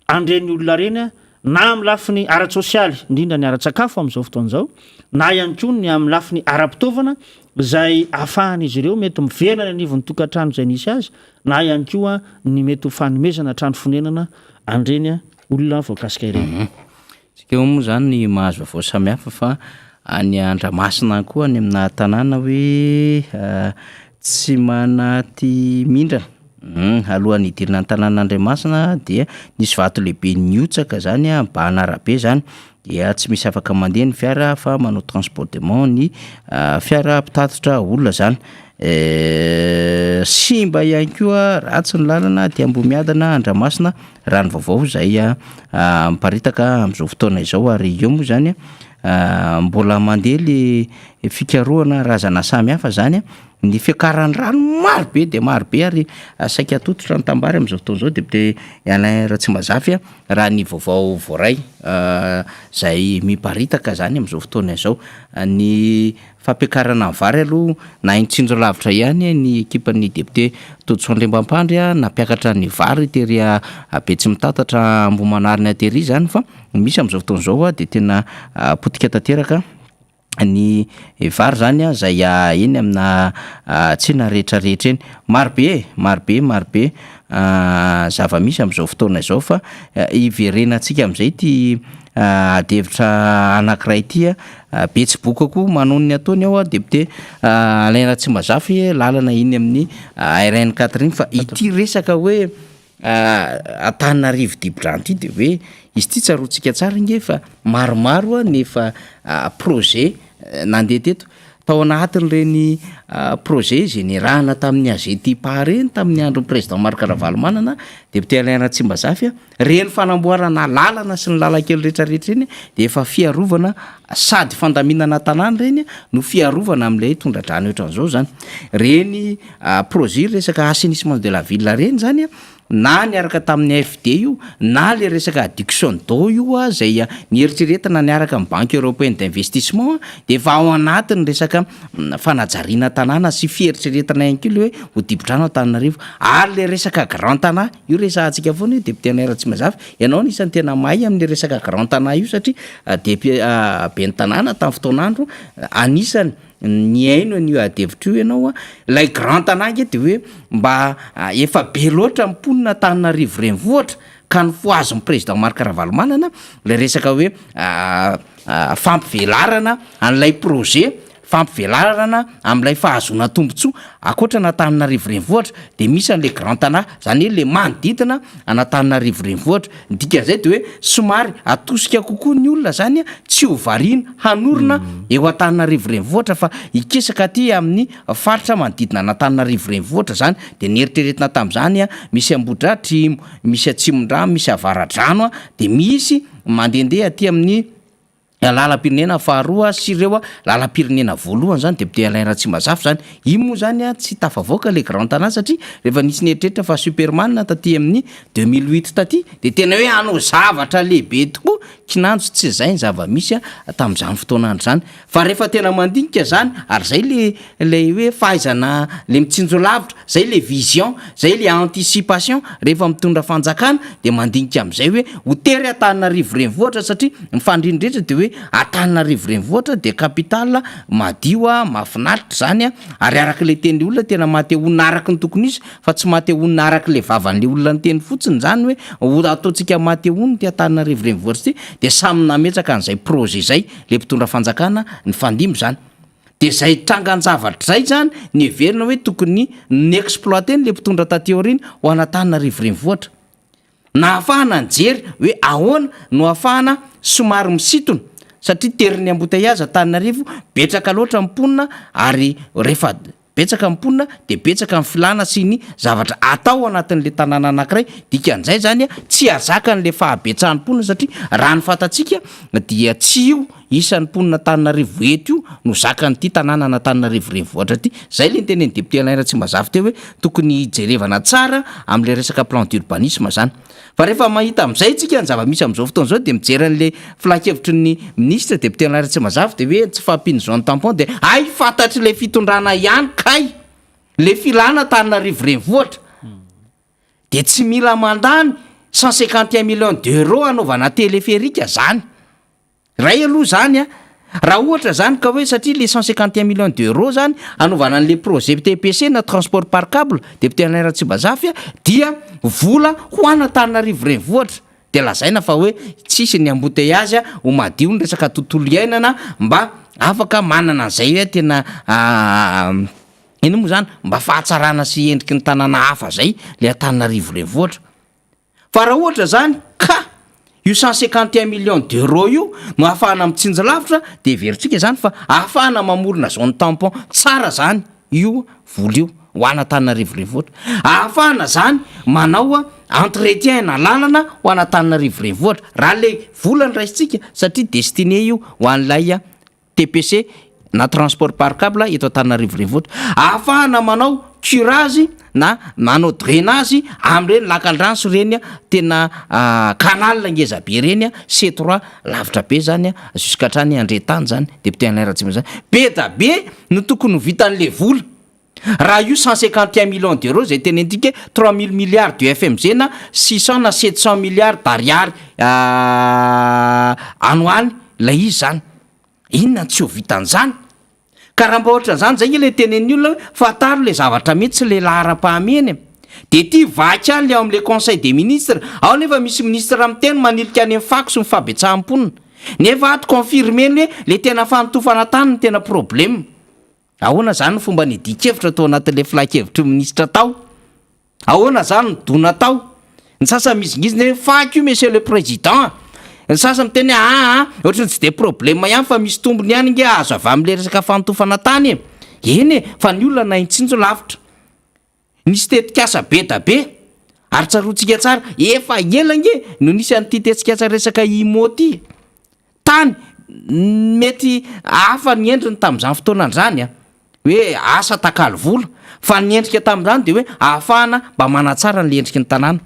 an'ireny olona ireny na amin'ny lafiny ara-tsosialy indrindra ny ara-tsakafo amin'izao fotoana izao na ihany koa ny amin'ny lafiny ara-pitaovana izay ahafahan'izy ireo mety miverina any anivon'ny tokantrano izay nisy azy na ihany koa ny mety ho fanomezana trano fonenana an'ireny olona voakasika ireny. Tsika eo moa zany mahazo vaovao samihafa fa any Andramasina any koa any amina tanàna hoe tsy manaty mindrana, alohan'ny hidirana ny tanàna Andramasina dia nisy vato lehibe nihotsaka zany mibahana arabe zany dia tsy misy afaka mandeha ny fiara fa manao transbordement ny fiara mpitatitra olona zany. Simba ihany koa, ratsy ny lalana aty Ambohimiadana, Andramasina, raha ny vaovao izay miparitaka amin'izao fotoana izao ary eo moa izany mbola mandeha le fikarohana razana samihafa zany, ny fiakaran'ny rano maro be dia maro be ary saika tototra ny tanimbary amin'izao fotoana izao député Alain Ratsimbazafy raha ny vaovao voaray izay miparitaka zany amin'izao fotoana izao, ny Fampiakarana ny vary aloha nahay nitsinjo lavitra ihany ny ekipan'ny député Todisoa Andriambampandry nampiakatra ny vary tery Betsimitatatra Ambohimanarina tery izany fa misy amin'izao fotoana izao dia tena potika tanteraka ny vary izany izay eny amina tsena rehetra rehetra eny. Maro be e, maro be maro be zava-misy amin'izao fotoana izao fa hiverenantsika amin'izay ity Ady hevitra anankiray ity a, Betsiboka koa manao ny ataony ao député Alain Ratsimbazafy lalana iny amin'ny RN 4 iny fa ity resaka hoe Antananarivo dibo-drano ity de hoe izy ity tsaroantsika tsara ange fa maromaro ny efa projet nandeha teto tao anatin'ireny projet izay niarahana tamin'ny AGETIPA ireny tamin'ny andron'ny président Marc Ravalomanana, député Alain Ratsimbazafy. Ireny fanamboarana lalana sy ny lalan-kely rehetrarehetra ireny dia efa fiarovana sady fandaminana tanàna ireny no fiarovana amin'ilay tondra-drano ohatran'izao izany. Ireny projet resaka assainissement de la ville ireny izany na niaraka tamin'ny AFD io na ilay resaka adduction d'eau io izay nieritreretina niaraka amin'ny banque européenne d'investissement dia efa ao anatin'ny resaka fanajariana tanàna sy fieritreretana ihany koa ilay hoe ho dibo-drano Antananarivo ary ilay resaka grand Tana Io resahantsika foana io député maire Tsimazafy, ianao anisan'ny tena mahay amin'ny resaka grand Tana io satria dépu- ben'ny tanàna tamin'ny fotoan'andro, anisany nihaino an'io adihevitra io ianao an, ilay grand Tana ange de hoe mba efa be loatra ny mponina Antananarivo renivohitra ka nofohazin'ny président Marc Ravalomanana ilay resaka hoe fampivelarana an'ilay projet. fampivelarana amin'ilay fahazoana tombontsoa ankoatra an'Antananarivo renivohitra dia misy an'ilay grand Tana, izany hoe ilay manodidina an'Antananarivo renivohitra. Ny dikan'izay dia hoe somary atosika kokoa ny olona izany tsy ho variana hanorina eo Antananarivo renivohitra fa hikesaka aty amin'ny faritra manodidina an'Antananarivo renivohitra izany. Dia neritreretina tamin'izany misy Ambohidratrimo, misy Atsimondrano, misy Avaradrano dia misy mandehandeha aty amin'ny lalam-pirenena faharoa sy ireo lalam-pirenena voalohany zany député Alain Ratsimbazafy zany, iny moa zany tsy tafavoaka le grand Tana satria rehefa nisy nieritreritra fa superman taty amin'ny 2008 taty de tena hoe hanao zavatra lehibe tokoa kinanjo tsy zay ny zava-misy tamin'izany fotoana andro zany fa rehefa tena mandinika zany ary zay le Ilay hoe fahaizana le mitsinjo lavitra, zay le vision, zay le anticipation rehefa mitondra fanjakana de mandinika amizay hoe ho tery Antananarivo renivohitra satria ny faniriany rehetra de hoe Antananarivo renivohitra de capitale madio a, mahafinaritra zany a, ary araka le tenin'le olona tena maha te honina araka ny tokony izy fa tsy maha te honina araka le vavan'le olona niteny fotsiny zany hoe ho ataontsika maha te honina ity Antananarivo renivohitra ity de samy nametraka an'izay projet zay le mpitondra fanjakana nifandimby zany. Dia izay trangan-javatra izay izany no heverina hoe tokony ni-exploiter-ny ilay mpitondra taty aoriana ho an'Antananarivo renivohitra. Nahafahana nijery hoe ahoana no ahafahana somary misintona satria terin'ny embouteillage Antananarivo, betsaka loatra ny mponina ary rehefa betsaka ny mponina dia betsaka ny filàna sy ny zavatra atao anatin'ilay tanàna anankiray, dikan'izay izany tsy hahazaka an'ilay fahabetsahan'ny mponina satria raha ny fantatsika dia tsy io isan'ny mponina Antananarivo eto io no zakan'ity tanànan'Antananarivo renivohitra ity, izay ilay nitenenin'ny député Alain Ratsimbazafy teo hoe tokony hijerevana tsara amin'ilay resaka plan d'urbanisme izany. Fa rehefa mahita amin'izay isika ny zava-misy amin'izao fotoana izao dia mijery an'ilay filan-kevitry ny minisitra député Alain Ratsimbazafy dia hoe tsy fahampian'ny zone tampon dia hay fantatr'ilay fitondrana ihany kay ilay filana Antananarivo renivohitra dia tsy mila mandany 151 millions d'euros hanaovana téléphérique zany. Iray aloha zany a, raha ohatra zany ka hoe satria le 151 millions d'euros zany hanaovana an'le projet TPC na transport par cable, député Alain Ratsimbazafy a, dia vola ho an'Antananarivo renivohitra, de lazaina fa hoe tsisy ny embouteillage, ho madio ny resaka tontolo iainana, mba afaka manana an'izay hoe tena inona moa zany, mba fahatsarana sy endriky ny tanàna hafa zay le Antananarivo renivohitra. Fa raha ohatra zany ka io 151 millions d'euros io no ahafahana mitsinjo lavitra de heverintsika zany fa ahafahana mamorona zone tampon tsara zany io vola io ho an'Antananarivo renivohitra. Ahafahana zany manao entretien na lalana ho an'Antananarivo renivohitra raha le vola no raisintsika satria destiné io ho an'ilay TPC na transport par cable eto Antananarivo renivohitra. Ahafahana manao curage na manao drainage amin'ireny lakan-drano sy ireny tena canal ngeza be ireny, C trois lavitra be zany jusqu'à hatrany Andretany zany, député Alain Ratsimandrava zany. Be da be no tokony ho vitan'le vola. Raha io 151 millions d'euros zay tenentsika hoe 3000 milliards de FMG na 600 na 700 milliards d'ariary any ho any ilay izy zany. Inona no tsy ho vitan'izany? Ka raha mba ohatran'izany zay nge le tenenin'ny olona hoe fantaro le zavatra mety sy le laharam-pahamehana e. De ty vaky any le ao am'le conseil des ministres, ao nefa misy ministre miteny manilika any amin'ny fako sy ny fahabetsaham-ponina. Nefa ato confirmer-ny hoe le tena fanotofana tany no tena problème. Ahoana zany ny fomba nidian-kevitra tao anatin'ilay filan-kevitry ny minisitra tao? Ahoana zany ny dona tao? Ny sasany mihizingizina hoe fuck you monsieur le président a! Ny sasany miteny hoe aa ohatran'ny tsy de problème ihany fa misy tombony ihany nge azo avy amin'ilay resaka fanotofana tany e! Eny e, fa ny olona nahay nitsinjo lavitra. Nisy tetikasa be da be, ary tsaroantsika tsara, efa ela ange no nisy an'ity tetikasa resaka IMO ity e! Tany, mety hafa ny endriny tamin'izany fotoana izany an, hoe asa takalo vola, fa ny endrika tamin'izany dia hoe ahafahana mba manatsara an'ilay endriky ny tanàna.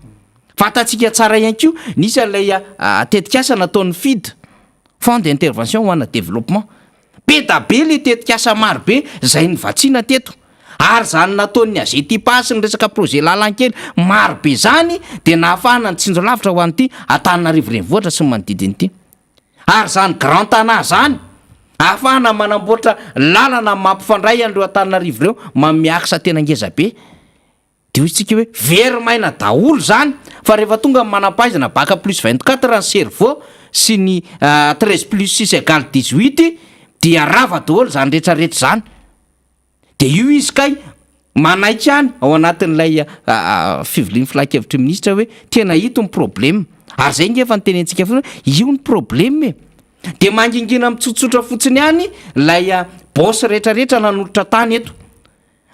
Fantatsika tsara ihany koa, nisy an'ilay tetikasa nataon'ny FID, Fonds d'intervention ho ana développement. Be da be le tetikasa maro be zay novatsiana teto. Ary zany nataon'ny AGETIPA sy ny resaka projet lalankely maro be zany dia nahafahana nitsinjo lavitra ho an'ity Antananarivo renivohitra sy ny manodidina ity. Ary zany grand Tana zany ahafahana manamboatra lalana mampifandray an'ireo Antananarivo ireo manome axe tena ngeza be. De hoy tsika hoe very maina daholo zany fa rehefa tonga ny manampahaizana bac plus 24 ny cerveau sy ny 13 plus 6 égale 18. Dia rava daholo izany rehetra rehetra izany. Dia io izy kay manaiky ihany ao anatin'ilay fivorian'ny filankevitry ny minisitra hoe tena ito ny problème. Ary izay nge efa notenentsika foana hoe io ny problème e. Dia mangingina mitsotsotra fotsiny ihany ilay boss rehetra rehetra nanolotra tany eto.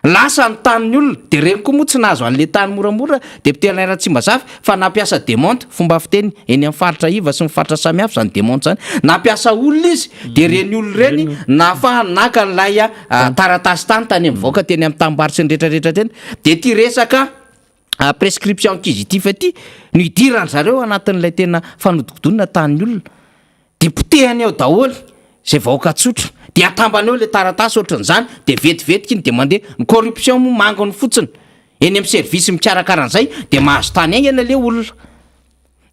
Lasa ny tanin'ny olona, dia ireny koa moa tsy nahazo an'ilay tany moramora député Alain Ratsimbazafy fa nampiasa demonte, fomba fiteny eny amin'ny faritra iva sy ny faritra samihafa izany demonte izany, nampiasa olona izy dia ireny olona ireny nahafahany naka an'ilay taratasy tany tany amin'ny vahoaka teny amin'ny tanimbary sy ny rehetrarehetra teny, dia ity resaka prescription acquisitif ity no idiran-dry zareo anatin'ilay tena fanodikodinana tanin'ny olona. Dia potehany ao daholo izay vahoaka tsotra, dia atambany eo ilay taratasy ohatran'izany, dia vetivetika iny dia mandeha, ny corruption moa manginy fotsiny, eny amin'ny service mikarakara an'izay dia mahazo tany haingana ilay olona,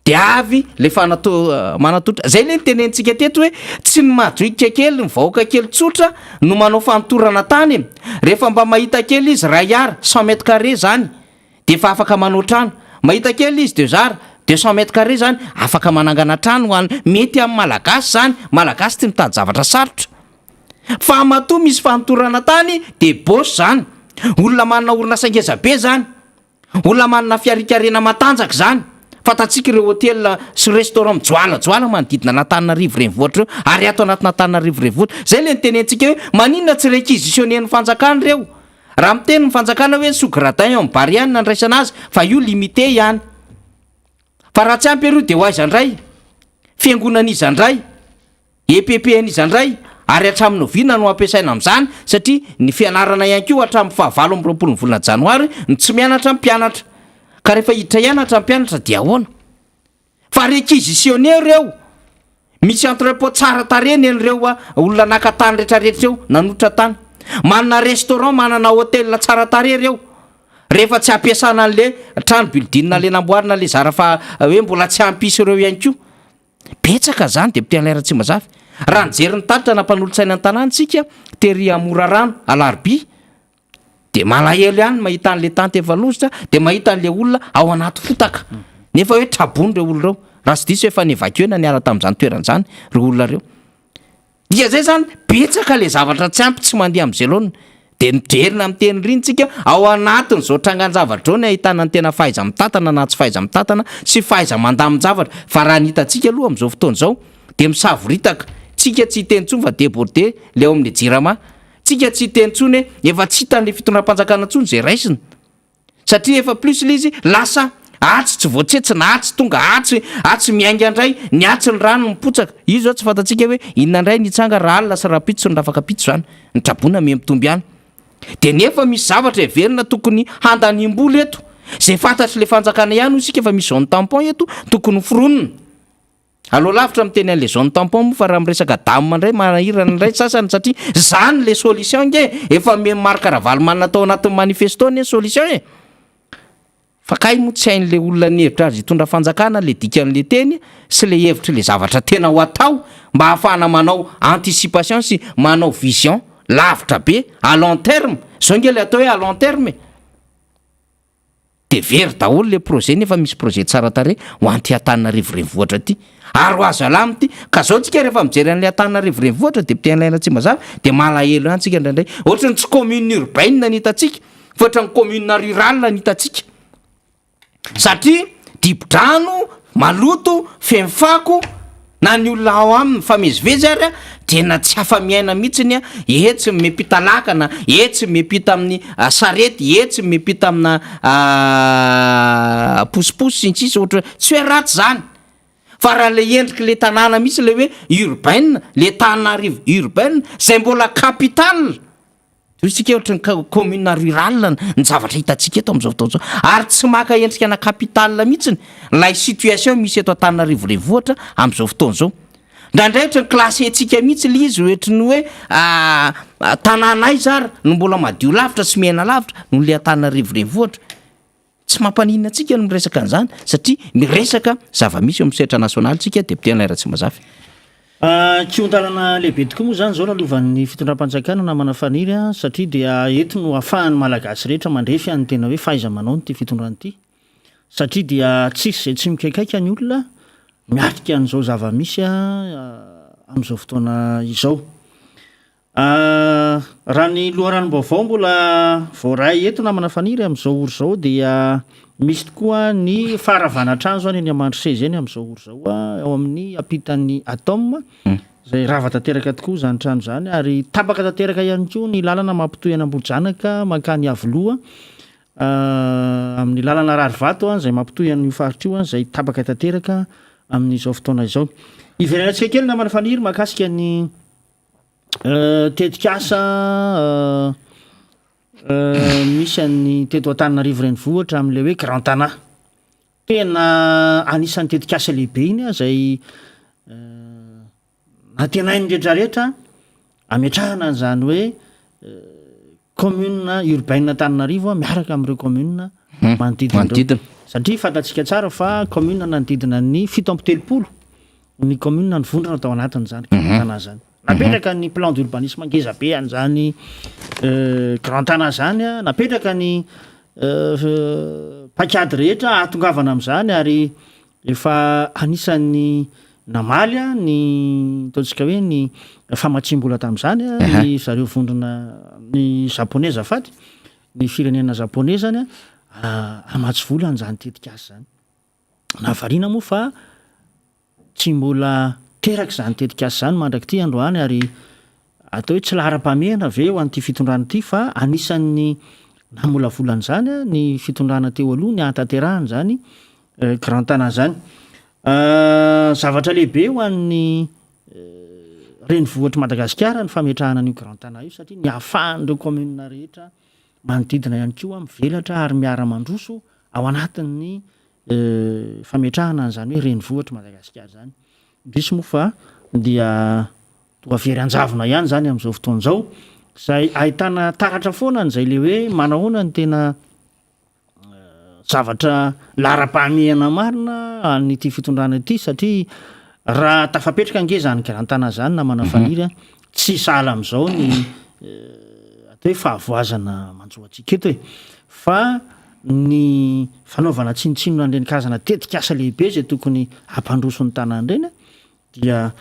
dia avy ilay fanato- manatolotra, izay ilay notenenintsika teto hoe tsy ny majoika kely, ny vahoaka kely tsotra no manao fanotorana tany e, rehefa mba mahita kely izy iray ara, cent mètres carrés izany, Dia efa afaka manao trano. Mahita kely izy deux ar, 200 mètres carrés zany, afaka manangana trano ho an, mety amin'ny Malagasy zany, Malagasy tsy mitady zavatra sarotra. Fa matoa misy fanotorana tany dia boss zany, olona manana orinasa ngeza be zany, olona manana fiarikarena matanjaka zany, fantatsika ireo hotel sy restaurant mijoalajoala manodidina an'Antananarivo renivohitra ireo, ary ato anatin'Antananarivo renivohitra, zay le nitenentsika hoe maninona tsy requisitionner-n'ny fanjakana ireo? Raha miteny ny fanjakana hoe sous gradin eo amin'ny Barea no nandraisana azy fa io limité ihany. Fa raha tsy ampy ireo dia ho aiza indray? Fiangonan'iza indray? EPP an'iza indray? Ary hatramin'ny oviana no hampiasaina amin'izany satria ny fianarana ihany koa hatramin'ny faha 28 ny volana janoary no tsy mianatra ny mpianatra. Ka rehefa hiditra hianatra ny mpianatra dia ahoana? Fa requisitionner ireo. Misy entrepot tsara tarehy ny an'ireo olona naka tany retraretra eo, nanotra tany. Manana restaurant, manana hotel tsara tarehy ireo. Rehefa tsy ampiasana an'le trano building le namboarina le zara fa hoe mbola tsy hampisy ireo ihany koa. Betsaka zany député Alain Ratsimbazafy. Raha nijery ny tatitra nampanolotsaina ny tanàna isika tery Morarano, Alarobia, De malahelo ihany mahita an'le tante efa lozitra, de mahita an'le olona ao anaty fotaka. Nefa hoe traboina ireo olona ireo. Raha tsy diso efa ni-évacuer-na niala tamin'izany toerana izany ireo olona ireo. Dia zay zany, betsaka le zavatra tsy ampy tsy mandeha amin'izay laoniny. De miverina amin'ny teny riny tsika, ao anatin'izao trangan-javatra izao ny ahitana ny tena fahaiza-mitantana na tsy fahaiza-mitantana sy fahaiza-mandamin-javatra. Fa raha ny hitantsika aloha amin'izao fotoana izao de misavoritaka. Tsika tsy hiteny intsony fa débordé le ao amin'ny jirama. Tsika tsy hiteny intsony hoe efa tsy hitan'le fitondram-panjakana intsony izay raisina satria efa plus le izy lasa atsy tsy voatsetsina atsy tonga atsy atsy miainga indray ny atsy ny rano mipotsaka io zao tsy fantatsika hoe inona indray ny hitsanga raha alina sy rahampitso sy ny rafakapitso zany ny traboina miha mitombo ihany de nefa misy zavatra heverina tokony handaniam-bola eto zay fantatry le fanjakana ihany hoy isika fa misy zone tampon eto tokony hoforonina Aleo lavitra miteny an'le zone tampon moa fa raha miresaka dame ndray manahirana ndray sasany satria zany le solution nge efa omen'i Marc Ravalomanana tao anatin'ny manifesto anie solution e! Fa kay moa tsy hain'le olona nihevitra azy hitondra fanjakana le dikan'le teny sy le hevitry le zavatra tena ho atao mba hahafahana manao anticipation sy manao vision lavitra be à long terme, zao nge le atao hoe à long terme e! De very daholo le projet nefa misy projet tsara tarehy ho an'ity Antananarivo renivohitra ty ary ho azo alama ity ka zao tsika rehefa mijery an'le Antananarivo renivohitra député Alain Ratsimbazafy de malahelo ihany tsika indraindray ohatran'ny tsy commune urbaine ny hitantsika fa ohatran'ny commune rurale ny hitantsika satria dibo-drano maloto feno fako Na ny olona ao aminy mifamezivezy ary tena tsy afa-miaina mihitsiny, etsy miampita lakana, etsy miampita amin'ny sarety, etsy miampita amina posiposy sy ny sisa ohatra hoe, tsy hoe ratsy izany fa raha ilay endrik'ilay tanàna mihitsy ilay hoe urbaine, ilay Antananarivo urbaine izay mbola capitale. Hoy isika ohatry ny commune rurale ny zavatra hitantsika eto amin'izao fotoana izao ary tsy maka endrika ana capitale mihitsy ilay situation misy eto Antananarivo renivohitra amin'izao fotoana izao. Indraindray ohatry ny classé-ntsika mihitsy ilay izy ohatry ny hoe tanàna aiza ary no mbola madio lavitra sy miaina lavitra noho ilay Antananarivo renivohitra. Tsy mampaninona antsika ny miresaka an'izany satria miresaka zava-misy eo amin'ny sehatra nasionaly isika, Député Alain Ratsimazafy. Kihon-dalana lehibe tokoa moa izany izao lalovan'ny fitondram-panjakana namana Faniry a, satria dia eto no ahafahan'ny Malagasy rehetra mandrefy an'ny tena hoe fahaiza-manao ity fitondrana ity, satria dia tsisy izay tsy mikaikaika ny olona miatrika an'izao zava-misy amin'izao fotoana izao. Raha ny loharanom-baovao mbola voaray eto namana Faniry amin'izao ora izao dia misy tokoa ny faharavana trano izany eny Amandroseza eny amin'izao ora izao ao amin'ny ampitan'ny Atom izay rava tanteraka tokoa izany trano izany ary tapaka tanteraka ihany koa ny lalana mampitohy an'Ambohijanaka mankany Iavoloha amin'ny lalana rarivato izay mampitohy an'io faritra io izay tapaka tanteraka amin'izao fotoana izao. Hiverenantsika kely namana Faniry mahakasika ny Tetikasa misy an'ny teto Antananarivo renivohitra amin'ilay hoe Grand Tana. Tena anisan'ny tetikasa lehibe iny izay nantenain'ny rehetrarehetra hametrahana an'izany hoe commune urbaine Antananarivo miaraka amin'ireo commune manodidina ireo. Satria fantatsika tsara fa commune nanodidina ny 37 ny commune nivondrona tao anatin'izany Grand Tana zany. Napetraka ny plan d'urbanisme ngeza be an'izany Grand Tana zany, napetraka ny paikady rehetra hahatongavana amin'izany ary efa anisan'ny namaly ny ataontsika hoe ny famatsiam-bola tamin'izany ny zareo vondrona ny japonais azafady, ny firenena japonais zany hamatsy vola an'izany tetikasa izany. Nahavariana moa fa tsy mbola teraka izany tetikasa izany mandrak'ity androany ary atao hoe tsy laharam-pahamehana ve ho an'ity fitondrana ity fa anisan'ny namolavola an'izany ny fitondrana teo aloha ny hahatanterahana izany Grand Tana izany. Zavatra lehibe ho an'ny renivohitr'i Madagasikara ny fametrahana an'io Grand Tana io satria ny ahafahan'ireo kaominina rehetra manodidina ihany koa mivelatra ary miara-mandroso ao anatin'ny fametrahana an'izany hoe renivohitr'i Madagasikara izany. Indrisy moa fa dia toa very an-javona ihany izany amin'izao fotoana izao, izay ahitana taratra foana an'izay le hoe manahoana ny tena zavatra laharam-pahamehana marina an'ity fitondrana ity satria raha tafapetraka ange izany Grand Tana izany namana Faniry a, tsy sahala amin'izao ny atao hoe fahavoazana manjo antsika eto e, fa ny fanaovana tsinontsinona an'ireny karazana tetikasa lehibe izay tokony hampandroso ny tanàna ireny dia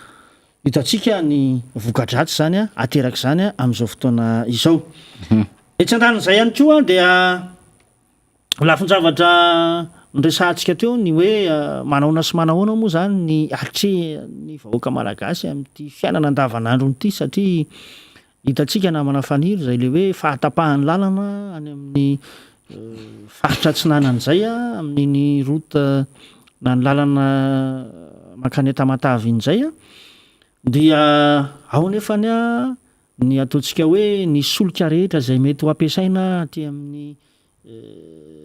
hitantsika ny voka-dratsy izany aterak'izany amin'izao fotoana izao. Etsy andanin'izay ihany koa dia lafin-javatra noresahantsika teo ny hoe manahoana sy manahoana moa izany ny atrehan'ny vahoaka malagasy amin'ity fiainana andavanandrony ity satria Hitantsika namana Faniry izay le hoe fahatapahan'ny lalana any amin'ny faritra atsinanana izay amin'iny route na ny lalana mankany Tamatave iny izay dia ao nefany ny ataontsika hoe ny solika rehetra izay mety ho ampiasaina aty amin'ny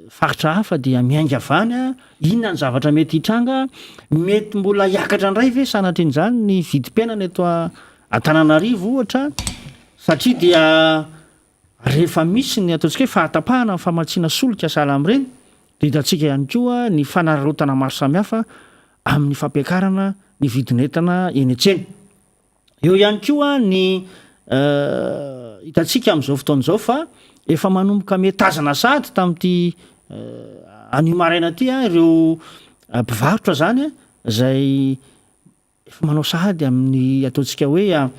faritra hafa dia miainga avy any, inona ny zavatra mety hitranga, mety mbola hiakatra indray ve sanatrian'izany ny vidim-piainana eto Antananarivo ohatra, satria dia rehefa misy ny ataontsika hoe fahatapahana ny famatsiana solika sahala amin'ireny dia hitantsika ihany koa ny fanararaotana maro samihafa amin'ny fampiakarana ny vidin'entana eny an-tsena. Eo ihany koa ny hitantsika amin'izao fotoana izao fa efa manomboka mihetazana sahady tamin'ity anio maraina ity ireo mpivarotra izany izay efa manao sahady amin'ny ataontsika hoe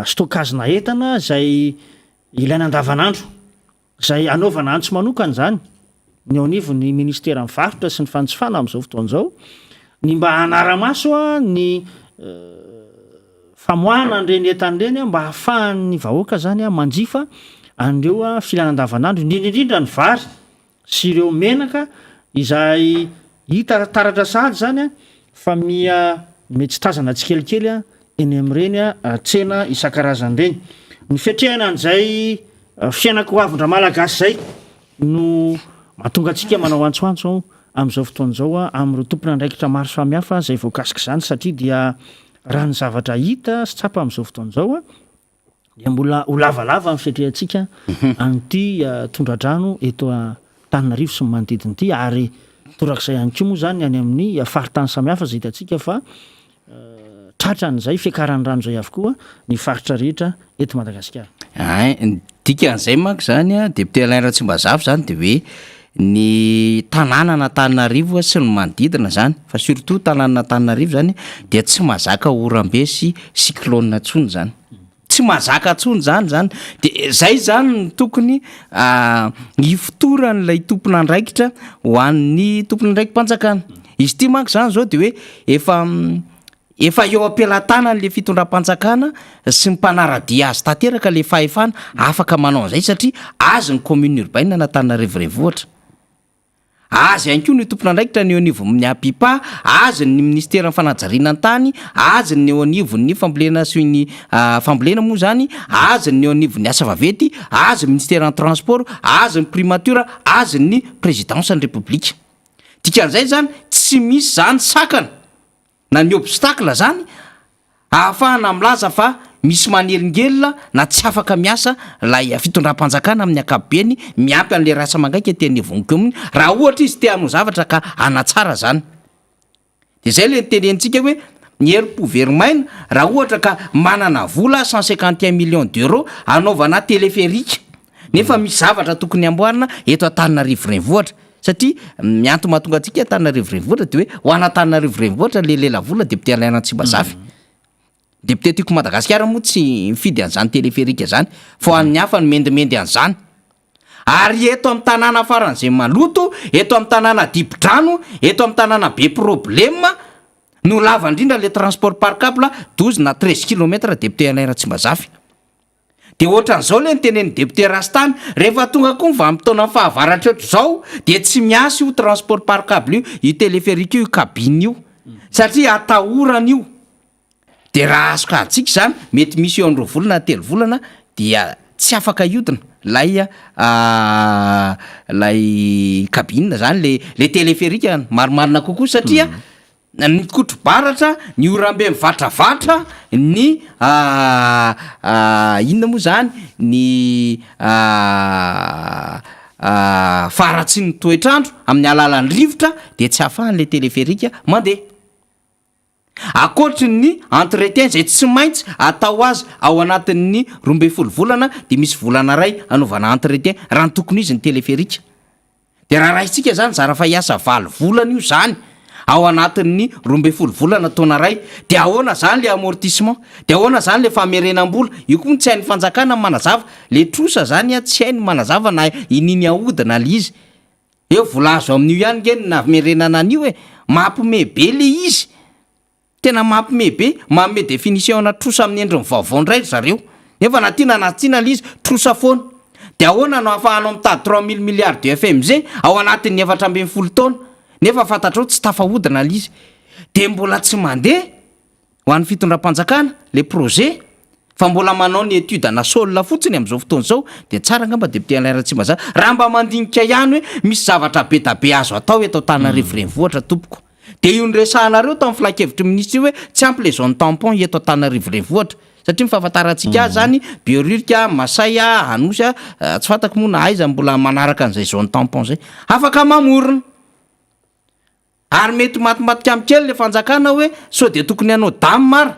stockage-na entana izay ilaina andavanandro. Izay hanaovana antso manokana izany ny eo anivon'ny ministeran'ny varotra sy ny fanjifana amin'izao fotoana izao ny mba hanara-maso ny famoahana an'ireny entana ireny mba hahafahan'ny vahoaka izany manjifa an'ireo filana andavanandro indrindra indrindra ny vary sy ireo menaka izay hita taratra sahady izany fa miha mety tsy tazana tsikelikely eny amin'ireny tsena isan-karazany ireny. Ny fiatrehana an'izay fiainan-koavin-dRamalagasy izay no mahatonga antsika manao antsoantso amin'izao fotoana izao amin'ireo tompon'andraikitra maro samihafa izay voakasik'izany satria dia raha ny zavatra hita sy tsapa amin'izao fotoana izao dia mbola ho lavalava ny fiatrehantsika an'ity tondra-drano eto Antananarivo sy ny manodidina ity ary torak'izay ihany koa moa izany any amin'ny faritany samihafa izay hitantsika fa tratran'izay fiakaran'ny rano izay avokoa ny faritra rehetra eto Madagasikara. Ay, ny dikan'izay manko izany an, député Alain Ratsimbazafy izany dia hoe ny tanànan'Antananarivo sy ny manodidina izany, fa surtout tanànan'Antananarivo izany dia tsy mahazaka oram-be sy cyclone intsony izany. Tsy mahazaka intsony zany zany. De zay zany no tokony hifotoran'ilay tompon'andraikitra ho an'ny tompon'andraiki-panjakana. Izy ity manko zany zao de hoe efa efa eo am-pelatanan'le fitondram-panjakana sy ny mpanara-dia azy tanteraka le fahefana afaka manao an'izay satria azy ny commune urbaine an'Antananarivo Renivohitra. Azy ihany koa ny tompon'andraikitra ny eo anivon'ny APIPA, azy ny minisiteran'ny fanajariana ny tany, azy ny eo anivon'ny fambolena sy ny fambolena moa izany, azy ny eo anivon'ny asa vaventy, azy ny minisiteran'ny transport, azy ny primature, azy ny présidence ny repoblika. Dikan'izay izany tsy misy izany sakana. na ny obstacle zany ahafahana milaza fa misy manelingelina na tsy afaka miasa ilay fitondram-panjakana amin'ny ankapobeny miampy an'ilay rasa-mangaika ety anivon'ny kaomina raha ohatra izy te hanao zavatra ka hanatsara zany. De zay le nitenenintsika hoe ny herim-po very maina raha ohatra ka manana vola 151 millions d'euros hanaovana téléphérique Nefa misy zavatra tokony hamboarina eto Antananarivo Renivohitra satria ny antony mahatonga antsika Antananarivo Renivohitra dia hoe ho an'Antananarivo Renivohitra le lelavola député Alain Ratsimbazafy. Député Tiako Madagasikara moa tsy mifidy an'izany téléphérique zany fa ho an'ny hafa no mendimendy an'izany. Ary eto amin'ny tanàna faran'izay maloto, eto amin'ny tanàna dibo-drano, eto amin'ny tanàna be problème no lava indrindra le transport par câble 12 na 13 kilomètre député Alain Ratsimbazafy. Dia ohatran'izao ilay notenenin'ny député Rastany, rehefa tonga koa ny vanim-potoanan'ny fahavaratra ohatr'izao dia tsy miasa io transport par cable io, io téléphérique io, io cabine io, satria atahorana io. Dia raha azokajintsika izany, mety misy eo amin'ny roa volana na telo volana dia tsy afaka hiodina ilay ilay cabine izany, ilay ilay téléphérique marimarina kokoa satria Ny kotro-baratra, ny orambe mivatravatra, ny inona moa zany, ny faharatsian'ny toetr'andro amin'ny alalan'ny rivotra dia tsy ahafahan'ilay teleferika mandeha. Ankoatry ny entretien izay tsy maintsy atao azy ao anatin'ny 12 volana dia misy volana iray anaovana entretien raha ny tokony ho izy ny teleferika. Dia raha raisintsika izany zara fa hiasa valo volana io izany ao anatin'ny 12 volana taona iray, dia ahoana izany ilay amortissement? Dia ahoana izany ilay famerenam-bola? Io koa tsy hain'ny fanjakana ny manazava, ilay trosa izany an tsy hainy ny manazava na iniany ahodina ilay izy. Eo vola azo amin'io ihany nge no namerenana an'io e! Mampime be ilay izy. Tena mampime be, manome définition ana trosa amin'ny endriny vaovao indray ry zareo. Nefa na tiana na tsy tiana ilay izy, trosa foana. Dia ahoana no ahafahanao mitady 3000 milliards de FMG ao anatin'ny 14 taona, nefa fantatrao tsy tafahodina ilay izy. Dia mbola tsy mandeha ho an'ny fitondram-panjakana ilay projet, fa mbola manao ny étude ana sol fotsiny amin'izao fotoana izao, dia tsara angamba député Alain Ratsimbazafy raha mba mandinika ihany hoe misy zavatra be da be azo atao eto Antananarivo renivohitra tompoko. Dia io niresahanareo tamin'ny filankevitry ny minisitra io hoe tsy ampy le zone tampon eto Antananarivo renivohitra satria ny fahafantarantsika azy zany Behoririka, Masay, Anosy, tsy fantako moa na aiza mbola manaraka an'izay zone tampon zay. Afaka mamorona. Ary mety matimatika am kely le fanjakana hoe sao dia tokony hanao dam ara.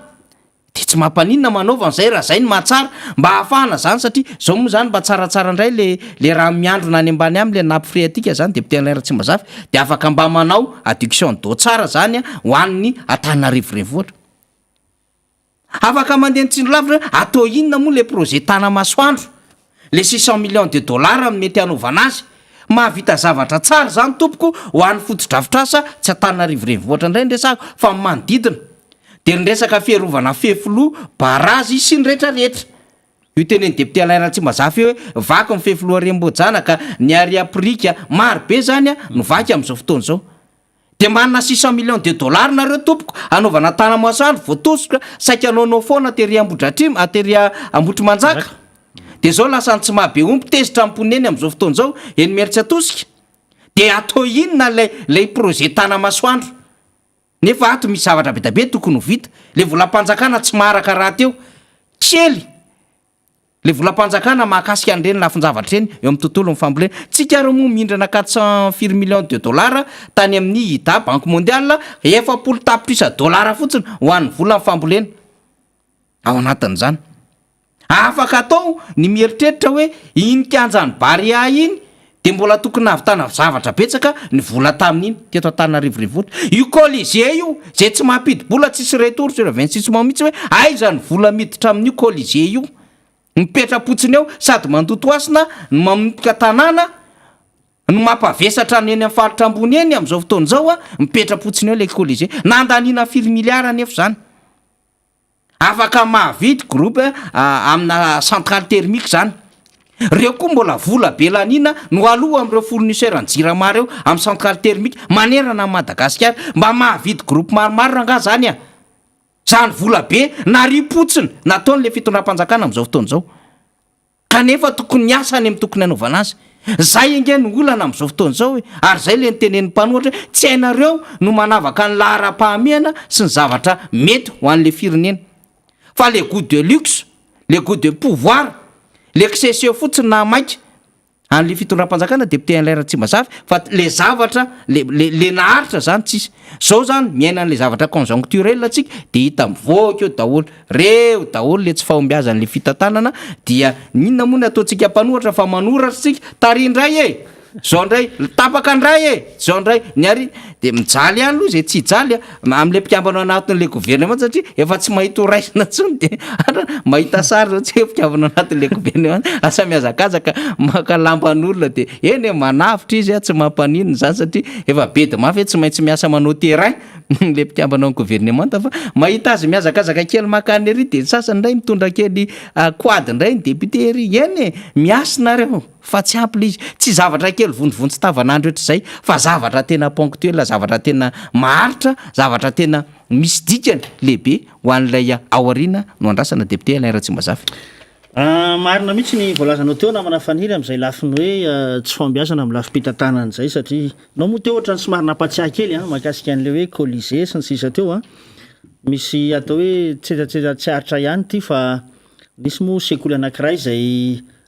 Dia tsy mampaninona manaova an'izay raha zay no mahatsara mba ahafahana zany satria zao moa zany mba tsaratsara indray le le raha miandrona any ambany any le nappe phréatique zany député Alain Ratsimbazafy dia afaka mba manao adduction d'eau tsara zany ho an'ny Antananarivo renivohitra. Afaka mandeha ny tsindry lavitra hoe atao inona moa le projet Tanamasoandro le 600 millions de dollars no mety hanaovana azy. Mahavita zavatra tsara izany tompoko ho an'ny fotodrafitrasa tsy Antananarivo renivohitra indray ny resahako fa ny manodidina. Dia ny resaka fiarovana fefiloha, barazy sy ny rehetra rehetra. Io tenenin'ny député Alain Ratsimbazafy io hoe vaky ny fefiloha Renibojanaka, ny ary Aprika, maro be izany no vaky amin'izao fotoana izao. Dia manana 600 millions de dollars nareo tompoko hanaovana tanamasoandro voatosika saika hanaonao foana tery Ambohidratrimo, tery Ambohitrimanjaka. Dia zao lasa ny tsy maha be omby tezitra ny mponina eny amin'izao fotoana izao eny Imerintsiatosika. Dia atao inona ilay ilay projet tanamasoandro? Nefa ato misy zavatra be dia be tokony ho vita. Ilay volam-panjakana tsy maharaka rahateo. Kely. Ilay volam-panjakana mahakasika an'ireny lafin-javatra ireny eo amin'ny tontolon'ny fambolena. Tsika ary moa mindrana 400 firy millions de dollars tany amin'ny IDA, Banque mondiale, 40 tapitrisa dollars fotsiny ho an'ny volan'ny fambolena ao anatin'izany. Afaka atao ny mieritreritra hoe iny kianjan'i Barea iny. Dia mbola tokony nahavitana zavatra betsaka ny vola tamin'iny teto Antananarivo Renivohitra. Io Colisée io izay tsy mampidi-bola tsisy retour sur investissement mihitsy hoe aiza ny vola miditra amin'io Colisée io. Mipetra-potsiny eo sady mandoto hasina no mamotika tanàna no mampavesatra ny eny amin'ny faritra ambony eny amin'izao fotoana izao a, mipetra-potsiny eo ilay Colisée. Nandaniana firy milliards anefa izany. Afaka mahavidy groupe amina centrale thermique zany. Reo koa mbola vola be laniana no aloa amin'ireo fournisseur ny jirama reo amin'ny centrale thermique manerana an'i Madagasikara. Mba mahavidy groupe maromaro rangaha zany a! Zany vola be nariam-potsiny nataon'le fitondram-panjakana amin'izao fotoana izao. Kanefa tokony hiasa any amin'ny tokony hanaovana azy. Zay ange no olana amin'izao fotoana izao e! Ary zay le notenenin'ny mpanohatra hoe tsy hainareo no manavaka ny laharam-pahamehana sy ny zavatra mety ho an'le firenena. Fa le gout de luxe, le gout de pouvoir, le kiseseo fotsiny nahamaika an'le fitondram-panjakana député Alain Ratsimbazafy fa le zavatra le le le naharitra zany tsisy. Zao zany miaina an'le zavatra conjoncturel tsika de hita mivoaka eo daholo. Reo daholo le tsy fahombiazan'le fitantanana dia n'inona moa ny ataontsika mpanohatra fa manoratra tsika, tary indray e! Zao ndray, tapaka ndray e! Zao ndray, ny ary de mijaly ihany aloha zay tsy hijaly a, am'le mpikambana ao anatin'le gouvernement satria efa tsy mahita ho raisina intsony de mahita sary zao tsy hoe mpikambana ao anatin'le gouvernement, lasa mihazakazaka maka lamban'olona de eny e manavotra izy a, tsy mampaninona zany satria efa bedy mafy hoe tsy maintsy miasa manao terrain. le mpikambana ao amin'ny governemanta fa mahita azy mihazakazaka kely makany ery de ny sasany indray mitondra kely quad indray ny député ery, eny e, miasy nareo fa tsy ampy le izy, tsy zavatra kely vonjivonjy tavanandro ohatr'izay fa zavatra tena ponctuel, zavatra tena maharitra, zavatra tena misy dikany lehibe ho an'ilay ao aoriana no andrasana député Alain Ratsimbazafy. Marina mihitsy ny voalazanao teo namana Faniry amin'izay lafiny hoe tsy fahombiazana amin'ny lafim-pitantanana izay satria ianao moa teo ohatran'ny somary nampatsiahy kely an, mahakasika an'ilay hoe Colisée sy ny sisa teo an. Misy atao hoe tsetsatsetsa tsy aritra ihany ity fa nisy moa sekoly anankiray izay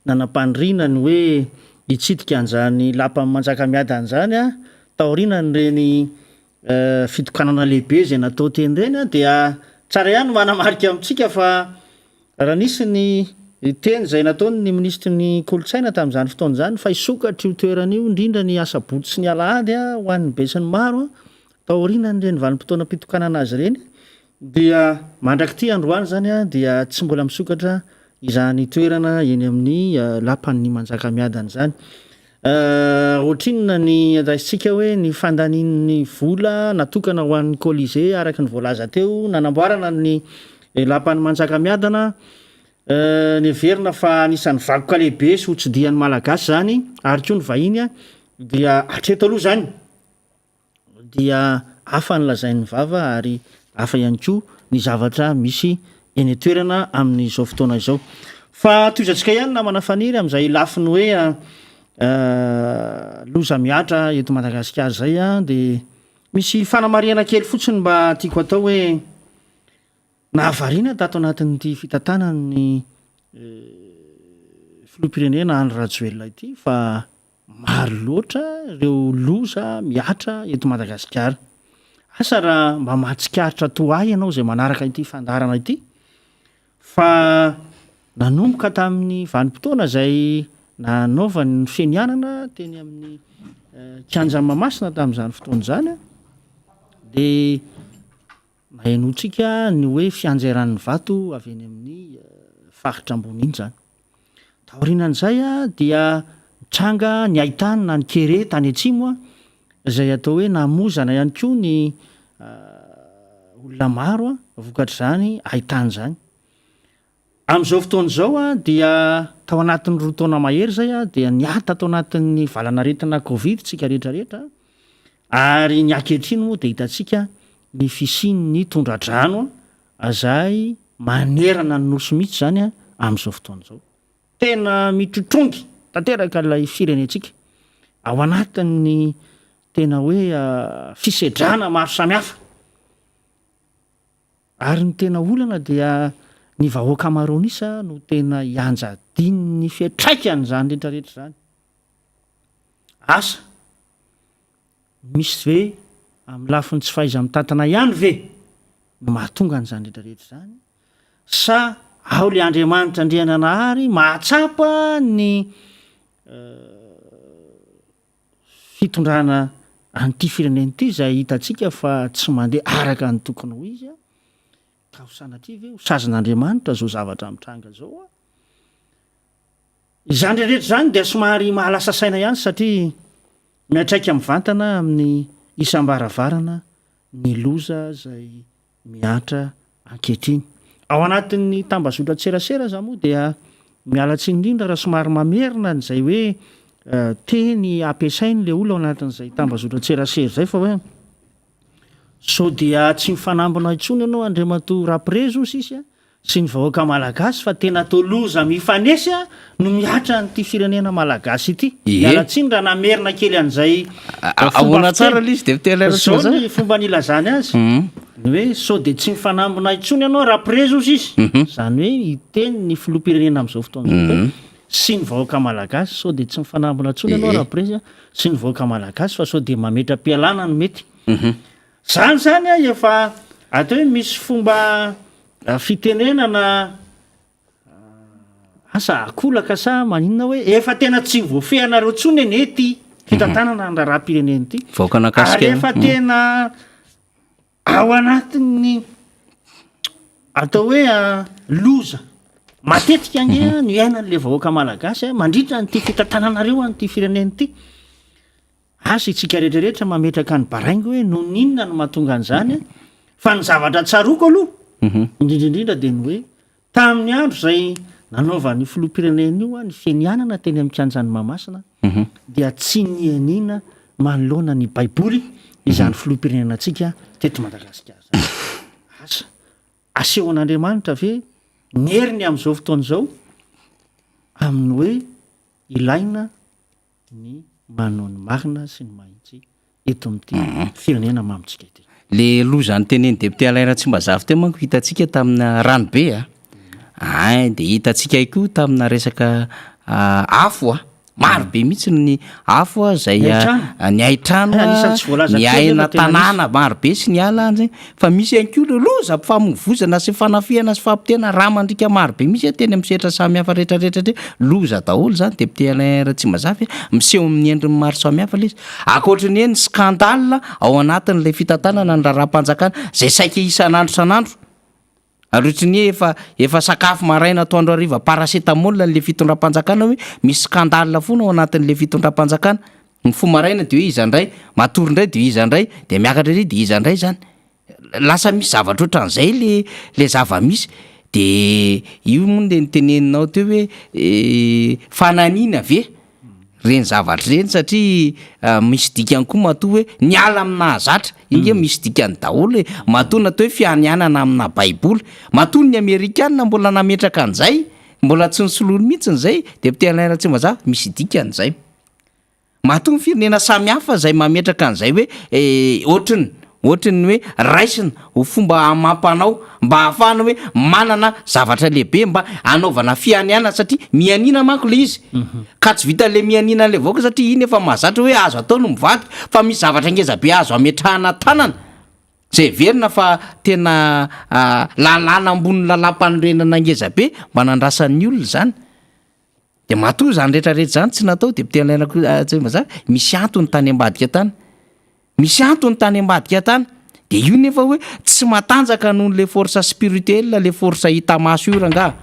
nanam-paniriana ny hoe hitsidika an'izany lapan'i Manjakamiadana izany an, taorianan'ireny fitokanana lehibe izay natao teny ireny dia tsara ihany ny manamarika amintsika fa raha nisy ny teny izay nataon'ny minisitry ny kolontsaina tamin'izany fotoana izany fa hisokatra io toerana io indrindra ny asabotsy sy ny alahady ho an'ny besinimaro taorianan'ireny vanim-potoanam-pitokanana azy ireny dia mandrak'ity androany izany dia tsy mbola misokatra izany toerana eny amin'ny lapan'ny Manjakamiadana izany. Ohatrinona ny raisintsika hoe ny fandanian'ny vola natokana ho an'ny Colisée araka ny voalaza teo nanamboarana ny lapan'ny Manjakamiadana? Neverina fa anisan'ny vakoka lehibe sy hotsidihan'ny Malagasy izany ary koa ny vahiny dia hatreto aloha izany. dia hafa ny lazain'ny vava ary hafa ihany koa ny zavatra misy eny an-toerana amin'izao fotoana izao. Fa tohizantsika ihany namana Faniry amin'izay lafiny hoe loza mihatra eto Madagasikara izay dia misy fanamarihana kely fotsiny mba tiako atao hoe nahavariana tato anatin'ity fitantanan'ny filoham-pirenena Andry Rajoelina ity fa Maro loatra ireo loza mihatra eto Madagasikara. Asa raha mba mahatsikaritra toa ahy ianao izay manaraka ity fandaharana ity fa nanomboka tamin'ny vanim-potoana izay nanaovany ny fenianana teny amin'ny kianjan'i Mahamasina tamin'izany fotoana izany dia Nahenoantsika ny hoe fianjeran'ny vato avy eny amin'ny faritra ambony iny izany. Taorianan'izay dia nitranga ny haitany na ny kere tany atsimo izay atao hoe namozana ihany koa ny olona maro vokatr'izany haitany izany. Amin'izao fotoana izao dia tao anatin'ny roa taona mahery izay dia niady tato anatin'ny valanaretina covid tsika rehetra rehetra ary ny ankehitriny moa dia hitantsika ny fisian'ny tondra-drano izay manerana ny nosy mihitsy izany amin'izao fotoana izao. Tena mitrotrongy tanteraka ilay firenentsika ao anatin'ny tena hoe fisedrana maro samihafa. Ary ny tena olana dia ny vahoaka maron'isa no tena ianjadian'ny fiantraikan'izany rehetra rehetra izany. Asa, misy ve amin'ny lafiny tsy fahaiza-mitantana ihany ve no mahatonga an'izany rehetra rehetra izany sa ao le Andriamanitra Andriananahary mahatsapa ny. fitondrana an'ity firenena ity izay hitantsika fa tsy mandeha araka ny tokony ho izy, ka ho sanatria ve ho sazin'Andriamanitra izao zavatra mitranga izao? Izany rehetra izany dia somary mahalasa saina ihany satria miantraika mivantana amin'ny isam-baravarana ny loza izay mihatra ankehitriny. Ao anatin'ny tambazotran-tserasera aza moa dia miala tsiny indrindra raha somary mamerina an'izay hoe teny ampiasain'ilay olona ao anatin'izay tambazotran-tserasera izay fa hoe sao dia tsy mifanambina intsony ianao Andriamatoa Raprezy hoy sisa sy ny vahoaka malagasy fa tena toa loza mifanesy no mihatra an'ity firenena malagasy ity. Ie. Miala tsiny raha namerina kely an'izay fomba Ahoana tsara fiteny. ilay izy député Alain Zao Ratsimandrava? ny fomba nilazany azy, ny hoe sao dia tsy mifanambina intsony ianao raha prezy ozy izy. Izany hoe hiteny ny filoham-pirenena amin'izao fotoana izao hoe sy ny vahoaka malagasy sao dia tsy mifanambina intsony ianao raha prezy sy ny vahoaka malagasy fa sao dia mametra-pialana no mety. Zany zany a efa atao hoe misy fomba fitenenana asa akolaka sa maninona hoe efa tena tsy voafehinareo tsony anie ity fitantanana ny raharaham-pirenena ity. Vahoaka nakasika. Ary efa tena ao anatin'ny atao hoe loza matetika ange no iainan'le vahoaka malagasy mandritra an'ity fitantananareo an'ity firenena ity. Asa itsika rehetra rehetra mametraka ny baraingo hoe noho ny inona no mahatonga an'izany fa ny zavatra tsaroako aloha indrindra indrindra dia ny hoe tamin'ny andro izay nanaovan'io filoham-pirenena io ny fianianana teny amin'ny kianjan'i Mahamasina dia tsy nianiana manoloana ny baiboly izany filoham-pirenena antsika teto Madagasikara izany. Asa asehon'Andriamanitra ve ny heriny amin'izao fotoana izao amin'ny hoe ilaina ny manao ny marina sy ny mahitsy eto amin'ity firenena mamintsika ity. Le loza notenenin'ny député Alain Ratsimbazafy teo manko hitantsika tamina rano be a, ein de hitantsika ihany koa tamina resaka afo a, maro be mihitsy ny afo a zay Ny hain-trano. ny hain-trano Eh, a, anisan'ny tsy voalaza ny teo aina nefa tena nisy. tanàna maro be sy ny ala any zay, fa misy ihany koa le loza fifamoivozana sy fanafihana sy fampotehana rà mandriaka maro be mihitsy teny amin'ny sehatra samihafa rehetrarehetra teny, loza daholo izany député Alain Ratsimbazafy a, miseho amin'ny endriny maro samihafa ilay izy, ankoatry ny hoe ny scandale ao anatin'ilay fitantanana ny raharaham-panjakana izay saika isan'andro isan'andro, ary ohatry ny hoe efa efa sakafo maraina atoandro hariva paracétamol an'ilay fitondram-panjakana hoe misy scandale foana ao anatin'ilay fitondram-panjakana, mifoha maraina dia hoe iza indray, matory indray dia iza indray, dia miakatra ery dia iza indray izany. Lasa misy zavatra ohatran'izay le le zava-misy de io moa le noteneninao teo hoe fananina ve reny zavatra reny satria misy dikany koa matoa hoe niala amin'ny nahazatra, iny nge misy dikany daholo e, matoa natao hoe fianianana amina baiboly, matoa ny amerikana mbola nametraka an'izay, mbola tsy nosoloiny mihitsiny zay, député Alain Ratsimbazafy, misy dikany zay. Matoa ny firenena samihafa izay mametraka an'izay hoe ohatry ny ohatry ny hoe raisina ho fomba amam-panao mba hahafahana hoe manana zavatra lehibe mba hanaovana fianianana satria mianiana manko ilay izy ka tsy vitan'ilay mianiana an'ilay vahoaka satria iny efa mahazatra hoe azo atao ny mivadika fa misy zavatra ngeza be azo ametrahana tanana izay heverina fa tena lalàna ambonin'ny lalàmpanorenana ngeza be mba nandrasan'ny olona izany. Dia matoa izany rehetra rehetra izany tsy natao dia miteny laina koa Tsimbazaza, misy antony tany ambadika tany. Misy antony tany ambadika tany. Dia io nefa hoe tsy matanjaka noho le force spirituelle le force hita maso io rangaha.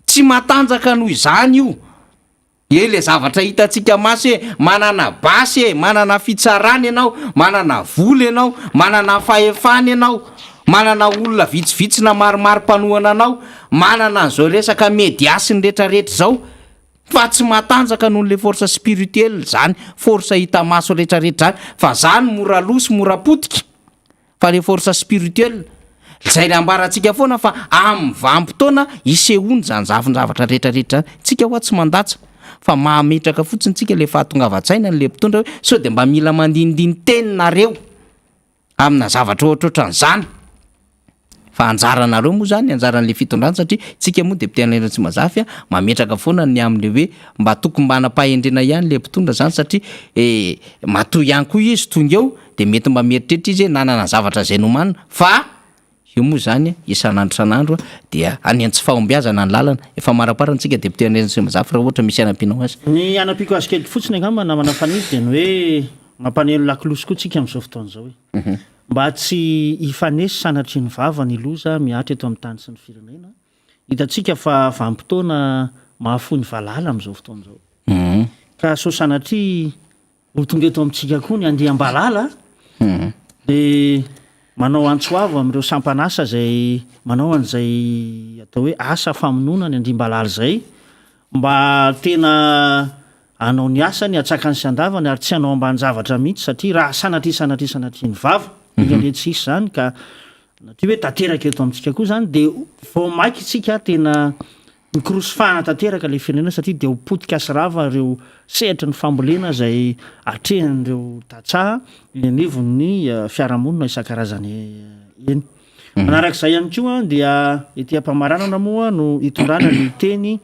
Tsy matanjaka noho izany io. E le zavatra hitantsika maso e, manana basy e, manana fitsarana ianao, manana vola ianao, manana fahefana ianao, manana olona vitsivitsy na maromaro mpanohana anao, Manana an'izao resaka media sy ny retraretra izao fa tsy matanjaka noho le force spirituelle zany force hita maso retraretra zany fa zany mora lo sy mora potika fa le force spirituelle zay le ambarantsika foana fa amin'ny vanim-potoana hisehoany zany zafin-javatra retraretra zany tsika hoa tsy mandatsa fa mametraka fotsiny tsika le fahatongavan-tsaina an'le mpitondra hoe sao de mba mila mandinindiny-teny nareo. amina zavatra ohatrohatran'izany fa anjaranareo moa zany anjaran'le fitondrana satria tsika moa député Alain Ratsimazafy a mametraka foana ny amin'le hoe mba tokony mba hanam-pahendrena ihany le mpitondra zany satria eh, matoa ihany koa izy tonga eo de mety mba mieritreritra izy hoe nanana zavatra zay nomanina fa io moa zany isan'andro isan'andro dia any an-tsy fahombiazana ny lalana efa maraparana tsika député Alain Ratsimazafy raha ohatra misy hanampianao azy. Ny hanampiako azy kely fotsiny angamba namana Faniry dia ny hoe. Mampaneno lakolosy koa tsika amin'izao fotoana izao e. Mba tsy hifanesy sanatria ny vava ny loza mihatra eto amin'ny tany sy ny firenena. Hitantsika fa vanim-potoana mahafoy ny valala amin'izao fotoana izao. Ka sao sanatria ho tonga eto amintsika koa ny andiam-balala dia manao antso avo amin'ireo sampan'asa izay manao an'izay atao hoe asa famonoana ny andiam-balala izay mba tena hanao ny asany antsakany sy andavany ary tsy hanao ambanin-javatra mihitsy satria raha sanatria sanatria sanatria ny vava enga anie tsy hisy izany ka satria hoe tanteraka eto amintsika koa izany dia vao mainka isika tena mikorosy fahana tanteraka ilay firenena satria dia ho potika sy rava ireo sehatry ny fambolena izay atrehan'ireo tantsaha eny anivon'ny fiarahamonina isan-karazany eny. Manarak'izay ihany koa dia ety am-pamaranana moa no hitondrana ny teny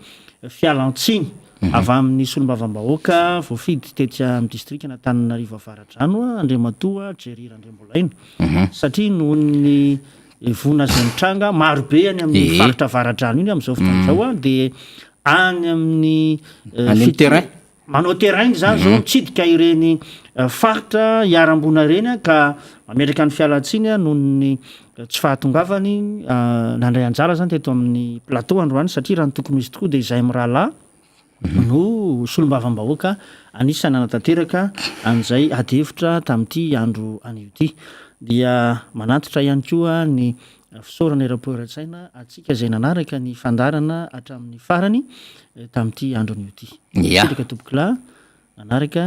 fialantsiny avy amin'ny solombavambahoaka voafidy tetsy amin'ny distrikan'Antananarivo Avaradrano Andriamatoa Jerry Randriambolaina satria noho ny voina izay mitranga marobe any amin'ny faritra Avaradrano iny amin'izao fotoana izao dia any amin'ny Any amin'ny terrain. Manao terrain zany zao mitsidika ireny faritra hiaram-boina ireny ka mametraka ny fialantsiny noho ny tsy fahatongavany nandray anjara zany teto amin'ny plateau androany satria raha ny tokony ho izy tokoa dia izahay mirahalahy no solombavambahoaka anisan'ny nanatanteraka an'izay adihevitra tamin'ity andro anio ity. Dia manantitra ihany koa ny fisaorana eram-po eran-tsaina antsika izay nanaraka ny fandaharana hatramin'ny farany tamin'ity andro anio ity. Ya. Mankasitraka tompokolahy nanaraka,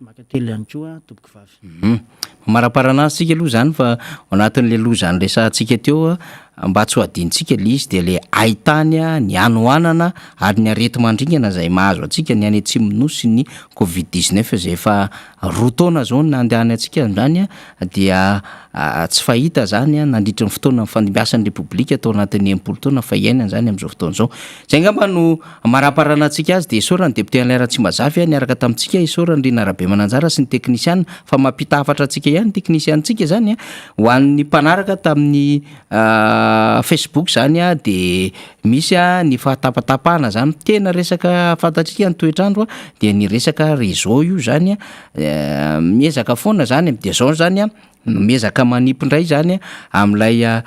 mankatelina ihany koa tompokovavy. Mamaraparana azy tsika aloha izany fa ao anatin'ilay loza niresahantsika teo mba tsy ho adinontsika ilay izy dia ilay haitany, ny hanoanana ary ny areti-mandringana izay mahazo antsika ny any atsimon'ny nosy ny covid 19 izay efa roa taona izao no nandehanantsika izany dia tsy fahita izany nandritry ny fotoana nifandimbiasan'ny Repoblika tao anatin'ny 60 taona fa iainana izany amin'izao fotoana izao. Izay angamba no amaraparanantsika azy dia isaorana ny député Alain Ratsimbazafy niaraka tamintsika, isaorana Rina Rabemananjara sy ny teknisiana fa mampita hafatra antsika ihany ny teknisiantsika izany ho an'ny mpanaraka tamin'ny Facebook izany dia misy ny fahatapatapahana izany, tena resaka fantatsika ny toetr'andro dia ny resaka réseau io izany Miezaka foana zany de zao zany an, miezaka manipy indray zany amin'ilay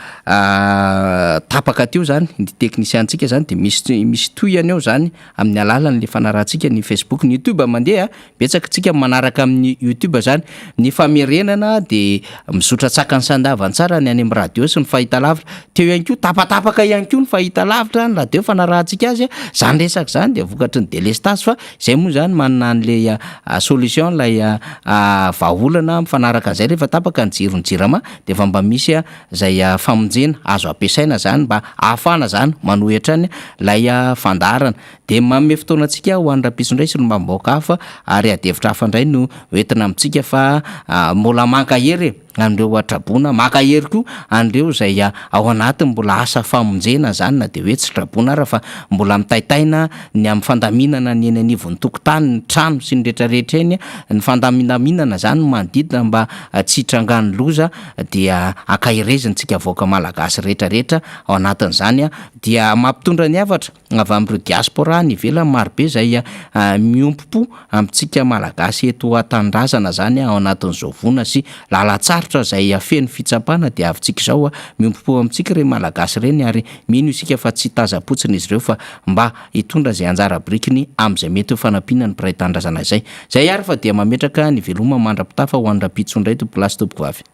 tapaka teo zany ny teknisiantsika zany de misy misy tohiny eo zany amin'ny alalan'le fanarahantsika ny facebook, ny youtube mandeha, betsaka tsika manaraka amin'ny youtube zany, ny famerenana de mizotra an-tsakany sy an-davany tsara ny any amin'ny radio sy ny fahitalavitra, teo ihany koa tapatapaka ihany koa ny fahitalavitra, ny radio fanarahantsika azy, zany resaka zany de vokatry ny delestazy fa Zay moa zany manana an'ilay solution ilay vahaolana mifanaraka an'izay rehefa tapaka ny jiron'ny jirama de efa mba misy zay famonjena azo ampiasaina zany mba ahafahana zany manohy hatrany ilay fandaharana. De manome fotoana antsika ho an'ny rahampitso indray solombavambahoaka hafa ary ady hevitra hafa indray no hoentina amintsika fa mbola mankahery e! an'ireo traboina, mankahery koa an'ireo izay ao anatin'ny mbola asa famonjena izany na dia hoe tsy traboina ara fa mbola mitaitaina ny amin'ny fandaminana ny eny anivon'ny tokontany, ny trano sy ny rehetra rehetra eny, ny fandamindaminana izany ny manodidina mba tsy hitrangan'ny loza dia ankaherezintsika vahoaka malagasy rehetra rehetra ao anatin'izany dia mampitondra ny hafatra. avy amin'ireo diaspora any ivelany marobe izay miombom-po amintsika Malagasy eto an-tanindrazana izany ao anatin'izao voina sy lalan-tsarotra izay feno fitsapana dia avintsika izao miombom-po amintsika ireny Malagasy ireny ary mino isika fa tsy hitazam-potsiny izy ireo fa mba hitondra izay anjara birikiny amin'izay mety ho fanampiana ny mpiray tanindrazana izay. Izay ary fa dia mametraka ny veloma mandra-pitafa ho an'ny rahampitso indray tompokolahy sy tompokovavy.